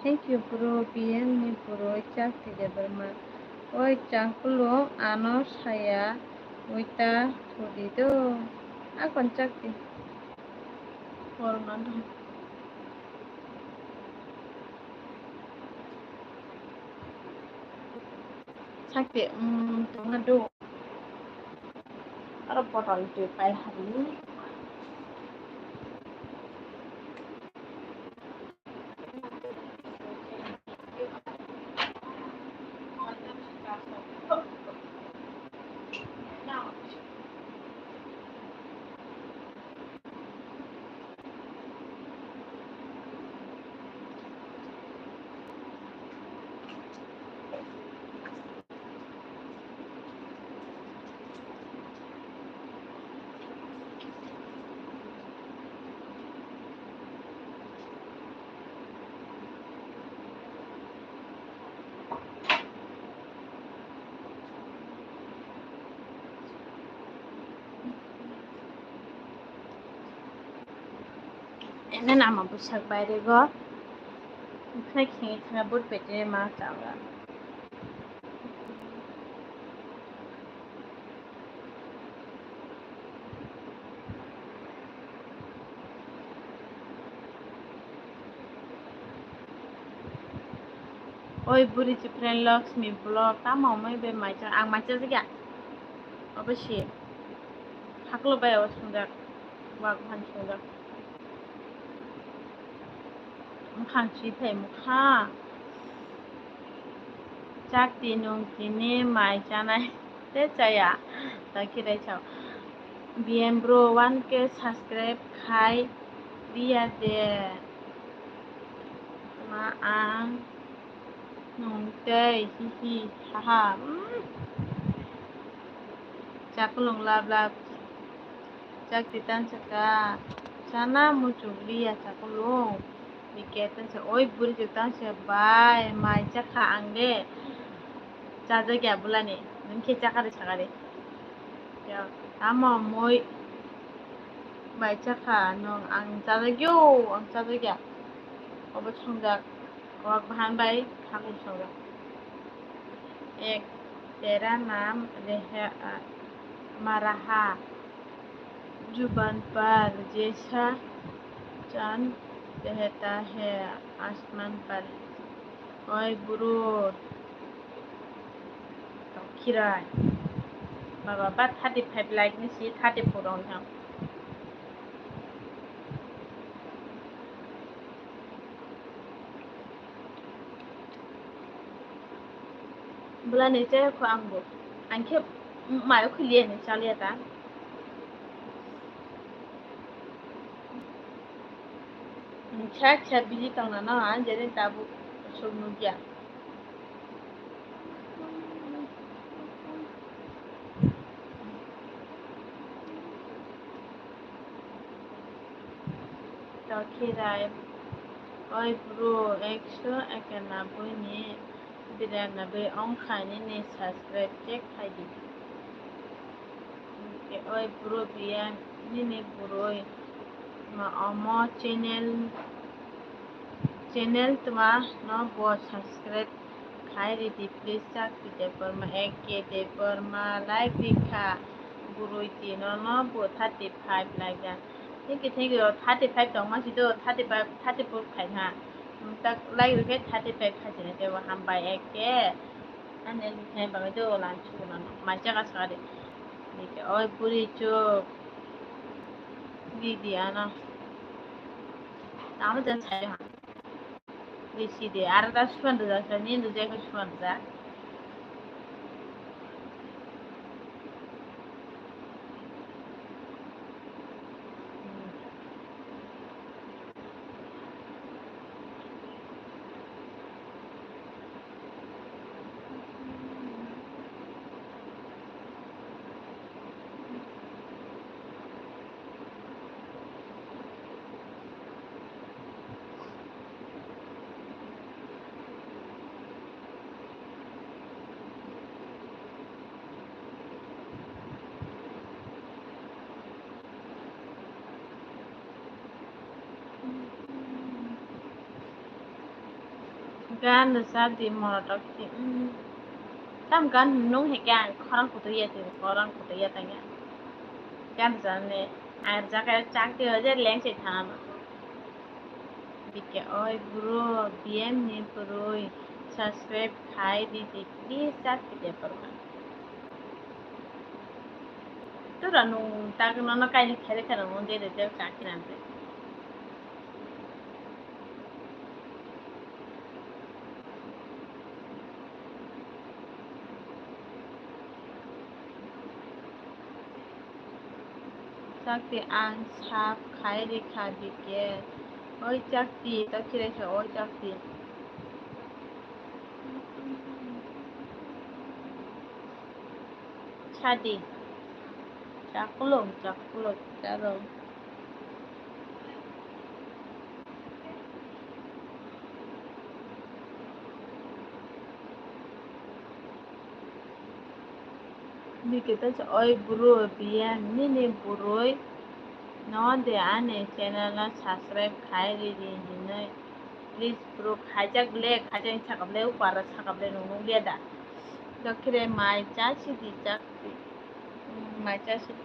Thank you bro, B M ni bro, Chakti Debbarma. Oi changkulung ano saya uita thudi do. Akon Chakti. Korma do. Chakti, um, tongma do. Aro botol twi pai habwi. Ene nama bwsak bairego. Okhai khe thana but bete ma changa. Oi buri chipren Lakshmi vlog tamo mai be maicha ang maicha jigya. Obo si haklo bai o sungjak. Wak phan sungjak. Mukhang si thai mukha. Chakti nung tini mai chanai te chaya. Takhirai chao. B M bro one K subscribe khai riya de. Ma ang nung tei hihi haha. Hmm. Chakulung lab lab. Chakti tansa ka. Chana muchuk liya chakulung. Biket tansa oi buri chuk tansa bai mai chakha ang de. Chajagya bulani. Nung khe chakari sakari. Ya, tamo moi bai chakha nung ang chajagyo, ang chajagya. Obo sungjak. Wak bahan bai khakung songo. Ek tera naam reha, ah, maraha. Juban par jaisa chand rehta hai asman par. Oi bro. Khirai. Baba, ba thirty five like ni si thirty four wng thang. Bwlani chaya kho angbo. Ang khe mayo khuliya ni chaliya ta. Kisa kisa busy tongna no ang jeni tabuk sok nukya. Tokhirai, oi bro, ekso ekanaboi ni biranaboi wngkha nini subscribe check khaidi. Oi bro, biya nini bwrwi ma omo channel, channel tma no bo subscribe khai ridi please. Chakti Debbarma, Ek K Debbarma, like rikha bwrwi tino no bo thirty five like da. Thank you, thank you. Thirty five tongma si do, thirty five, thirty four khai ha. Tak like rikhe thirty five khai sini tebo hambai Ek K. Ani ani khai bagwi do lan chukuna no. Mai jaga sari. Oi buri chuk. Didi ano. Tamo jan sai ha. Disi de. Ara da suan da sa ni do jaga suan da. Gan rwchap di morotok si, mm. Tam gan nung hai khe ang khorang kutu ya tini, khorang kutu ya tanya. Gan rwchapni ang rwchak khe chak di hoje leng se thana. Bike oi bro, B M ni bwrwi subscribe khai di di, please, chak di de bwrwi. Tura nung tak nono kaini khere khere nung de de chak di nante. Chakti ang sap khai rikha bike. Oi chakti, to khirai kha, oi chakti. Sadi. Chakulung, chakulung, charong. Bike ta cha, oi bro, B M nini bwrwi no de ani channel no subscribe khai ridi hinwi. Please bro, khaijak le, khaijak sakap le, upara sakap le, nung nung le da. Dokhire mai cha sidi chak. Mai cha sidi.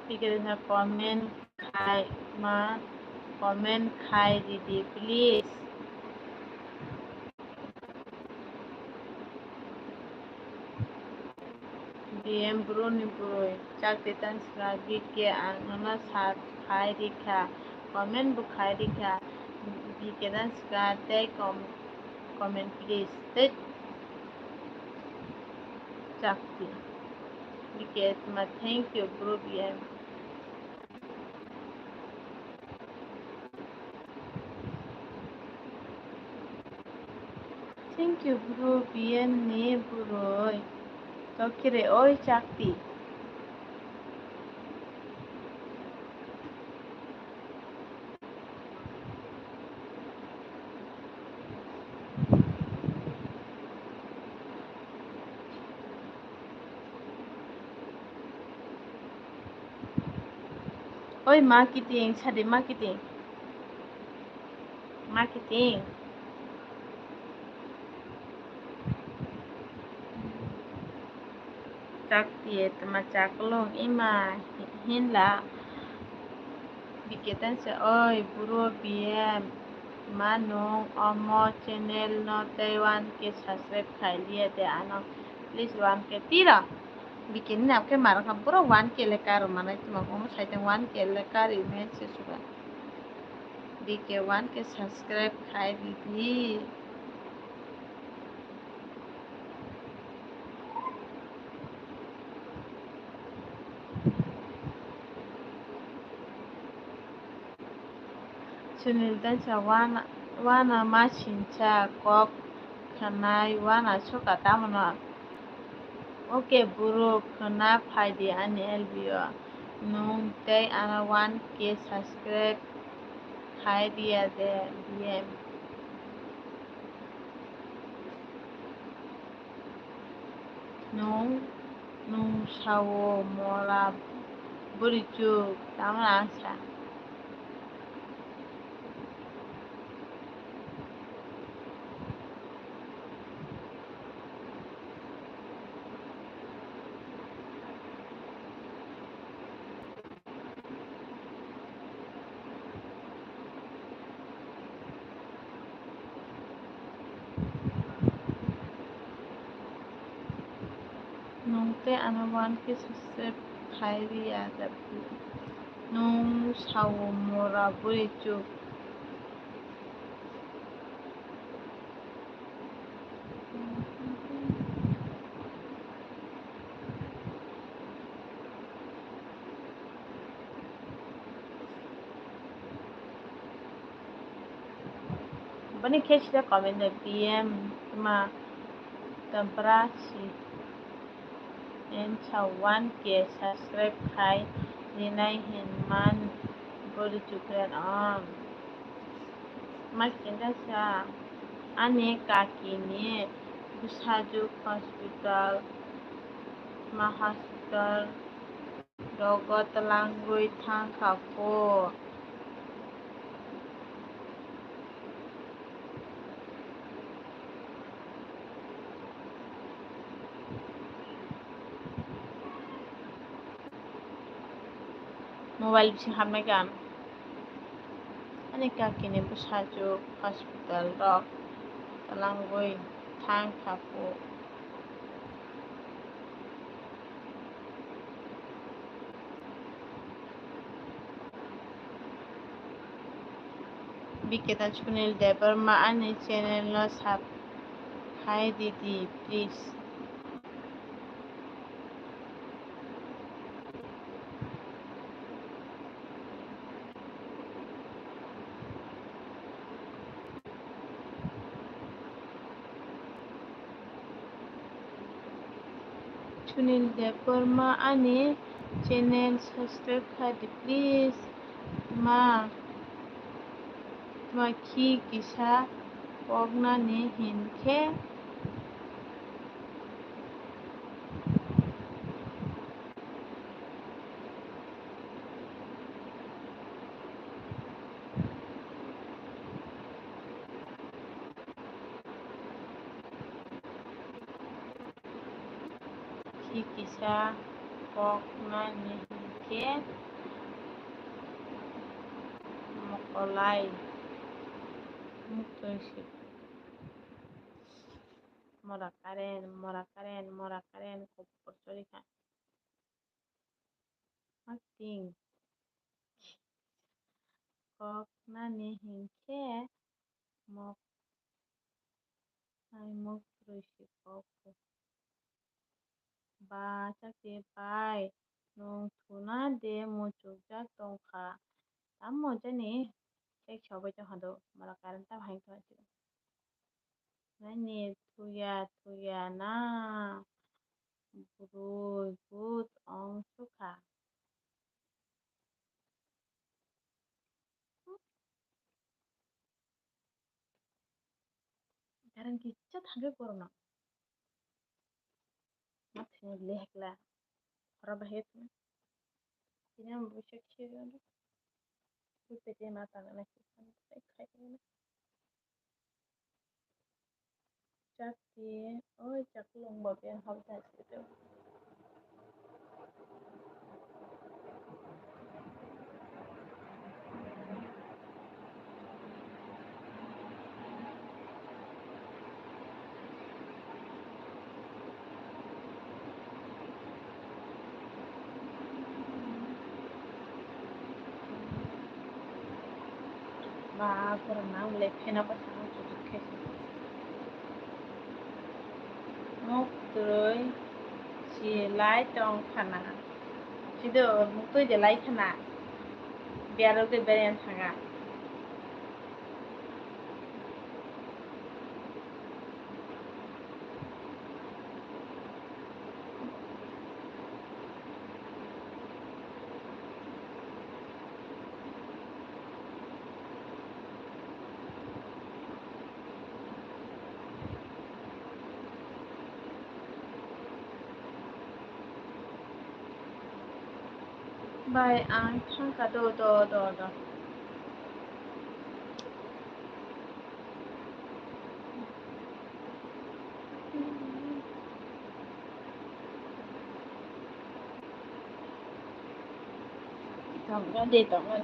Tikirina comment khai ma, comment khai ridi please. B M bro ni bwrwi chak tei tan sika bike ang nono sap khai rikha, comment bo khai rikha, bike tan sika tei com-, comment please tei chakti bike ma thank you bro B M. Thank you, bro, B M ni bwrwi. Tokire oi chakti. Oi ma kiting, sadi ma kiting. Ma kiting. Chak tiye tma chaklong ima hinla. Bike tan se oi bro B M ma nung omo channel no tei one K subscribe khai liya de ano please one K tira. Bike ni nam khe marang kha borok one K le karo manai tuma kono saitang one K le kari men se suga. Bike one K subscribe khai ridi. Sunil Dansa wana, wana ma sincha kok khwnai wana suka tamono. Oke bro, khwna phaidi ani L B o. Nung tei ano one K subscribe khai riya de B M. Nung, nung sao mora bwrwi chuk, tamo ang sa. Nung tei ano one K subscribe khai riya da. Nung sao mora bwrwi chuk. Bani khe sida comment de B M ma tampra si en sa one K subscribe khai rinai hin man bori chukren on. Ma khe kaisa ani kakini bwsajwk hospital, ma hospital rogo twlangwi thangkha pho. Mobile bising hamnai kha. Ani kakini bwsajwk hospital rok twlangwi thangkha pho. Biketa Sunil Debbarma ani channel no sub khai di di, please. Sunil Debbarma ani channel subscribe khai di, please. Ma, ma khi kisa koknani hinkhe. Khi kisa koknani hinkhe mokolai muktwi si. Mora karen, mora karen, mora karen, kubur chori kha. Acting. Koknani hinkhe mok-, ai mok rwisi kok. Ba chakti bai, nwng thuna de muchukjak tongkha. Tamo jani tei sobai tongkha do, mora karen ta hai tongkha. Nani thuya thuya na bwrwi bwt ong sukha. Garang kisa thangwi borokno. Ma thwngwi le hekla. Khorok bahai thwng. Tini ang buisok khirok. Twi pete ma tangna kisa khai khai. Chakti, oi chaklong bo ke hok da sito. Ba, borok nang le pheno bwskango chuchuk khe. Muktwi si lai tong khana. Sido muktwi de lai khana. Biyaro de beren thanga. Bai, ang thangkha do, do, do, do. Tongo de, tongo.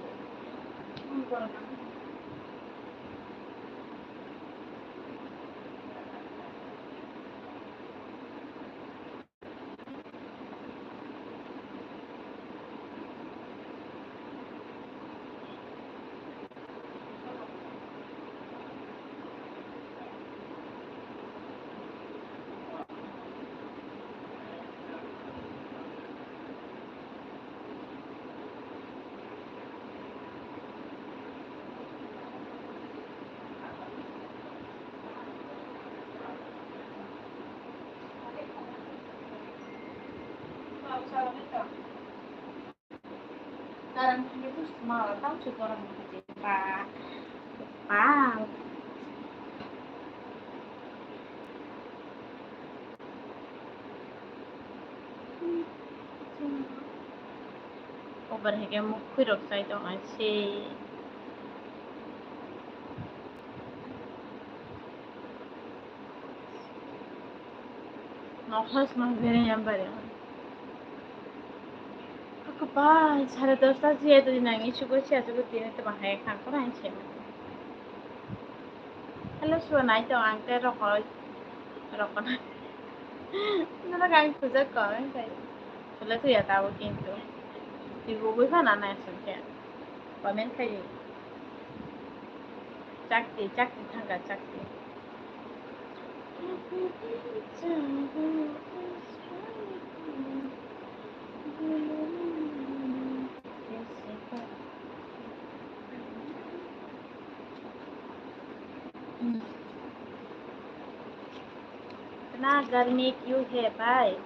Wow. Obar hai khe mukhwirok chai tong ai se. Nokhas mang bere yang bare. Aku pai sare dosta jia tadi nang isu go sia tu tini tu bahai khang ko nang se. Hello, suanai tong ang te rokoi. Rokona. Nana kang puja ko ang kai. Pula tu ya tabo kintu. Tibu bui pa nana sungke. Comment khai. Chakti, chakti thangka chakti. इतना गर्मी क्यों है भाई?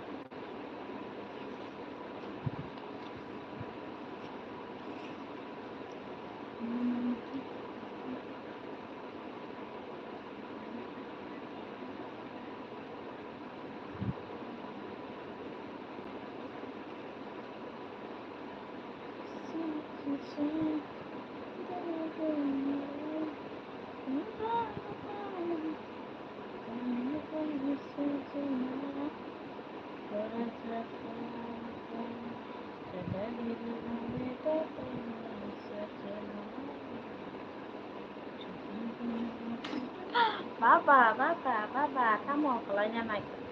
Baba, baba, baba, tamo kwlaina naikha?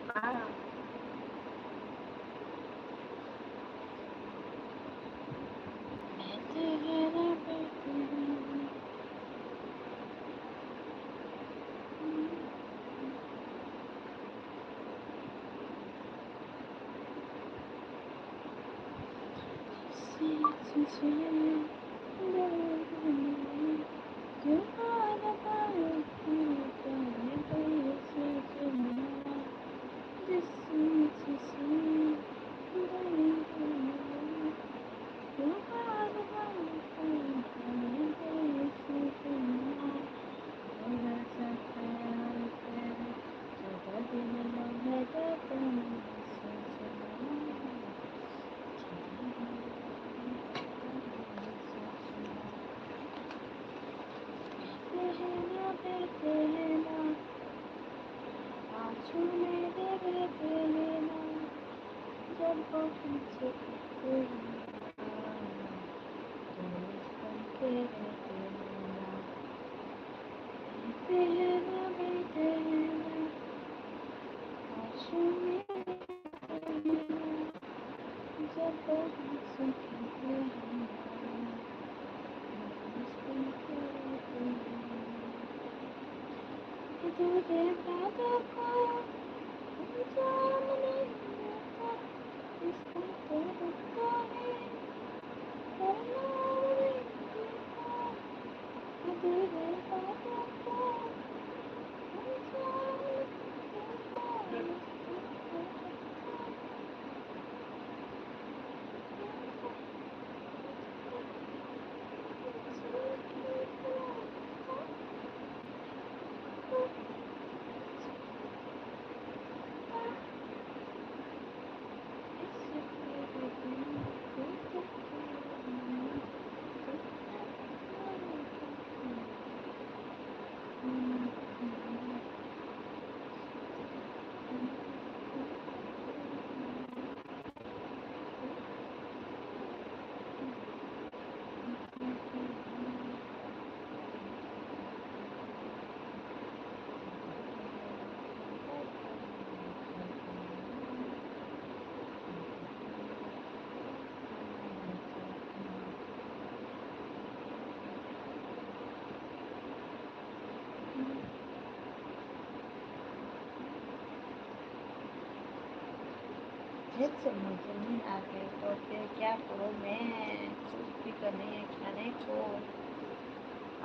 हेच मुझे नहीं आगे तो फिर क्या करूँ मैं? कुछ भी तो नहीं है खाने को।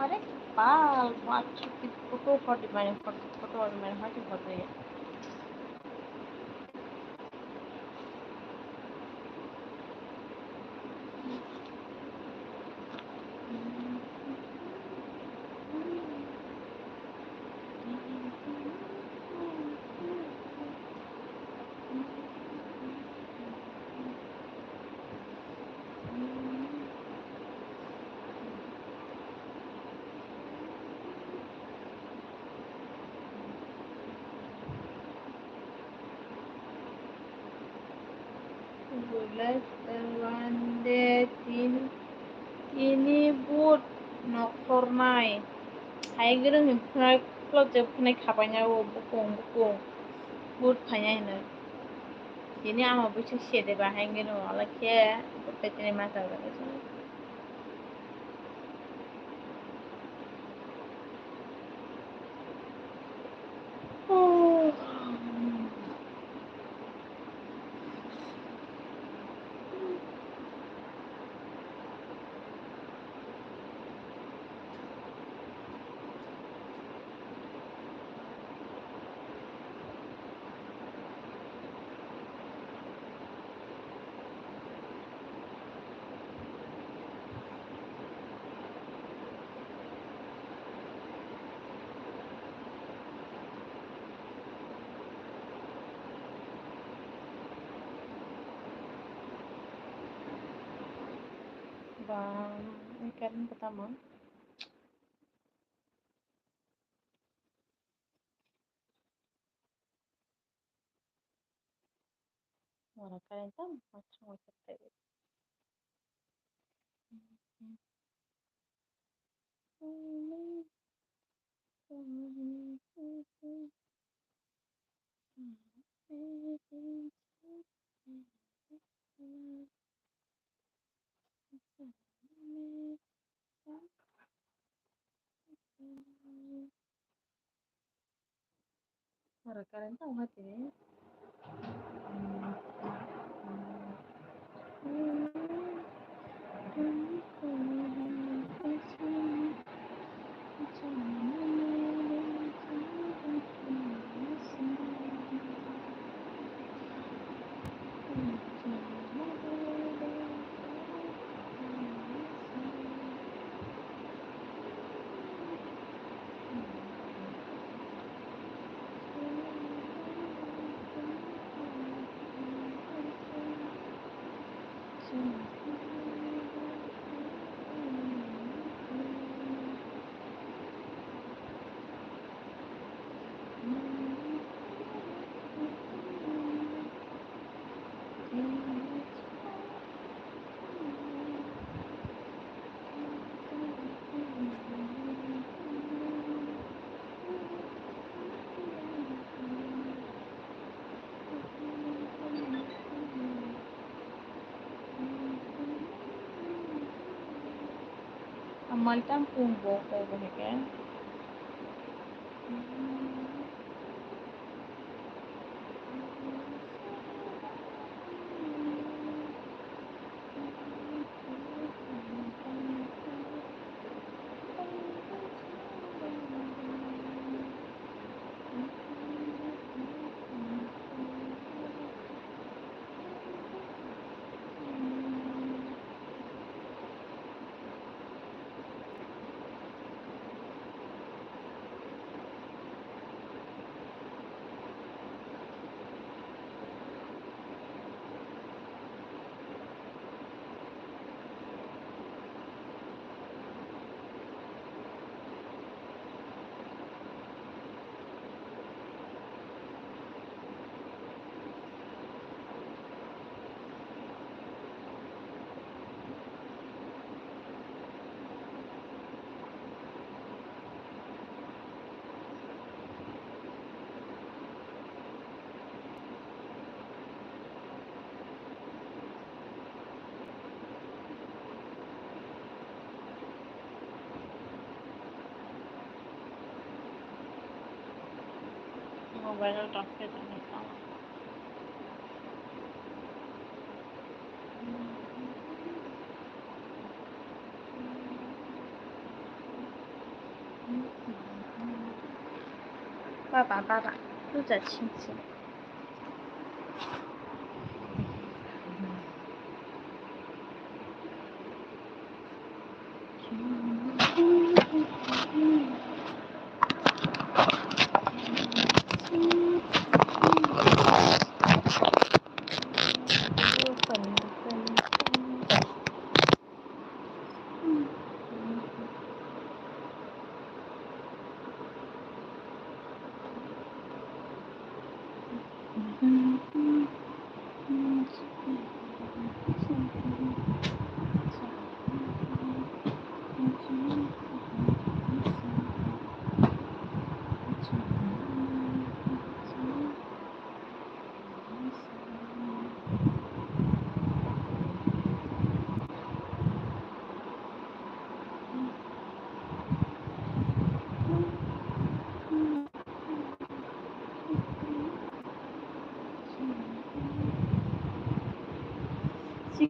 अरे बाल, बाल छुट्टी फोटो फोटो मैंने फोटो फोटो और मैंने हट होते हैं। One day, tin, tini but nokhornai. Hai gwnang ni phunai, plot je phunai khapaina o bukung, bukung. But phaina hino. Tini ama buisa sede ba hai gwnang wala khe, but phaitini ma chajak. Ba, ini kan pertama. Wala current tam, macam macam tadi. Ora current tong ha tini. Amal tam pung bo ko bo heke. Mobile o tong khe tong khe tong. Baba, baba, 猪仔亲亲。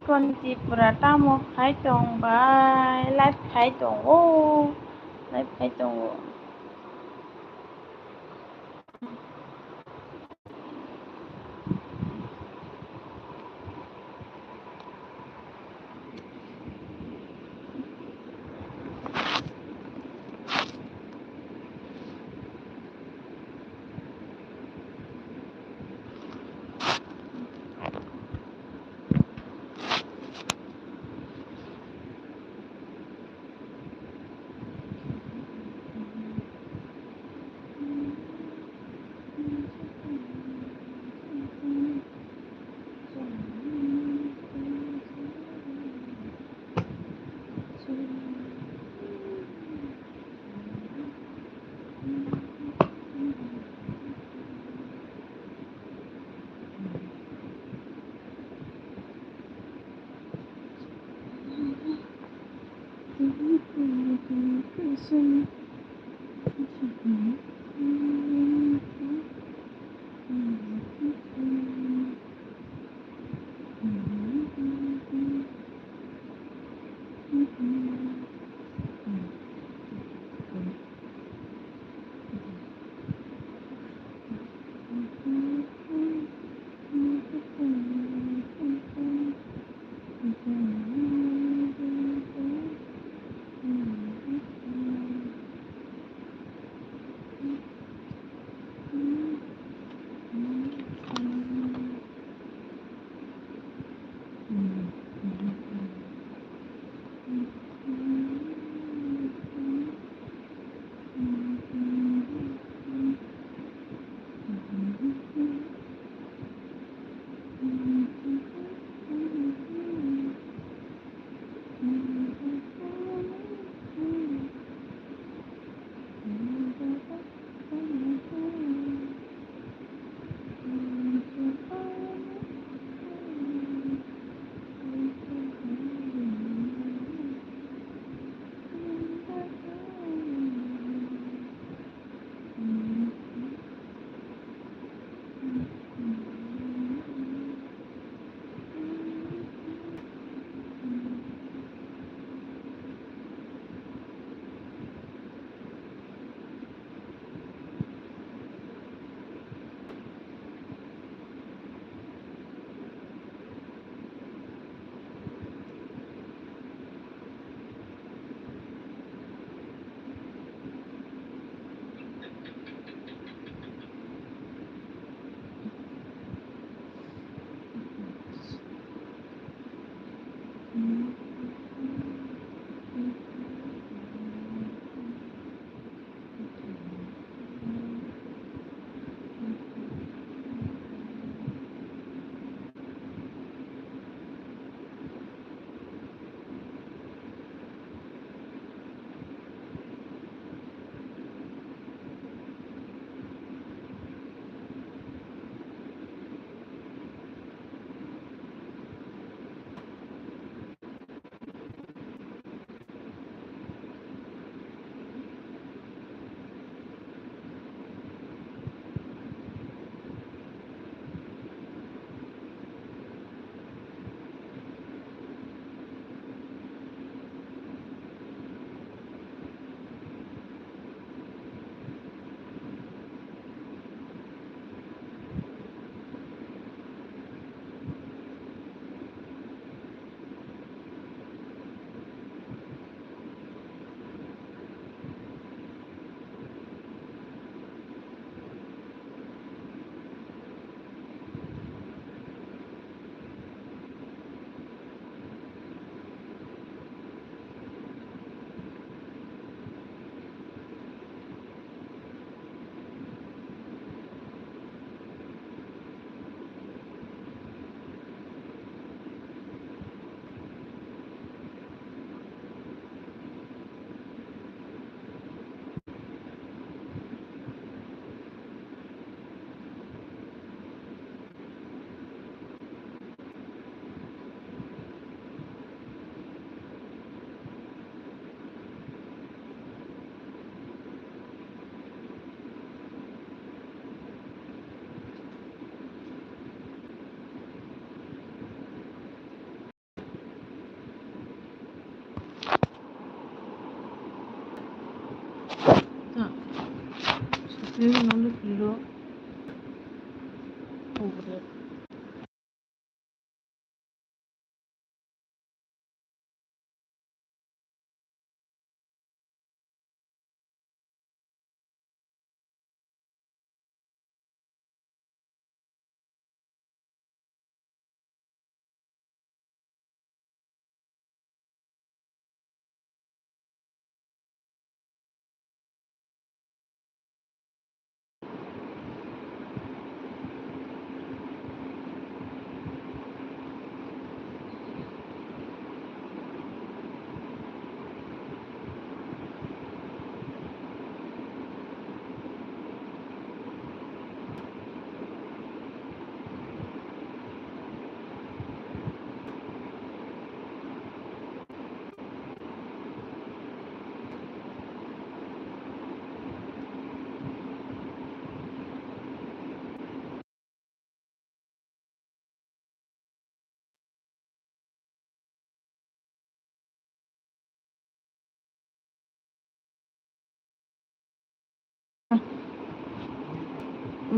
Tripura tamo khai tong bai? Live khai tongo, live khai tongo.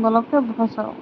Bolok khe bwkha sao.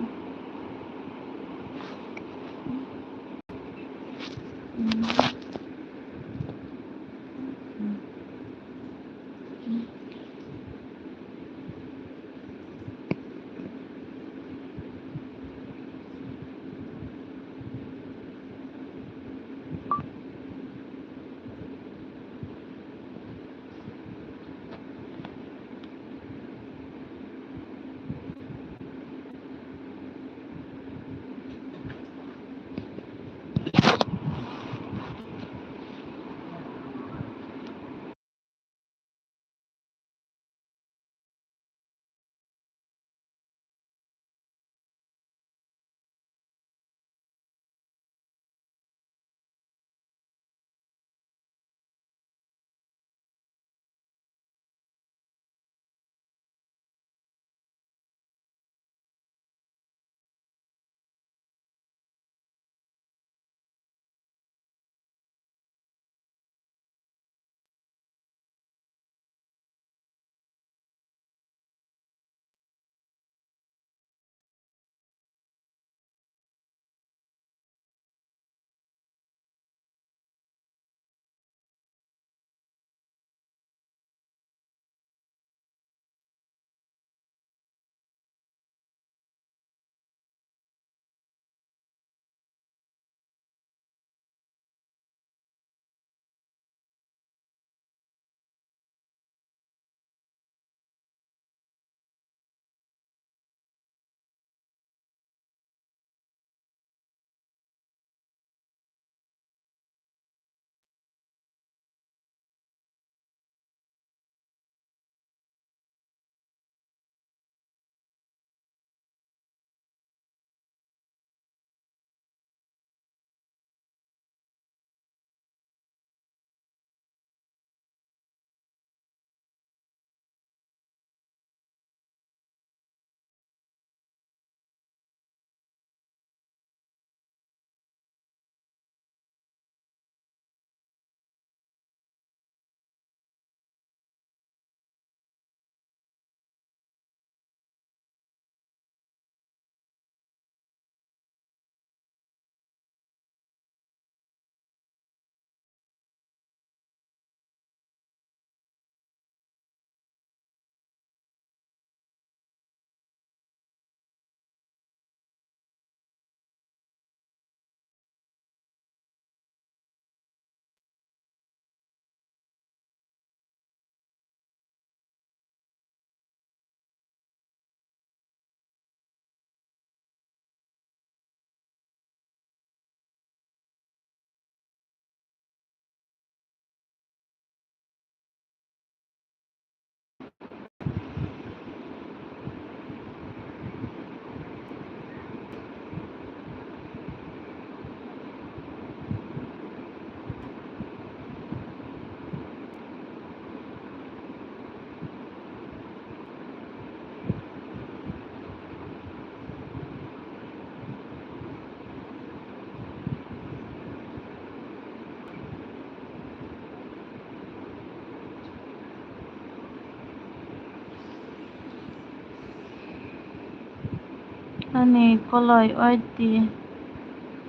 Ani koloi oi di,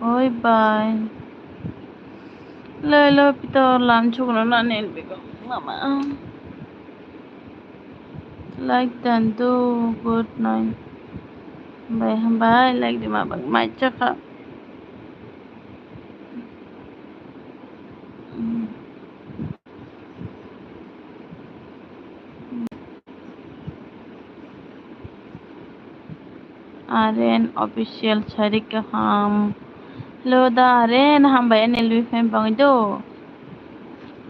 oi bai. Loi loi pito lam chukno nani bego mama. Like dan do, good night. Hambai, hambai, like di ma bang mai chakha. Aren official sari kaham. Hello da Aren, hambai ani lui fan bangwi do.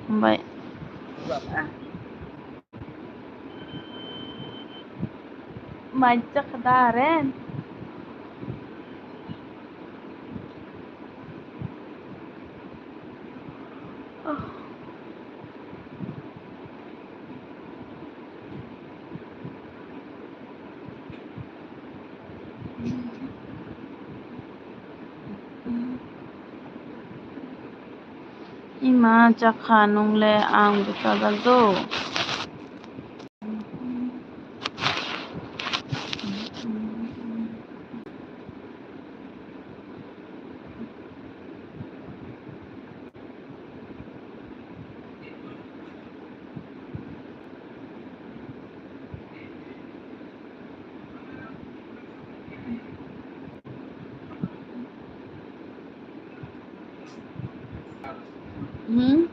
Hambai. Mai chakha da Aren. Ima chakha nungle ang bo chajak do. Hmm?